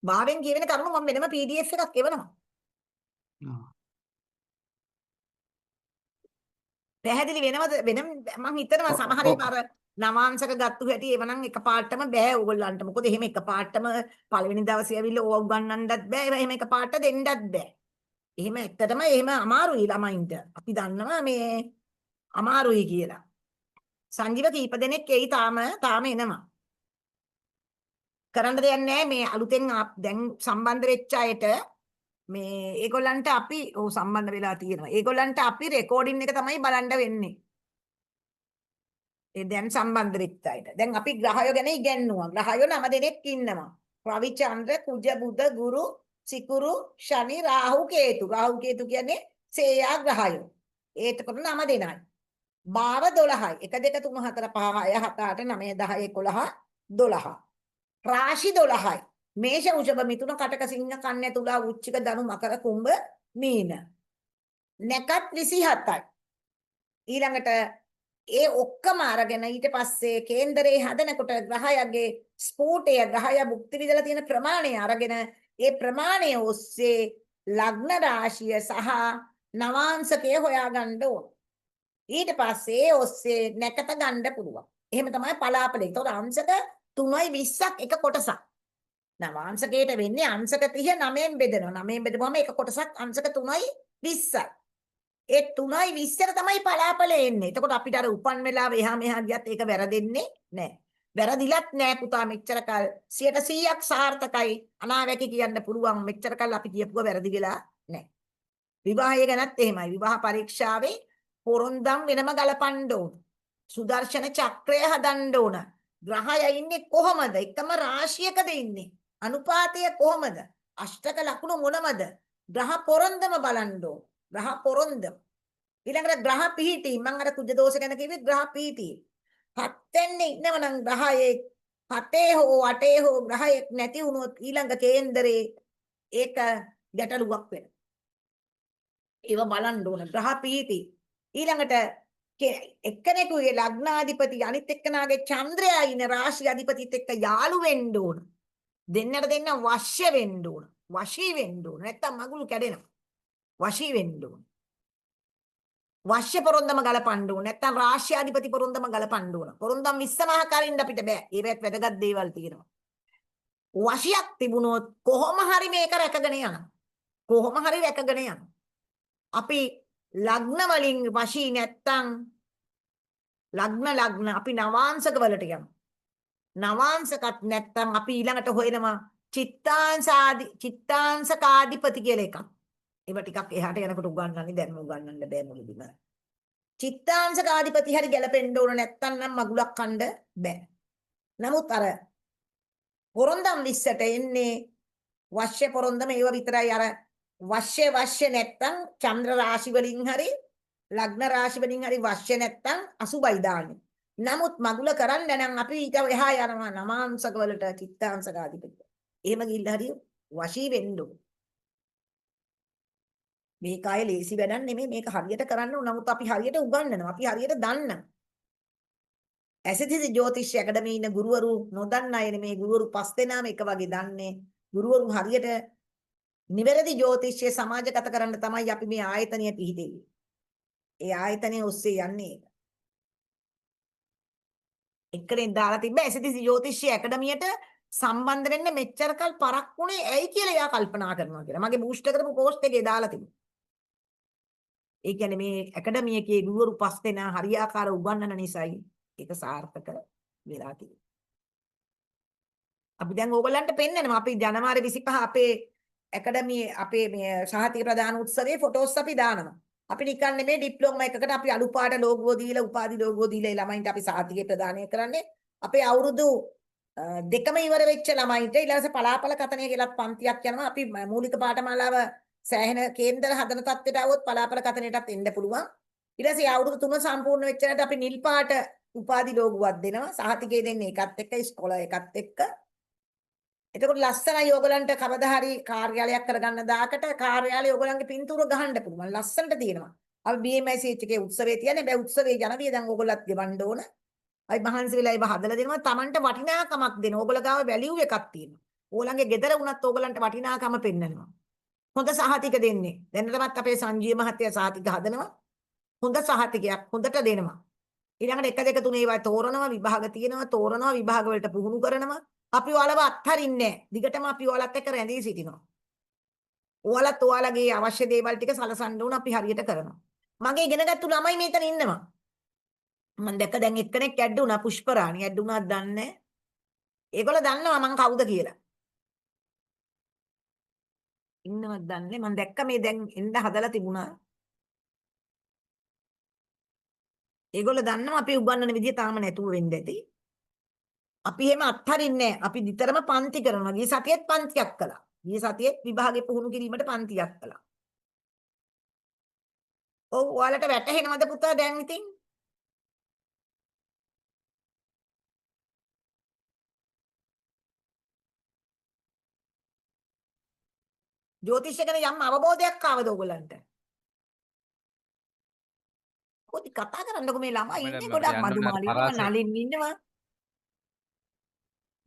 භාවයෙන් කියවෙන කරුණු මම වෙනම PDF එකක් එවනවා. ඔව්. පැහැදිලි වෙනවද? වෙනම මං හිතනවා ඔව් සමහර ඔව්. ඒවා අර නවාංශක ගත්තු හැටි ඒව නම් එකපාරටම බෑ ඕගොල්ලන්ට. මොකද එහෙම එකපාරටම පළවෙනි දවසේ ඇවිල්ලා ඕවා උගන්වන්නත් බෑ. ඒවා එහෙම එකපාරට දෙන්නත් බෑ. එහෙම ඇත්තටම එහෙම අමාරුයි ළමයින්ට. අපි දන්නවා මේ අමාරුයි කියලා. සංජීව කීප දෙනෙක් එයි තාම තාම එනවා. කරන්න දෙයක් නෑ මේ අලුතෙන් දැන් සම්බන්ධ වෙච්ච අයට මේ ඒගොල්ලන්ට අපි ඔව් සම්බන්ධ වෙලා තියෙනවා. ඒගොල්ලන්ට අපි රෙකෝඩින් එක තමයි බලන්න වෙන්නේ. ඒ දැන් සම්බන්ධ වෙච්ච අයට. දැන් අපි ග්‍රහයෝ ගැන ඉගැන්නුවා. ග්‍රහයෝ 9 දෙනෙක් ඉන්නවා. රවි චන්ද්‍ර කුජ බුධ ගුරු සිකුරු ශනි රාහු කේතු. රාහු කේතු කියන්නේ සේයා ග්‍රහයෝ. ඒතකොට 9 දෙනයි. භාව 12යි. 1 2 3 4 5 6 7 8 9 10 11 12. රාශි 12යි. මේෂ වෘෂභ මිථුන කටක සිංහ කන්‍ය තුලා වෘශ්චික ධනු මකර කුම්භ මීන. නැකත් 27යි. ඊළඟට ඒ ඔක්කොම අරගෙන ඊට පස්සේ කේන්දරේ හදනකොට ග්‍රහයගේ ස්ෆෝටය ග්‍රහය භුක්ති විඳලා තියෙන ප්‍රමාණය අරගෙන ඒ ප්‍රමාණය ඔස්සේ ලග්න රාශිය සහ නවාංශකය හොයාගන්න ඕන. ඊට පස්සේ ඒ ඔස්සේ නැකත ගන්න පුළුවන්. එහෙම තමයි පලාපලේ. ඒතකොට අංශක 3.20ක් එක කොටසක්. නවාංශකයට වෙන්නේ අංශක 30 9න් බෙදෙනවා. 9න් බෙදුවම එක කොටසක් අංශක 3.20යි. ඒ 3.20ට තමයි පලාපලේ එන්නේ. එතකොට අපිට අර උපන් වෙලාව එහා මෙහා ගියත් ඒක වැරදෙන්නේ නෑ. වැරදිලත් නෑ පුතා මෙච්චර කල් 100%ක් සාර්ථකයි. අනාවැකි කියන්න පුළුවන් මෙච්චර කල් අපි කියපුවා වැරදි වෙලා නෑ. විවාහය ගැනත් එහෙමයි. විවාහ පරීක්ෂාවේ පොරොන්දම් වෙනම ගලපන්න ඕන. සුදර්ශන චක්‍රය හදන්න ඕන. ග්‍රහය ඉන්නේ කොහමද? එකම රාශියකද ඉන්නේ? අනුපාතය කොහමද? අෂ්ටක ලකුණු මොනවද? ග්‍රහ පොරොන්දම බලන්න ඕන. ග්‍රහ පොරොන්දම. ඊළඟට ග්‍රහ පිහිටීම. මං අර කුජ දෝෂ ගැන කිව්වේ ග්‍රහ පිහිටීම. හත්වෙන්නේ ඉන්නව නම් ග්‍රහයේ හතේ හෝ අටේ හෝ ග්‍රහයෙක් නැති වුණොත් ඊළඟ කේන්දරේ ඒක ගැටලුවක් වෙනවා. ඒව බලන්න ඕන. ග්‍රහ පිහිටි. ඊළඟට එක්කෙනෙකුගේ ලග්නාධිපති අනිත් එක්කෙනාගේ චන්ද්‍රයා ඉන්න රාශි අධිපතිත් එක්ක යාළු වෙන්න ඕන. දෙන්නට දෙන්න වශ්‍ය වෙන්න ඕන. වශී වෙන්න ඕන. නැත්තම් මගුල් කැඩෙනවා. වශී වෙන්න ඕන. වශ්‍ය පොරොන්දම ගලපන්න ඕන. නැත්තම් රාශියාධිපති පොරොන්දම ගලපන්න ඕන. පොරොන්දම් 20 කරින්න අපිට බෑ. ඒවත් වැදගත් දේවල් තියෙනවා. වශියක් තිබුණොත් කොහොම හරි මේක රැකගෙන යනවා. කොහොම හරි රැකගෙන යනවා. අපි ලග්න වලින් වශී නැත්තම් ලග්න ලග්න අපි නවාංශක වලට යමු. නවාංශකත් නැත්තම් අපි ඊළඟට හොයනවා චිත්තාංශකාධිපති කියලා එකක්. ඒවා ටිකක් එහාට යනකොට උගන්වන්නේ දැන්ම උගන්වන්න බෑ මුලදිම. චිත්තාංශකාධිපති හරි ගැලපෙන්න ඕන නැත්තම් නම් මගුලක් කන්න බෑ. නමුත් අර පොරොන්දම් 20ට එන්නේ වශ්‍ය පොරොන්දම ඒව විතරයි. අර වශ්‍ය වශ්‍ය නැත්තම් චන්ද්‍ර රාශි වලින් හරි ලග්න රාශි වලින් හරි වශ්‍ය නැත්තම් අසුබයි දාන්නේ. නමුත් මගුල කරන්න නම් අපි ඊට එහා යනවා නමාංශක වලට චිත්තාංශකාධිපති. එහෙම ගිහිල්ලා හරියෝ. වශී වෙන්න ඕන. මේක ආයේ ලේසි වැඩක් නෙමෙයි. මේක හරියට කරන්න ඕන. නමුත් අපි හරියට උගන්වනවා. අපි හරියට දන්නවා. ඇසිතිසි ජ්‍යොතිෂ ඇකඩමියේ ඉන්න ගුරුවරු නොදන්න අය නෙමෙයි. ගුරුවරු පස් දෙනාම එක වගේ දන්නේ. ගුරුවරු හරියට නිවැරදි ජ්‍යොතිෂය සමාජගත කරන්න තමයි අපි මේ ආයතනය පිහිටෙන්නේ. ඒ ආයතනය ඔස්සේ යන්නේ ඒක. එක්කෙනෙක් දාලා තිබ්බ ඇසිතිසි ජ්‍යොතිෂය ඇකඩමියට සම්බන්ධ වෙන්න මෙච්චර කල් පරක් වුණේ ඇයි කියලා එයා කල්පනා කරනවා කියලා. මගේ බූස්ට් කරපු පෝස්ට් එකේ දාලා තිබුණා. ඒ කියන්නේ මේ ඇකඩමි එකේ ගුරුවරු පස් දෙනා හරියාකාර උගන්වන නිසායි ඒක සාර්ථක වෙලා තියෙන්නේ. අපි දැන් ඕගොල්ලන්ට පෙන්නනවා අපි ජනවාරි 25 අපේ ඇකඩමියේ අපේ මේ සහතික ප්‍රදාන උත්සවයේ ෆොටෝස් අපි දානවා. අපි නිකන් නෙමෙයි ඩිප්ලෝමා එකකට අපි අලු පාට ලෝගෝ දීලා උපාධි ලෝගෝ දීලා ඒ ළමයින්ට අපි සහතිකය ප්‍රදානය කරන්නේ. අපේ අවුරුදු දෙකම ඉවර වෙච්ච ළමයින්ට ඊළඟට පලාපල කතනය කියලා පන්තියක් යනවා. අපි මූලික පාඨමාලාව සෑහෙන කේන්දර හදන තත්ත්වයට આવොත් පලාපල කතනයටත් එන්න පුළුවන්. ඊට පස්සේ අවුරුදු 3 සම්පූර්ණ වෙච්ච නැට අපි නිල් පාට උපාධි ලෝගුවක් දෙනවා. සහතිකය දෙන්නේ ඒකත් එක්ක ඉස්කෝල එකත් එක්ක. එතකොට ලස්සනයි ඕගලන්ට කවදා හරි කාර්යාලයක් කරගන්න දාකට කාර්යාලයේ ඕගලන්ගේ පින්තූර ගහන්න පුළුවන්. ලස්සනට තියෙනවා. අපි BMICH එකේ උත්සවය තියන්නේ. හැබැයි උත්සවයේ යන වියදම් ඕගොල්ලත් ගෙවන්න ඕන. අපි මහන්සි වෙලා ඒව හදලා දෙනවා. Tamanට වටිනාකමක් දෙනවා. ඕගොල්ලෝ ගාව වැලියු එකක් තියෙනවා. ඕගොල්ලන්ගේ ගෙදර වුණත් ඕගොල්ලන්ට වටිනාකම පෙන්නනවා. හොඳ සහතික දෙන්නේ. දැනටමත් අපේ සංජීව මහත්තයා සහතික හදනවා. හොඳ සහතිකයක් හොඳට දෙනවා. ඊළඟට 1 2 3 ඒවා තෝරනවා, විභාග තියෙනවා, තෝරනවා, විභාග වලට පුහුණු කරනවා. අපි ඔයාලව අත්හරින්නේ නැහැ. දිගටම අපි ඔයාලත් එක්ක රැඳී සිටිනවා. ඔයාලත් ඔයාලගේ අවශ්‍ය දේවල් ටික සලසන්න ඕන අපි හරියට කරනවා. මගේ ඉගෙනගත්තු ළමයි මෙතන ඉන්නවා. මං දැක්ක දැන් එක්කෙනෙක් ඇඩ් වුණා පුෂ්පරාණි ඇඩ් වුණාද දන්නේ නැහැ. ඒගොල්ලෝ දන්නවා මං කවුද කියලා. ඉන්නවද දන්නේ මං දැක්ක මේ දැන් එන්න හදලා තිබුණා. ඒගොල්ලෝ දන්නවා අපි උගන්වන විදිය තාම නැතුව වෙන්න ඇති. අපි එහෙම අත්හරින්නේ නැහැ. අපි නිතරම පන්ති කරනවා. ගිය සතියේත් පන්තියක් කළා. ගිය සතියේත් විභාගේ පුහුණු කිරීමට පන්තියක් කළා. ඔව් ඔයාලට වැටහෙනවද පුතා දැන් ඉතින්? ජ්‍යොතිෂ ගැන යම් අවබෝධයක් ආවද ඔයගොල්ලන්ට? පොඩි කතා කරන්නකො මේ ළමයි ඉන්නේ මැඩම් අපිට ගොඩක් යන්න ඕනේ අර මధుමාලි ඉන්නවා පරාසය. නලින් ඉන්නවා.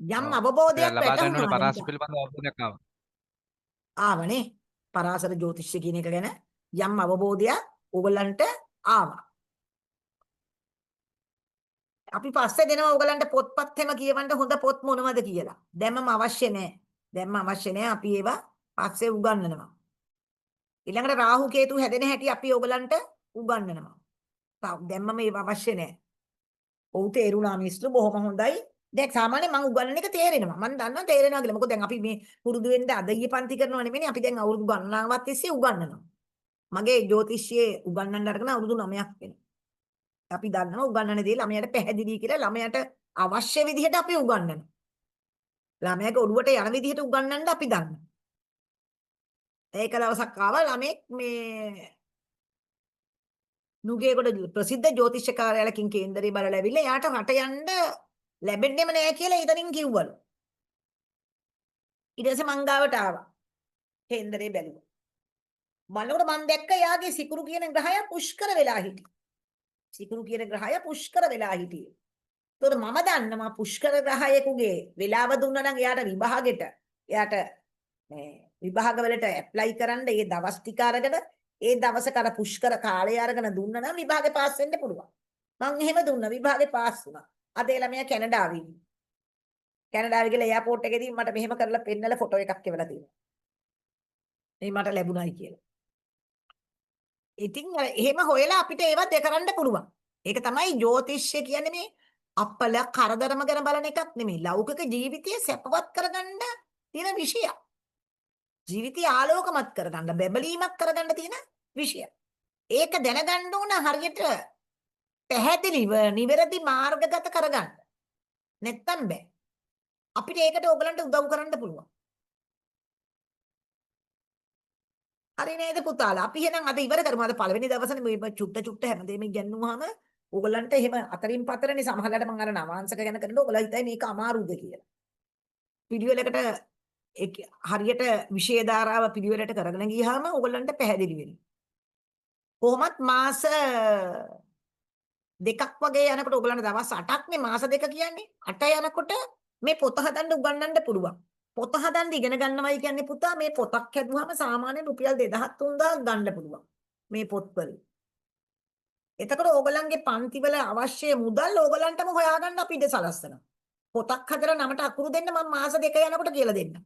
යම් ඔව්. අපි අවබෝධයක් ලබා ගන්න ඕනේ වැටහුණාද පරාසය පුතා? පිළිබඳව අවබෝධයක් ආවා. ආවනේ. පරාසර ජ්‍යොතිෂය කියන එක ගැන යම් අවබෝධයක් ඕගොල්ලන්ට ආවා. අපි පස්සේ දෙනවා ඕගොල්ලන්ට පොත්පත් හැම කියවන්න හොඳ පොත් මොනවද කියලා. දැම්මම අවශ්‍ය නෑ. දැම්ම අවශ්‍ය නෑ. අපි ඒවා පස්සේ උගන්වනවා. ඊළඟට රාහු කේතු හැදෙන හැටි අපි ඕගොල්ලන්ට උගන්වනවා. දැම්මම ඒවා අවශ්‍ය නෑ. ඔව් තේරුණා මිස්ලු බොහොම හොඳයි. දැන් සාමාන්‍යයෙන් මං උගන්වන එක තේරෙනවා. මං දන්නවා තේරෙනවා කියලා. මොකද දැන් අපි මේ පුරුදු වෙන්න අද ඊයේ පන්ති කරනවා නෙමෙයිනේ. අපි දැන් අවුරුදු ගණනාවක් තිස්සේ උගන්වනවා. මගේ ජ්‍යොතිෂයේ උගන්වන්න අරගෙන අවුරුදු 9ක් වෙනවා. අපි දන්නවා උගන්වන දේ ළමයාට පැහැදිලි කියලා ළමයාට අවශ්‍ය විදිහට අපි උගන්වනවා. ළමයාගේ ඔළුවට යන විදිහට උගන්වන්න අපි දන්නවා. ඒක දවසක් ආවා ළමෙක් මේ නුගේගොඩ ප්‍රසිද්ධ ජ්‍යොතිෂ කාර්යාලයකින් කේන්දරේ බලලා ඇවිල්ලා එයාට රට යන්න ලැබෙන්නෙම නෑ කියලා එතනින් කිව්වලු. ඊට පස්සේ මං ගාවට ආවා. කේන්දරේ බැලුවා. බලනකොට මං දැක්ක එයාගේ සිකුරු කියන ග්‍රහය පුෂ්කර වෙලා හිටියේ. සිකුරු කියන ග්‍රහය පුෂ්කර වෙලා හිටියේ. ඒතකොට මම දන්නවා පුෂ්කර ග්‍රහයෙකුගේ වෙලාව දුන්නා නම් එයාට විභාගෙට එයාට මේ විභාග වලට ඇප්ලයි කරන්න ඒ දවස් ටික අරගෙන ඒ දවසක අර පුෂ්කර කාලය අරගෙන දුන්නා නම් විභාගේ පාස් වෙන්න පුළුවන්. මං එහෙම දුන්නා විභාගේ පාස් වුණා. අද ඒ ළමයා කැනඩාවේ ඉන්නේ. කැනඩාවේ ගිහලා එයාපෝට් එකේදී මට මෙහෙම කරලා පෙන්නලා ෆොටෝ එකක් එවලා තියෙනවා. මේ මට ලැබුණයි කියලා. ඉතින් අර එහෙම හොයලා අපිට ඒවත් දෙ කරන්න පුළුවන්. ඒක තමයි ජ්‍යොතිෂය කියන්නේ මේ අපල කරදරම ගැන බලන එකක් නෙමෙයි. ලෞකික ජීවිතය සැපවත් කරගන්න තියෙන විෂයක්. ජීවිතය ආලෝකමත් කරගන්න, බැබලීමක් කරගන්න තියෙන විෂයක්. ඒක දැනගන්න ඕන හරියට පැහැදිලිව නිවැරදි මාර්ගගත කරගන්න. නැත්තම් බෑ. අපිට ඒකට ඕගලන්ට උදව් කරන්න පුළුවන්. හරි නේද පුතාලා? අපි එහෙනම් අද ඉවර කරමු. අද පළවෙනි දවසනේ මේ චුට්ට චුට්ට හැමදේම ඉගැන්නුවාම ඕගලන්ට එහෙම අතරින් පතරනේ සමහරවිට මම අර නවාංශක ගැන කරනකොට ඔයගොල්ලෝ හිතයි මේක අමාරුද කියලා. පිළිවෙලකට ඒක හරියට විෂය ධාරාව පිළිවෙලට කරගෙන ගියාම ඕගොල්ලන්ට පැහැදිලි වෙනවා. කොහොමත් මාස 2ක් වගේ යනකොට ඕගොල්ලන්ට දවස් 8ක් නේ මාස 2 කියන්නේ. 8 යනකොට මේ පොත හදන්න උගන්වන්න පුළුවන්. පොත හදන්න ඉගෙන ගන්නවයි කියන්නේ පුතා මේ පොතක් හැදුවාම සාමාන්‍යයෙන් රුපියල් 2000 3000 ගන්න පුළුවන් මේ පොත්වල. එතකොට ඕගොල්ලන්ගේ පන්තිවල අවශ්‍ය මුදල් ඕගොල්ලන්ටම හොයාගන්න අපි ඉඩ සලස්සනවා. පොතක් හදලා නමට අකුරු දෙන්න මම මාස 2 යනකොට කියලා දෙන්නම්.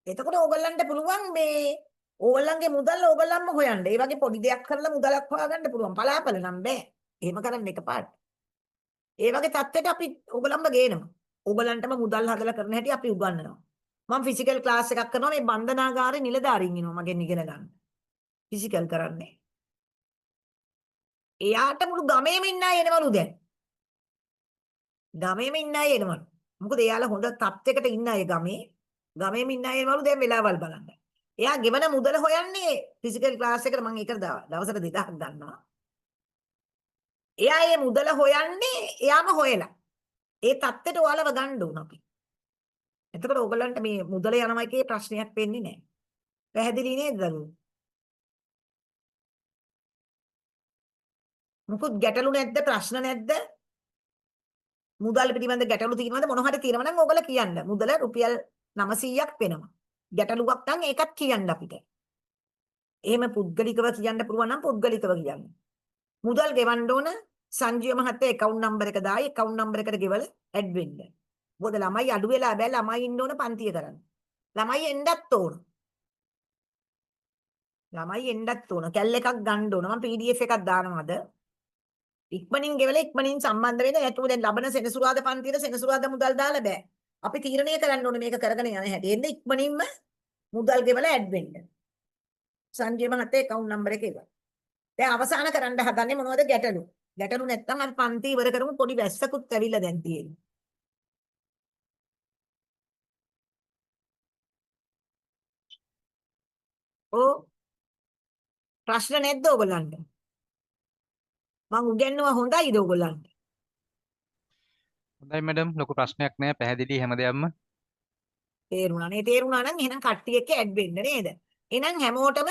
එතකොට ඕගොල්ලන්ට පුළුවන් මේ ඕගොල්ලන්ගේ මුදල් ඕගොල්ලන්ම හොයන්න. ඒ වගේ පොඩි දෙයක් කරලා මුදලක් හොයාගන්න පුළුවන්. පලාපල නම් බෑ. එහෙම කරන්න එකපාරට. ඒ වගේ තත්ත්වයට අපි ඕගොල්ලන්ම ගේනවා. ඕගොල්ලන්ටම මුදල් හදලා කරන හැටි අපි උගන්වනවා. මම ෆිසිකල් ක්ලාස් එකක් කරනවා මේ බන්ධනාගාරේ නිලධාරීන් ඉන්නවා මගෙන් ඉගෙන ගන්න. ෆිසිකල් කරන්නේ. එයාට මුළු ගමේම ඉන්න අය එනවලු දැන්. ගමේම ඉන්න අය එනවලු. මොකද එයාලා හොඳ තත්ත්වයකට ඉන්න අය ගමේ. ගමේම ඉන්න අය එනවලු දැන් වෙලාවල් බලන්න. එයා ගෙවන මුදල හොයන්නේ ෆිසිකල් ක්ලාස් එකට මම ඒක දවසට 2000ක් ගන්නවා. එයා ඒ මුදල හොයන්නේ එයාම හොයලා. ඒ තත්ත්වයට ඔයාලව ගන්න ඕන අපි. එතකොට ඕගොල්ලන්ට මේ මුදල යනවා එකේ ප්‍රශ්නයක් වෙන්නේ නැහැ. පැහැදිලි නේද දරුවෝ? මොකුත් ගැටලු නැද්ද ප්‍රශ්න නැද්ද? මුදල් පිළිබඳ ගැටලු තියෙනවද මොන හරි තියෙනවා නම් ඕගොල්ලෝ කියන්න. මුදල රුපියල් 900ක් වෙනවා. ගැටලුවක් නම් ඒකත් කියන්න අපිට. එහෙම පුද්ගලිකව කියන්න පුළුවන් නම් පුද්ගලිකව කියන්න. මුදල් ගෙවන්න ඕන සංජීව මහත්තයා ඇකවුන්ට් නම්බර් එක දායි ඇකවුන්ට් නම්බර් එකට ගෙවලා ඇඩ් වෙන්න. මොකද ළමයි අඩු වෙලා බෑ ළමයි ඉන්න ඕන පන්තිය කරන්න. ළමයි එන්නත් ඕන. ළමයි එන්නත් ඕන. කැල් එකක් ගන්න ඕන. මම PDF එකක් දානවාද? ඉක්මනින් ගෙවලා ඉක්මනින් සම්බන්ධ වෙන්න. නැතුව දැන් ලබන සෙනසුරාදා පන්තියට සෙනසුරාදා මුදල් දාලා බෑ. අපි තීරණය කරන්න ඕනේ මේක කරගෙන යන හැටි. එන්න ඉක්මනින්ම මුදල් ගෙවලා ඇඩ් වෙන්න. සංජය මහත්තයා ඇකවුන්ට් නම්බර් එක එවන්න. දැන් අවසාන කරන්න හදන්නේ මොනවද ගැටලු? ගැටලු නැත්තම් අපි පන්ති ඉවර කරමු. පොඩි වැස්සකුත් ඇවිල්ලා දැන් තියෙන්නේ. ඔව් ප්‍රශ්න නැද්ද ඔයගොල්ලන්ට? මං උගන්නුවා හොඳයිද ඔයගොල්ලන්ට? හොඳයි මැඩම් ලොකු ප්‍රශ්නයක් නෑ පැහැදිලි හැම දෙයක්ම. තේරුණා නේ? තේරුණා නම් එහෙනම් කට්ටිය එක්ක ඇඩ් වෙන්න නේද? එහෙනම් හැමෝටම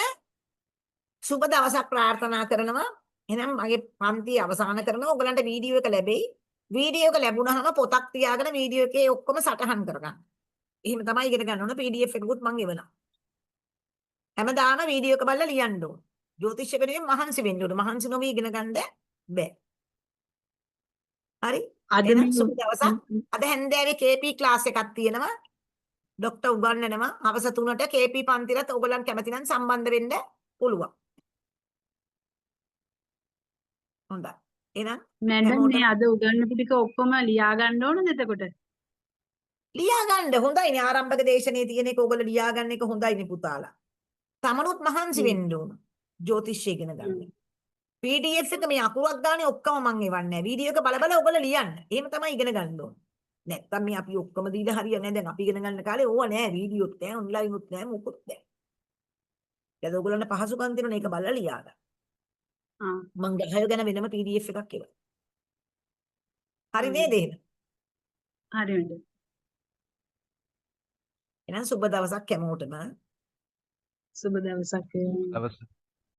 සුබ දවසක් ප්‍රාර්ථනා කරනවා. එහෙනම් මගේ පන්ති අවසන් කරනවා. ඔයගලන්ට වීඩියෝ එක ලැබෙයි. වීඩියෝ එක ලැබුණාම පොතක් තියාගෙන වීඩියෝ එකේ ඔක්කොම සටහන් කරගන්න. එහෙම තමයි ඉගෙන ගන්න ඕන. PDF එකකුත් මං එවනවා. හැමදාම වීඩියෝ එක බලලා ලියන්න ඕන. ජ්‍යොතිෂ වෙනුවෙන් මහන්සි වෙන්න ඕන. මහන්සි නොවී ඉගෙන ගන්න බෑ. හරි? අද එහෙනම් මේ සුබ දවසක්. අද හැන්දෑවේ KP class එකක් තියෙනවා. ඩොක්ටර් උගන්වනවා. හවස 3ට KP පන්තිරත් ඔයගොල්ලන් කැමති නම් සම්බන්ධ වෙන්න පුළුවන්. හොඳයි. එහෙනම් මැඩම් හැමෝටම මේ අද උගන්වපු ටික ඔක්කොම ලියා ගන්න ඕනද එතකොට? ලියා ගන්න හොඳයිනේ. ආරම්භක දේශනේ තියෙන එක ඔයගොල්ලෝ ලියා ගන්න එක හොඳයිනේ පුතාලා. තමනුත් මහන්සි වෙන්න ඕන. ජ්‍යොතිෂය ඉගෙන ගන්න. PDF එක මේ අකුරක් ගානේ ඔක්කොම මං එවන්නේ නැහැ. වීඩියෝ එක බල බල ඔයගොල්ලෝ ලියන්න. එහෙම තමයි ඉගෙන ගන්න ඕන. නැත්තම් මේ අපි ඔක්කොම දීලා හරියන්නේ නැහැ. දැන් අපි ඉගෙන ගන්න කාලේ ඕවා නෑ. වීඩියෝත් නෑ, ඔන්ලයින් උත් නෑ, මොකුත් නෑ. දැන් ඔයගොල්ලන්ට පහසුකම් තියෙනවනේ ඒක බලලා ලියා ගන්න. ආ මං ගහය ගැන වෙනම PDF එකක් එවනවා. හරි හරි නේද එහෙම? හරි මැඩම්. එහෙනම් සුබ දවසක් හැමෝටම. සුබ දවසක් වේවා. දවස.